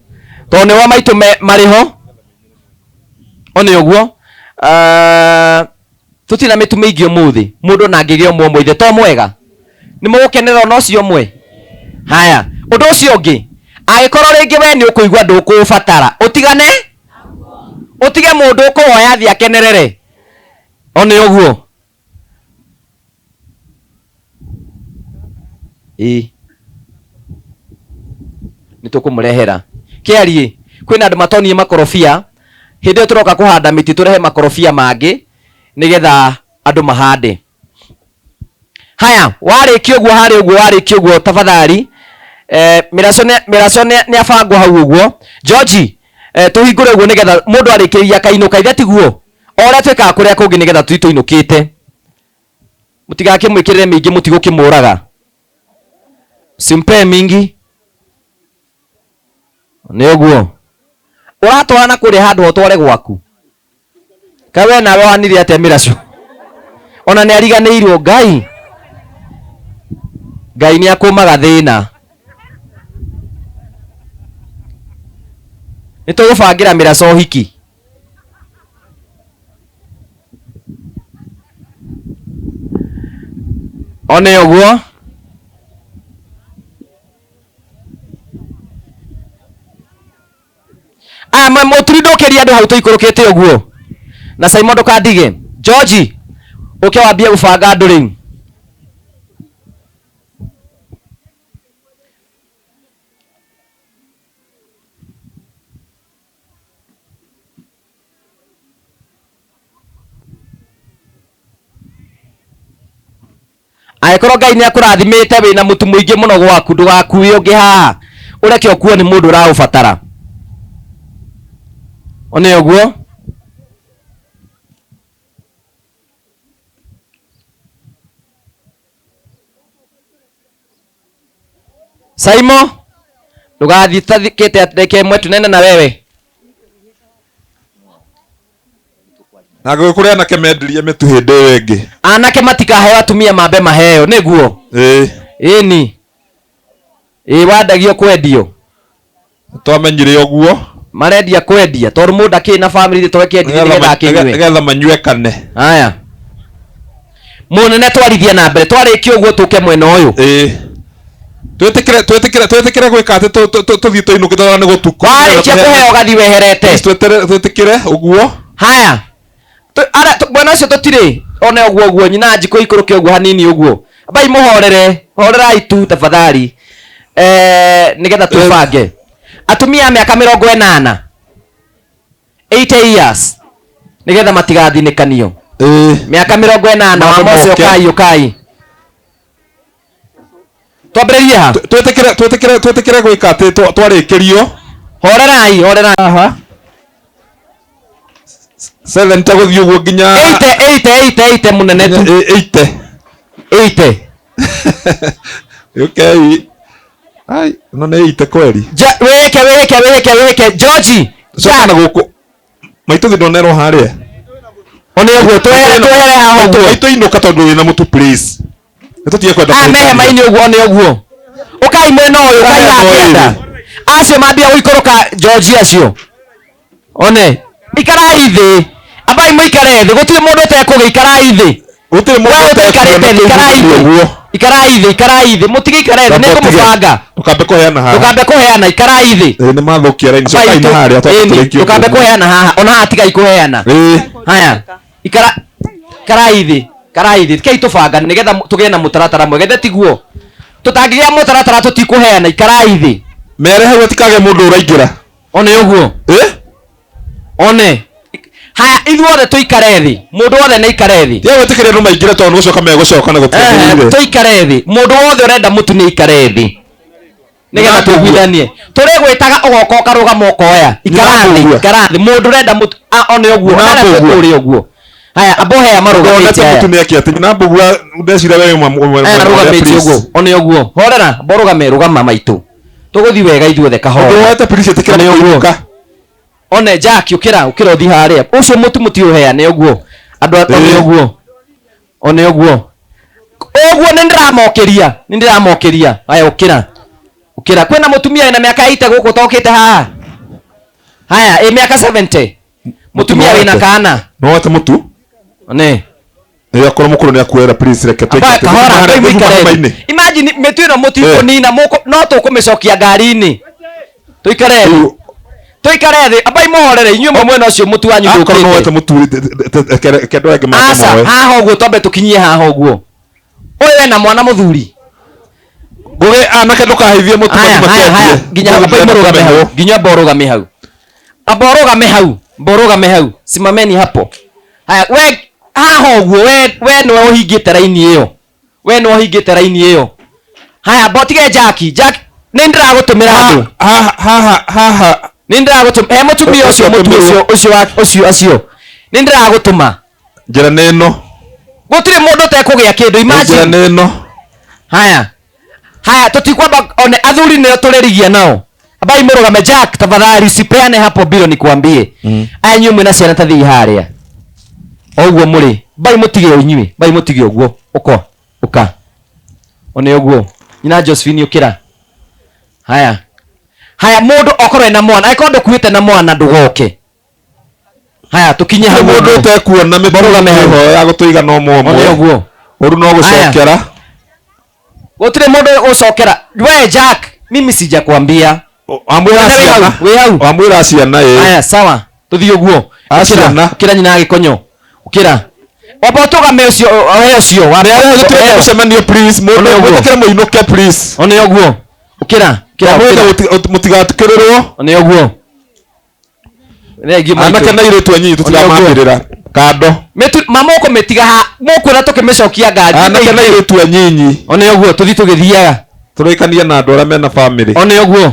Tondũ nĩo maitũ marĩ ho. One ũguo. Tũtirĩ na mĩtu mĩingĩ ũmũthĩ. Mũndũ ona angĩgĩa ũmwe ũmwe ithe to mwega. Nĩ mũgũkenerera ona ũcio ũmwe. Haya, ũndũ ũcio ũngĩ, angĩkorwo rĩngĩ we nĩ ũkũigua ndũkũũbatara, ũtigane, ũtige mũndũ ũkũwoya athiĩ akenerere. One ũguo. Ĩĩ. Nĩ tũkũmũrehera. Kĩariĩ, kwĩna andũ matonire makorobia, hĩndĩ ĩyo tũroka kũhanda mĩtĩ tũrehe makorobia mangĩ nĩgetha andũ mahande. Haya, warĩkia ũguo harĩa ũguo, warĩkia ũguo tafadhali. Mĩraco nĩ abangwo hau ũguo. George, tũhingũre ũguo nĩgetha mũndũ arĩkĩrĩria akainũka, ithe tiguo? O ũrĩa twĩkaga kũrĩa kũngĩ nĩgetha tũthiĩ tũinũkĩte. Mũtigakĩmwĩkĩrĩre mĩingĩ mũtigũkĩmũraga. Simpee mingi. Nĩ ũguo. Ũratwara na kũrĩa handũ ũtware gwaku. Kaĩ we nawe wanire atĩa mĩracu? Ona nĩ ariganĩirwo Ngai. Ngai nĩ akũmaga thĩna. Nĩ tũgũbangĩra mĩracu ũhiki. One ũguo. Aya mũturi ndũkĩria andũ hau tũikũrũkĩte ũguo. Na Simon ndũkandige. George, ũke wambie gũbanga andũ rĩu. Angĩkorwo Ngai nĩ akũrathimĩte wĩna mũtu mũingĩ mũno gwaku, ndũgakue ũngĩ haha, ũreke ũkuo nĩ mũndũ ũraũbatara. One ũguo. Saimo, ndũgathiĩ tathikĩte ndeke ĩmwe tunene na wewe. Na ngũkũ anake mendirie mĩtu hĩndĩ ĩyo ĩngĩ. Anake matikaheo atumia mambe maheo, nĩguo? Ĩĩ. Ĩni. Ĩĩ wandagio kwendio. Twamenyire ũguo. Marendia kwendia tondũ mũndũ akĩrĩ na family to ekĩendirie nĩgetha akĩnyue. Nĩgetha manyue kane. Haya. Mũnene twarithia na mbere twarĩkia ũguo tũke mwena ũyũ. Ĩĩ. Twĩtĩkĩre twĩtĩkĩre twĩtĩkĩre gwĩka atĩ tũthiĩ tũinũkĩte na nĩ gũtukũ. Warĩkia kũheo ũgathiĩ weherete. Twĩtĩkĩre ũguo. Haya. Mwena ũcio tũtirĩ one ũguo ũguo nyina njikũ ikũrũke ũguo hanini ũguo. Ambai mũhorere, horerai tu tafadhali. Nĩgetha twĩbange. Atumia a mĩaka mĩrongo ĩnana. 80 years. Nĩgetha matigathinĩkanio. Mĩaka mĩrongo ĩnana, wa Mose ũkai, ũkai. Twambĩrĩrie ha? Twĩtĩkĩre, twĩtĩkĩre, twĩtĩkĩre gwĩka atĩ twarĩkĩrio. Horerai, horerai. Aha. 7 ta gũthiĩ ũguo nginya Eight, eight, eight, eight, mũnene tu. Eight. Eight. Okay. Ai, no nĩ eight kweri. Wĩke, wĩke, wĩke, wĩke. George. Coka na gũkũ. Maitũ thĩ ndonerwo harĩa. One ũguo, twehere, twehere haha ũguo. Maitũ inũka tondũ wĩna mũtu please. Nĩ tũtige kwenda Aya kũhĩtania. me hema-inĩ ũguo, one ũguo. Ũkai mwena ũyũ, ũkai haha kĩanda. Acio mambia gũikũrũka George acio. One, ikarai thĩ. Ambai mũikare thĩ, gũtirĩ mũndũ ũtekũgĩa, ikarai thĩ. Gũtirĩ mũndũ Wewe ũtekuona, ũtaikarĩte thĩ, ikarai thĩ. ũguo. Ikarai thĩ, ikarai thĩ, mũtigĩikare thĩ, nĩngũmũbanga. Ndũkambe kũheana haha. Ndũkambe kũheana, ikarai thĩ. Ĩĩ, nĩ mathũkia raini, Ambai cokai na harĩa, twambe ĩni, tũrĩkie ndũkambe ũguo. kũheana haha, ona haha tigai kũheana. Ĩĩ. Haya, ikarai thĩ, ikarai thĩ, rekei tũbangane nĩgetha tũgĩe na mũtaratara mwega, ithe tiguo? Tũtangĩgĩa mũtaratara tũtikũheana, ikarai thĩ. Mere hau hatikagĩe mũndũ ũraingĩra. One ũguo. Ĩ? One. Haya, ithuothe tũikare thĩ. Mũndũ wothe nĩ aikare thĩ. Tiga gwĩtĩkĩria andũ maingĩre tondũ nĩ gũcoka megũcoka na gũtiagĩrĩire. Tũikare thĩ. Mũndũ wothe ũrenda mũtu nĩ aikare thĩ. Nĩgetha tũiguithanie. Tũrĩgwĩtaga ũgoka ũkarũgama ũkoya. Ikara thĩ, ikara thĩ. Mũndũ ũrenda mũtu one ũguo. Nyina Arĩa Mbũgua. tũrĩ ũguo. Haya, amba ũhe aya Ndonete marũgamĩte aya. mũtu nĩ atĩ nyina Mbũgua ndecira we ũmwe Aya marũgamĩte ũguo. One ũguo. Horera, amba ũrũgame, rũgama maitũ. Tũgũthiĩ wega ithuothe kahora. Ũndũ wote please ĩtĩkĩra One ũguo. kũinũka. One Jack ũkĩra, ũkĩra ũthiĩ harĩa. Ũcio mũtu mũtiũheane ũguo. Andũ one ũguo. One ũguo. Ũguo nĩ ndĩramokĩria, nĩ ndĩramokĩria. Haya ũkĩra. Ũkĩra. Kwĩna mũtumia wĩna mĩaka 80 gũkũ ũtokĩte haha. Haya, ĩ mĩaka 70. Mũtumia wĩna kana. No wote mũtu. One. Nĩ akorwo mũkũrũ nĩ akuoera please reke Amba twĩke atĩ. kahora Tũthiĩ ambai mũikare hema-inĩ. thĩ. Imagine mĩtu ĩno mũtikũnina no tũkũmĩcokia ngari-inĩ. Tũikare thĩ. Tũikare thĩ. Ambai mũhorere inyuĩ mwe mwena ũcio mũtu wanyu Akorwo no ndũkĩte. wote mũtu reke andũ angĩ make Aca, moe. haha ũguo twambe tũkinyie haha ũguo. Ũyũ ena mwana mũthuri. Ngũgĩ anake ndũkahaithie mũtu Haya, mathiĩ haya, haya. makendie. Nginya Ngũgĩ ambai ndĩrenda mũrũgame hau. kũmenywo. Nginya amba ũrũgame hau. Amba ũrũgame hau. Amba ũrũgame hau. Simameni hapo. Haya, we haha ũguo we we nĩwe ũhingĩte raini ĩyo. We nĩwe ũhingĩte raini ĩyo. Haya, amba ũtige Jack. Jack nĩ ndĩragũtũmĩra andũ. Haha haha. Nĩ ndĩragũtũma. He mũtumia ũcio mũtu ũcio ũcio wa ũcio acio. Nĩ ndĩragũtũma. Njĩra nĩ ĩno. Gũtirĩ mũndũ ũtekũgĩa kĩndũ. Imagine. Njĩra nĩ ĩno. Haya. Haya, tutikwamba one athuri nĩo tũrĩrigia nao. Ambai mũrũgame Jack, tafadhali usipeane hapo bilo nikuambie. Aya inyuĩ mwĩna ciana ta thiĩ harĩa. O ũguo mũrĩ. Mbai mũtige inyuĩ, mbai mũtige ũguo. Ũka, ũka. One ũguo. Nyina Josephine ũkĩra. Haya. Haya mũndũ okorwo ena mwana, angĩkorwo ndũkuĩte na mwana ndũgoke. Haya tũkinye hau. Mũndũ ũtekuona mĩtu Mũrũgame hau. ĩho ya gũtũiga no One ũmwe. ũguo. Ũru no gũcokera. Gũtirĩ mũndũ ũcokera. We Jack, mimi sijakwambia. Wamwĩra Wĩ hau, ciana. wĩ hau. Wamwĩra ciana ĩ. Haya sawa, tũthiĩ ũguo. Aciana. Ũkĩra nyina gĩkonyo. Ũkĩra. Wamba ũtũgame ũcio, ohe ũcio. Nĩ arĩa tũtirenda mũcemanio please. Mũndũ One ũguo. mwĩtĩkĩre mũinũke please. One ũguo. Ũkĩra. Ũkĩra. Wamwĩra mũtigatukĩrĩrwo. One ũguo. Thengiũ maitũ. Anake na airĩtu anyinyi tũtiramambĩrĩra. Kando. Mĩtu ma mũkũmĩtiga ha mũkwĩra tũkĩmĩcokia ngari. Anake na airĩtu anyinyi. One ũguo tũthiĩ tũgĩthiaga. Tũrĩkanie na andũ arĩa mena family. One ũguo.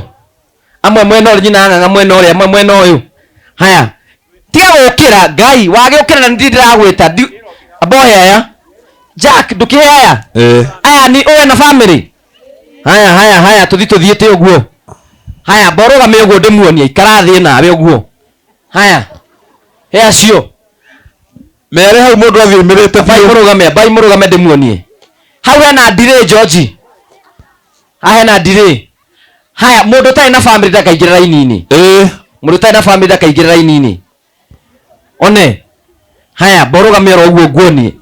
Amwe mwena ũrĩa nyina ng'ang'a mwena ũrĩa amwe mwena ũyũ. Haya. Tiga gũkĩra Ngai wagĩũkĩra na ndirĩ ndĩragwĩta. Amba ũhe aya. Jack ndũkĩhe aya. Ĩ. Aya ni ũwe na family. Haya haya haya tũthiĩ tũthiĩte ũguo. Haya amba ũrũgame ũguo ndĩmuonie ikara thĩ nawe ũguo. Haya. He acio. Mere hau mũndũ athiũmĩrĩte Ambai mũrũgame, ambai mũrũgame ndĩmuonie. Hau hena ndirĩ George. Haha hena ndirĩ. Haya mũndũ ũtarĩ na family ndakaingĩre raini-inĩ. Ĩ. Mũndũ ũtarĩ na family ndakaingĩre raini-inĩ. One. Haya amba ũrũgame oro ũguo nguonie.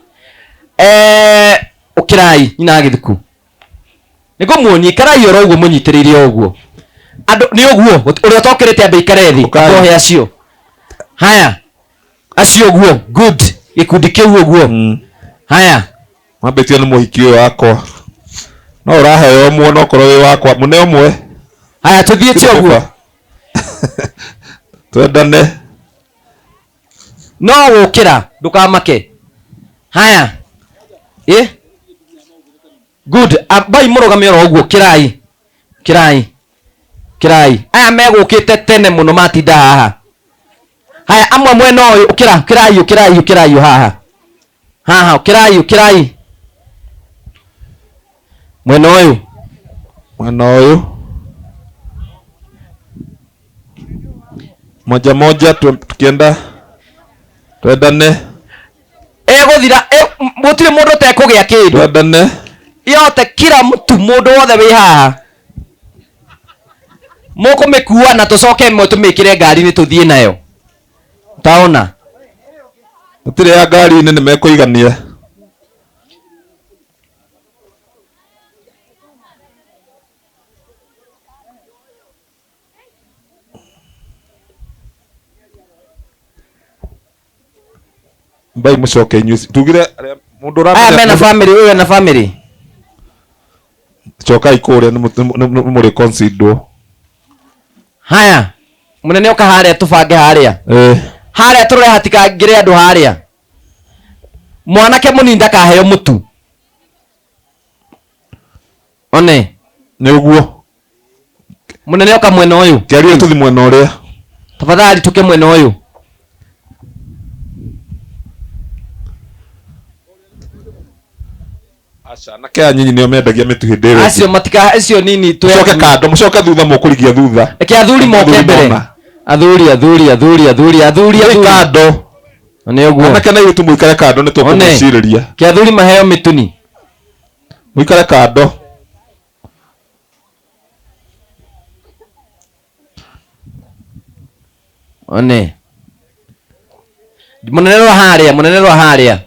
Ũkĩrai nyina gĩthuku. Nĩngũmuonia ikarai oro ũguo mũnyitĩrĩire o ũguo. Andũ nĩ ũguo ũrĩa ũtokĩrĩte ambe ikare thĩ. Ũkai. Amba ũhe acio. Haya. Acio ũguo good gĩkundi kĩu ũguo. Haya. Mambĩtio nĩ mũhiki ũyũ wakwa. No ũraheo ũmwe no korwo wĩ wakwa mũne ũmwe. Haya tũthiĩte ũguo. Twendane. No gũkĩra ndũkamake. Haya. Ĩ? Good. Ambai mũrũgame oro ũguo kĩrai. Kĩrai. Kĩrai. Aya megũkĩte tene mũno matinda haha. Haya amwe mwena ũyũ ũkĩra ũkĩrai ũkĩrai ũkĩrai haha. Haha ũkĩrai ũkĩrai. Mwena ũyũ. Mwena ũyũ. Moja moja tukienda twendane. Ĩgũthira gũtirĩ mũndũ ũtekũgĩa kĩndũ. Twendane. Yote kila mtu mũndũ wothe wĩ haha. Mũkũmĩkua na tũcoke ĩmwe tũmĩkĩre ngari-inĩ tũthiĩ nayo. Taona. Gũtirĩ ya ngari-inĩ nĩ mekũigania. Mbai mũcoke inyuĩ tugire arĩa mũndũ Aya ũramenya mena family ũyũ ena family. Cokai kũrĩa nĩ mũrĩ consider. Haya. Mũnene ũka harĩa tũbange harĩa. Ĩ. Harĩa tũrore hatikangĩre andũ harĩa. Mwanake mũnini ndakaheo mũtu. One. Nĩ ũguo. Munene oka mwena ũyũ. Kĩarie tũthi mwena ũrĩa. Tafadhali tuke mwena ũyũ. Aca anake aya nyinyi nĩo mendagia mĩtu hĩndĩ ĩyo. Acio matika acio nini tu. Mũcoke kando, mũcoke thutha mũkũrigia thutha. Reke athuri moke mbere. Athuri athuri athuri athuri athuri athuri. Kando. Nĩ ũguo. Anake na airĩtu mũikare kando nĩ tũkũmũcirĩria. Ke athuri maheo mĩtuni. Mũikare kando. One. Munene rwa haria, munene rwa haria.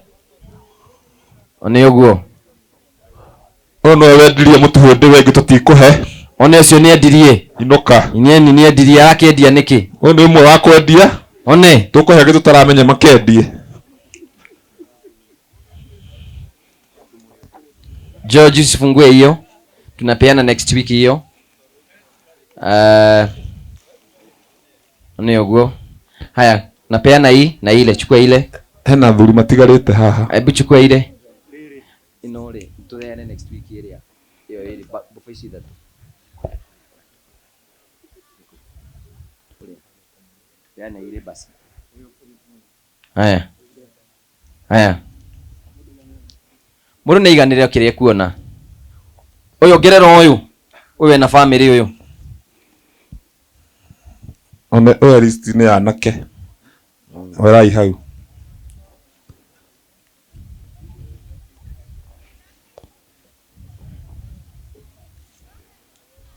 One ũguo. Ũyũ nĩwe wendirie mũtu hĩndĩ ĩyo ĩngĩ tũtikũhe. One ũcio nĩendirie. Inũka. Inyeni nĩendirie arakĩendia nĩkĩ? Ũyũ nĩ ũmwe wa kwendia. One. Tũkũhe angĩ tũtaramenya makendie. George usifungue hiyo. Tunapeana next week hiyo. Nĩ ũguo. Haya, napeana hii na ile, chukua ile. Hena athuri matigarĩte haha. Hebu chukua ile. Ĩno rĩ, tũheane next week ĩrĩa. Ĩyo ĩrĩ mboco ici ithatũ. Peana ile basi. Haya. Haya. Mũndũ nĩ aiganĩre kĩrĩa ekuona. Ũyũ ongerera ũyũ. Ũyũ ena family ũyũ. One ũyũ list nĩ ya anake. Oerai hau.